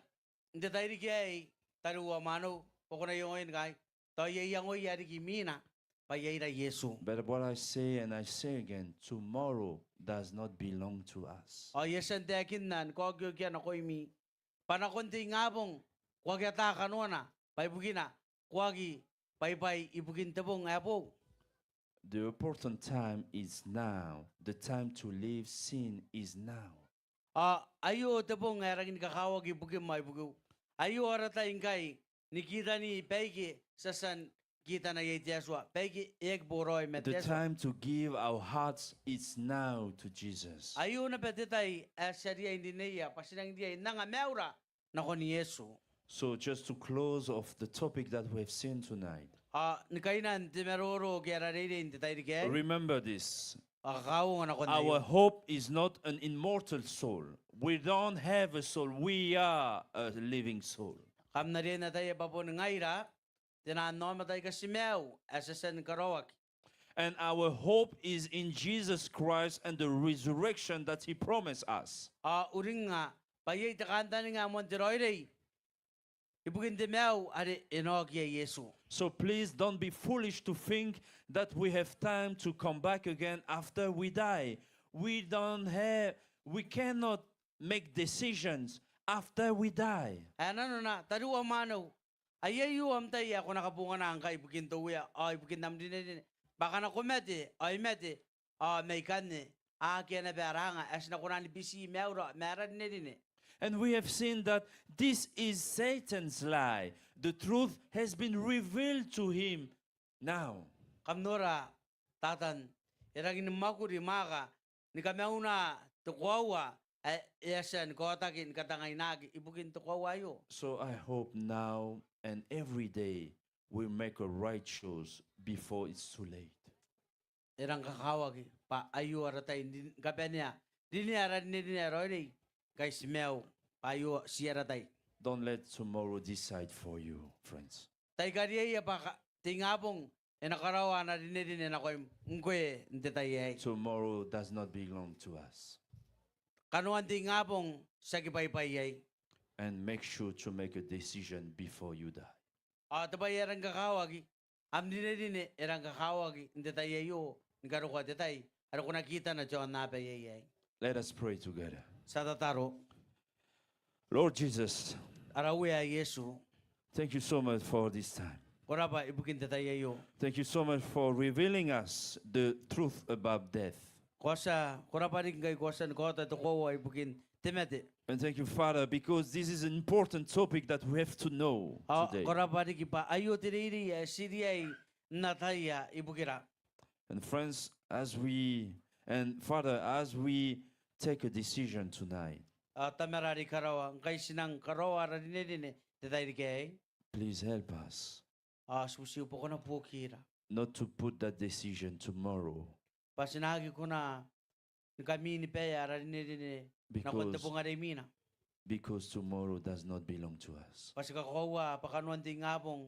n te tairiki aei, tariu ao mwaneu, bwa ko na iangoia ngkai tao iai iangoia riki imwina bwa iai ira Iesu. But what I say, and I say again, tomorrow does not belong to us. Ao I a tia n taekinna ni kaokiokia nakoimi bwa nakon te ingabong ko aki ata kanoana, bwa ibukina ko aki bwaibwai ibukin te bong ae boou. The important time is now. The time to leave sin is now. Ao aio te bong ae rangi ni kakawaki ibukim ao ibukiu. Aio ara tai ngkai ni kitani baike ti a tia n kitana iai te Atua, baike e aki boraoi ma te Atua. The time to give our hearts is now to Jesus. Aio naba te tai ae ti a riai n rineia bwa ti rangi n riai n anga maiura nakon Iesu. So just to close off the topic that we have seen tonight. Ao ni kainan te maroro ke ara reirei n te tairiki aei. Remember this. Ao kakauongo nakon aio. Our hope is not an immortal soul. We don't have a soul. We are a living soul. Kam na riai n ataia bwa bon ngaira te naan aomata aika ti maiu ae ti a tia ni karaoaki. And our hope is in Jesus Christ and the resurrection that he promised us. Ao uringa bwa iai te kantaninga ae moan te raoiroi ibukin te maiu are e na oki iai Iesu. So please don't be foolish to think that we have time to come back again after we die. We don't have, we cannot make decisions after we die. Ae nanona, tariu ao mwaneu, ai aio am tai ae ko na kabongana ngkai ibukin te Uea ao ibukin am rinerine, bwa ngkana ko mate ao I mate, ao mai ikanne akea naba ara anga ae ti na kona ni biti maiura ma ara rinerine. And we have seen that this is Satan's lie. The truth has been revealed to him now. Kam nora, Tatan e rangi ni mwakuri mwaaka ni kamauna te koaua ae e a tia ni kaotaki ni katangainaki ibukin te koaua aio. So I hope now and every day we make a right choice before it's too late. E rang kakawaki bwa aio ara tai ni kabanea, rinea ara rinerine ae raoiroi ngkai ti maiu, bwa aio ti ara tai. Don't let tomorrow decide for you, friends. Tai kariaia bwa te ingabong e na karaoa ana rinerine nakoim. Ngkoe n te tai aei. Tomorrow does not belong to us. Kanoan te ingabong ti aki bwaibwai iai. And make sure to make a decision before you die. Ao te bwai ae rang kakawaki, am rinerine e rang kakawaki n te tai aio ni karokoa te tai are ko na kitana te aonnaba iai. Let us pray together. Ti a tataro. Lord Jesus, ara Uea Iesu, thank you so much for this time. Ko rabwa ibukin te tai aio. Thank you so much for revealing us the truth about death. Ko a tia, ko rabwa riki ngkai ko a tia ni kaota te koaua ibukin te mate. And thank you, Father, because this is an important topic that we have to know today. Ao ko rabwa riki bwa aio te reirei ae ti riai n ataia ibukira. And friends, as we, and Father, as we take a decision tonight, Ao Tamara are i karawa, ngkai ti nang karaoa ara rinerine n te tairiki aei, please help us ao ti butiiko bwa ko na buokira not to put that decision tomorrow. Bwa ti na aki kona ni kaminibaea ara rinerine nakon te bong are imwina. Because tomorrow does not belong to us. Bwa ti kakoaua bwa kanoan te ingabong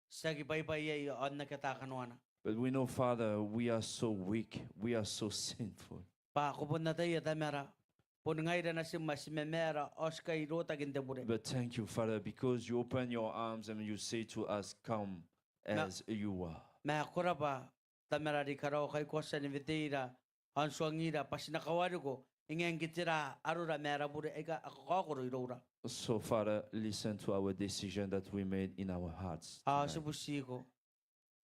ti aki bwaibwai iai ao n aki ata kanoana. But we know, Father, we are so weak, we are so sinful. Bwa ko bon ataia Tamara, boni ngaira natim ae ti mamaara ao ti kai rotaki n te bure. But thank you, Father, because you open your arms and you say to us, "Come as you are." Ma ko rabwa Tamara are i karawa ngkai ko a tia ni weteira ao n tuangira bwa ti na kawariko, e ngae ngke tera arora ma ara bure aika a kakaokoro iroura. So, Father, listen to our decision that we made in our hearts tonight. Ao ti butiiko,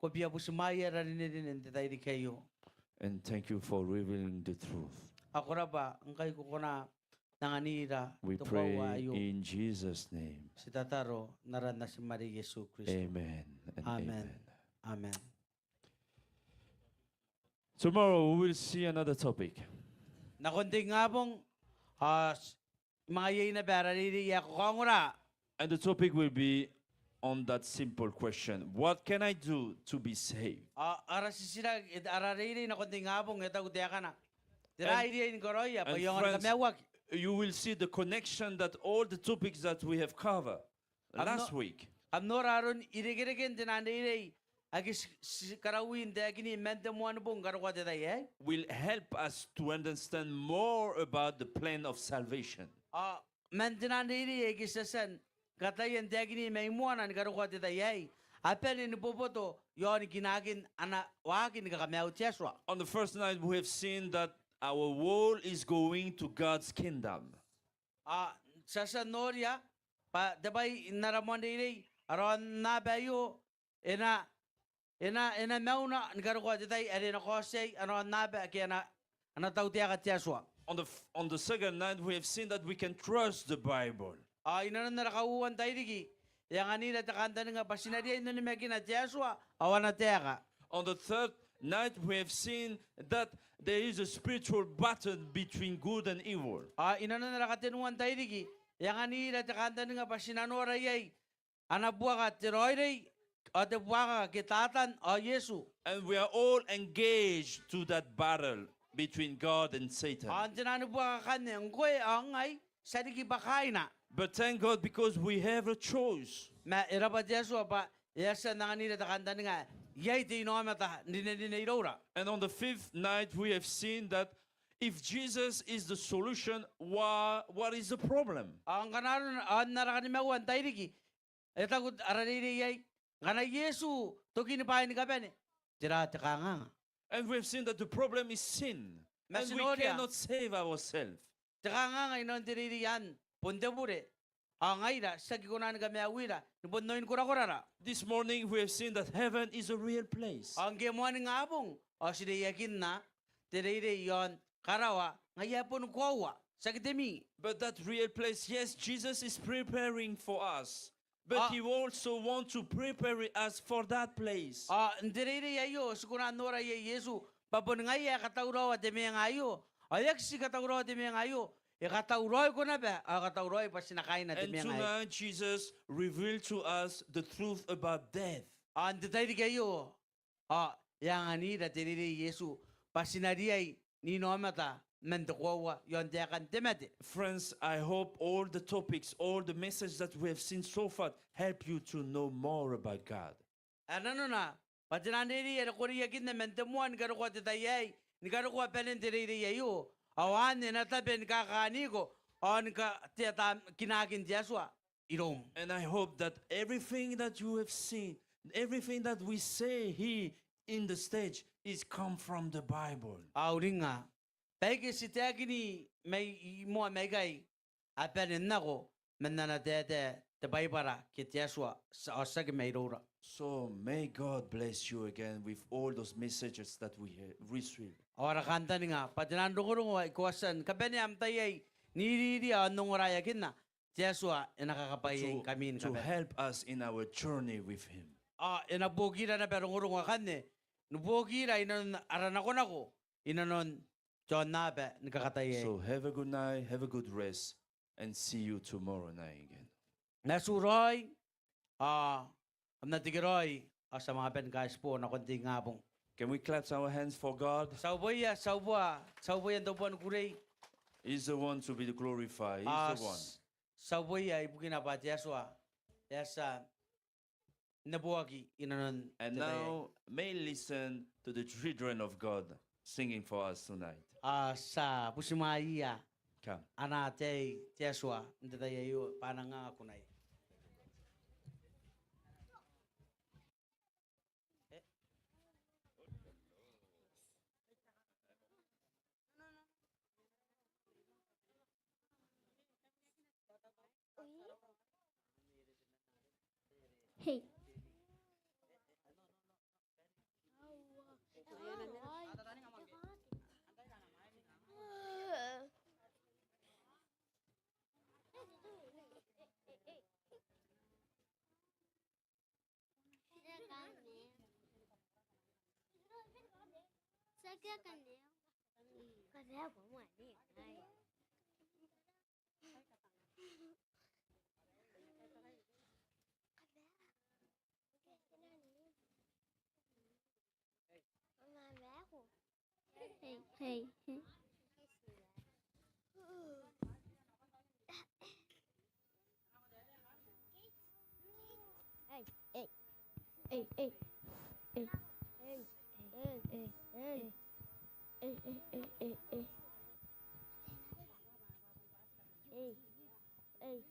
ko bia butimwaea ara rinerine n te tairiki aio. And thank you for revealing the truth. Ao ko rabwa ngkai ko kona n anganira te koaua aio. We pray in Jesus' name. Ti tataro n aran Natim are Iesu Kristo. Amen and amen. Amen. Amen. Tomorrow we will see another topic. Nakon te ingabong, ao ti manga iai naba ara reirei ae kakaongora. And the topic will be on that simple question, "What can I do to be saved?" Ao ara titiraki, ara reirei nakon te ingabong e taku taekana: Tera ae I riai ni karaoia bwa I aonga ni kamaiuaki? And friends, you will see the connection that all the topics that we have covered last week. Kam nora aron irekereken te nang reirei ake ti, ti karaoi n taekini man te moanibong ni karokoa te tai aei. Will help us to understand more about the plan of salvation. Ao man te nang reirei aike ti a tia ni kataia n taekini mai moana ni karokoa te tai aei, a bane ni boboto iaon kinakin ana waaki ni kakamaiu te Atua. On the first night we have seen that our world is going to God's kingdom. Ao ti a tia n noria bwa te bwai n ara moan reirei, ara aonnaba aio, e na, e na, e na mauna ni karokoa te tai are e na kaoti iai ana aonnaba ake a na, a na tautaeka te Atua. On the f-, on the second night, we have seen that we can trust the Bible. Ao inanon ara kauoua n tairiki, e anganira te kantaninga bwa ti na riai n onimakina te Atua ao ana taeka. On the third night, we have seen that there is a spiritual battle between good and evil. Ao inanon ara katenua n tairiki, e anganira te kantaninga bwa ti na nora iai ana buaka te raoiroi ao te buakaka ke Tatan ao Iesu. And we are all engaged to that battle between God and Satan. Ao n te nang buakaka anne, ngkoe ao ngai, ti a riki bwa kaaina. But thank God, because we have a choice. Ma e rabwa te Atua bwa e a tia n anganira te kantaninga, iai te inaomata n rinerine iroura. And on the fifth night, we have seen that if Jesus is the solution, wha-, what is the problem? Ao ngkana arona, ao n ara kanimaua n tairiki, e taku ara reirei aei, ngkana Iesu tokin bwaai ni kabane, tera te kanganga? And we have seen that the problem is sin. Ma ti noria, and we cannot save ourselves. Te kanganga inanon te reirei anne bon te bure. Ao ngaira, ti aki kona ni kamaiuira ni bon oin korakorara. This morning we have seen that heaven is a real place. Ao ngke moaningabong, ao ti reiakinna te reirei iaon karawa, ngaia ae boni koaua, tiaki te mii. But that real place, yes, Jesus is preparing for us. But he also want to prepare us for that place. Ao n te reirei aio, ti kona n nora iai Iesu bwa boni ngaia ae katauraoa te mwenga aio. Ao e aki ti katauraoa te mwenga aio, e katauraoiko naba, ao e katauraoi bwa ti na kaaina te mwenga aei. And tonight Jesus revealed to us the truth about death. Ao n te tairiki aio, ao e anganira te reirei Iesu bwa ti na riai n inaomata man te koaua iaon taekan te mate. Friends, I hope all the topics, all the messages that we have seen so far help you to know more about God. Ae nanona bwa te nang reirei are ko reiakinna man te moa ni karokoa te tai aei, ni karokoa banen te reirei aio, ao anne e na tabe ni kakaaniko ao ni kateata kinakin te Atua iroum. And I hope that everything that you have seen, everything that we say here in the stage is come from the Bible. Ao uringa bwa aike ti taekini mai moa maikai a bane n nako man ana taetae te Baibara ke te Atua, ti-, ao tiaki mairoura. So may God bless you again with all those messages that we have received. Ao ara kantaninga bwa te nang rongorongo ae ko a tia ni kabanea am tai aei n iriiri ao n ongoraeakinna, te Atua e na kakabwaiaingkami ni kabane. To help us in our journey with Him. Ao e na buokira naba rongorongo akanne ni buokira inanon ara nakonako inanon te aonnaba ni kakataia. So have a good night, have a good rest, and see you tomorrow night again. Natiu raoi, ao kam na tekeraoi, ao ti a manga bane ni kaitibo nakon te ingabong. Can we clap our hands for God? Ti a uboia, ti a uboa, ti a uboia n te bong ni kukurei. He's the one to be glorified. He's the one. Ao ti-, ti a uboia ibukina bwa te Atua e a tia n neboaki inanon te tai aei. And now may listen to the children of God singing for us tonight. Ao ti a butimwaeia. Come. Ana ataei te Atua n te tai aio bwa a nang anga kunai. Hey. Hey, hey, hey. Hey, hey. Hey, hey. Hey, hey, hey. Hey. Hey. Hey.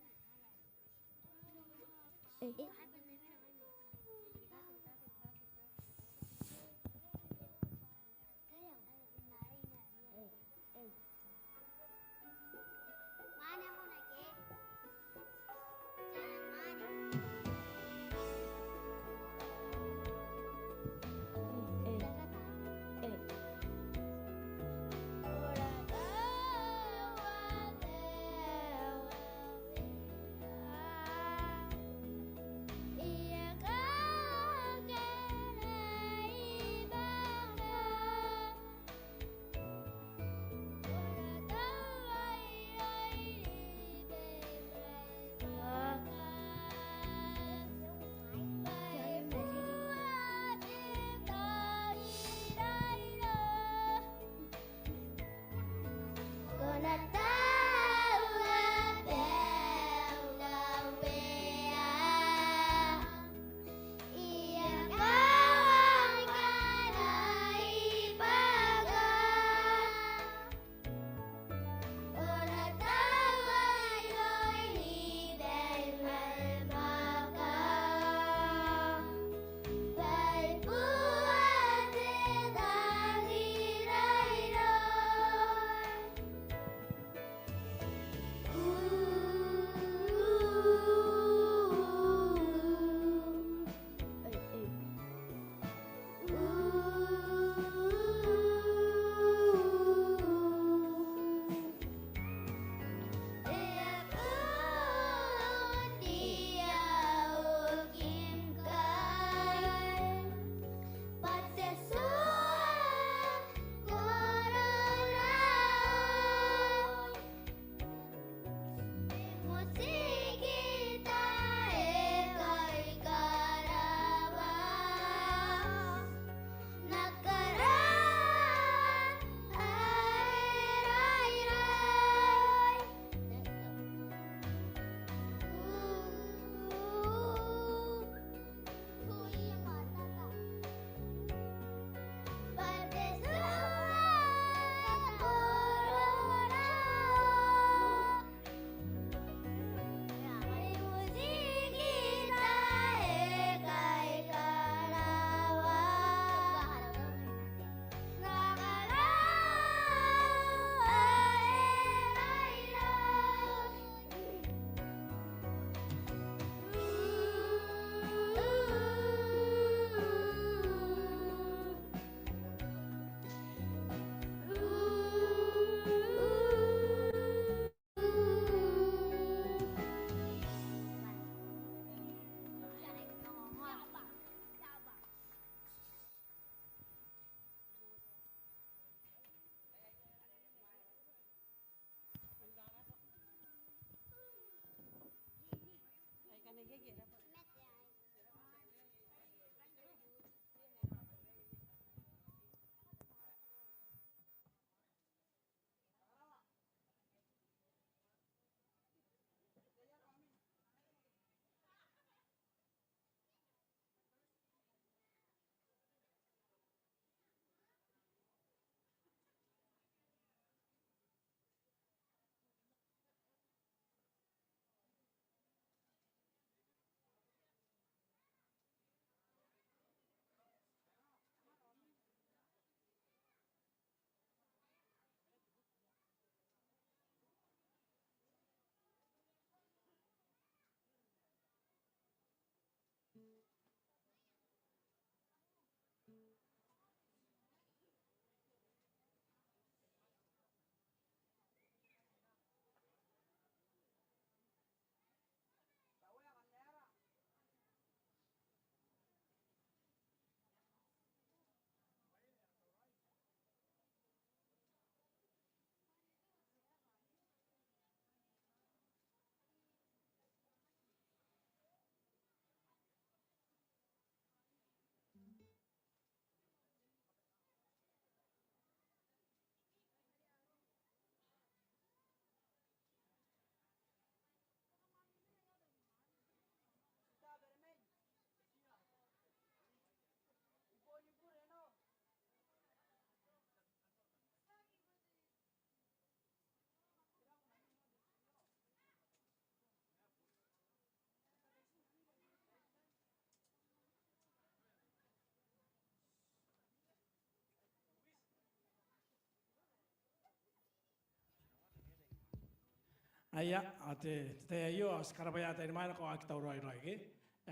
Aia, ao te, te tai aio, ao ti karabwaia ataei ni mwaina ngkoa aki tauraoi raoi ke.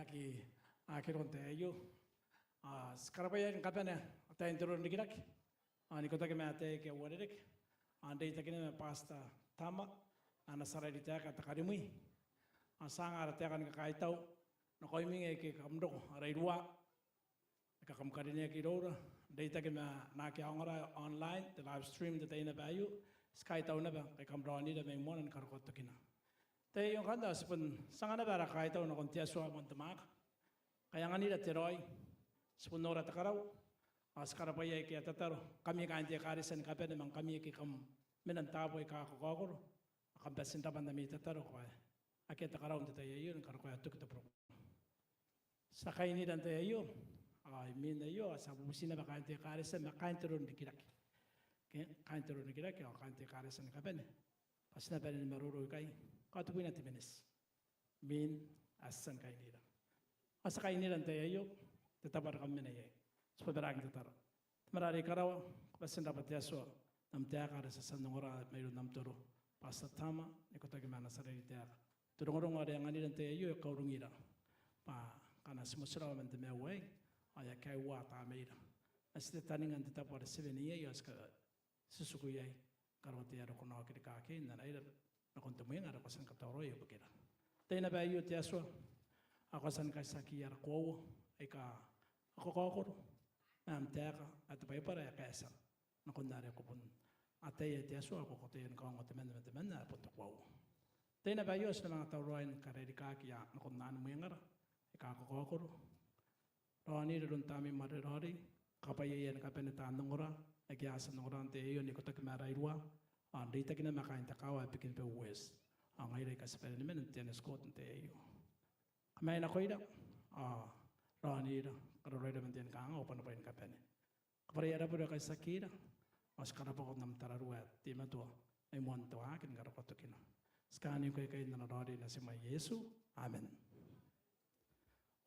Aki, aki roko n te tai aio. Ao ti karabwaia ni kabane ataein te roro n rikirake. Ao n ikotaki ma ataei aika uarereke. Ao n reitaki naba ma Pastor Tama, ana tia rairi taeka ae te karimwi. Ao ti anga ara taeka ni kakaitau nakoimi ngkai aika kam roko, ara iruwa aika kam karineaki iroura, n reitaki ma naake a ongora online, te live stream n te tai naba aio. Ti kaitau naba ngkai kam raonira mai moana ni karokoa tokina. Te tai aio ngkanne ao ti bon tia n anga naba ara kaitau nakon te Atua ae moan te mwaaka, ngkai e anganira te raoi. Ti bon nora te karau, ao ti karabwaia aike a tataro, ngkami kaain te ekaretia ni kabane ma ngkami aike kam mena n taabo aika kakaokoro, ao kam bati n rabwa n ami tataro, ngkoa akea te karau n te tai aio ni karokoa toki te program. Ti a kainira n te tai aio, ao imwin aio ao ti a bubuti naba kaain te ekaretia ma kaain te roro n rikirake. Ke, kaain te roro n rikirake ao kaain te ekaretia ni kabane bwa ti na bane ni maroro ikai, kaotibwina te miniti. Imwin ae ti a tia ni kainira, ao ti a kainira n te tai aio, te tabo are kam mena iai. Ti bobaraaki n tataro. Tamara are i karawa, ko bati n rabwa te Atua n am taeka are ti a tia n ongora mairoun am toro Pastor Tama, n ikotaki ma ana tia rairi taeka. Te rongorongo are e anganira n te tai aio e kauringira bwa ngkana ti motirawa man te maiu aei, ao e a kaeua Tamaira. Ma ti tataninga n te tabo are ti wene iai, ao ti ka, ti tiku iai, karaoa te aro ko na okirikaki n ana ira nakon te mwenga are ko a tia ni katauraoia ibukira. N te tai naba aio te Atua, ao ko a tia ni kaitiaki ara koaua aika a kakaokoro ma am taeka ae te Baibara ae kaetia, nakon are ko bon ataia te Atua, ao ko kataia ni kaongoa temanna ma temanna ae bon te koaua. N te tai naba aio ti na manga tauraoi ni karairaki nakon aani mwengara aika a kakaokoro. Raonira iroun Tamneim are raoiroi, kakabwaiaia ni kabane taan ongora aike a tia n ongora n te tai aio n ikotaki ma ara iruwa, ao n reitaki naba ma kaain te kaawa ae Bikenibeu West, ao ngaira aika ti bane ni mena n te Anne's Court n te tai aio. Kamai nakoira, ao raonira, karauraoira man te tai ni kanganga ao bwanabwai ni kabane. Kabwarai ara bure ao kaitiakira, ao ti karabwako n am tararua ae teimatoa mai moan te waaki ni karokoa tokina. Ti kaaniko aikai n ana raoiroi Natim ae Iesu. Amen.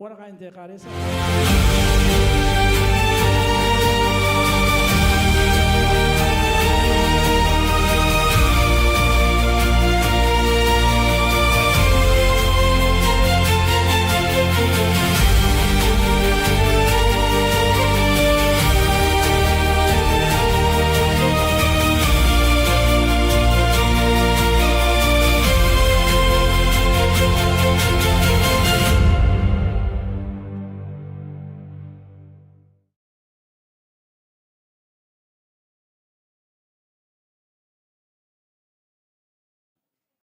Uara kaain te ekaretia?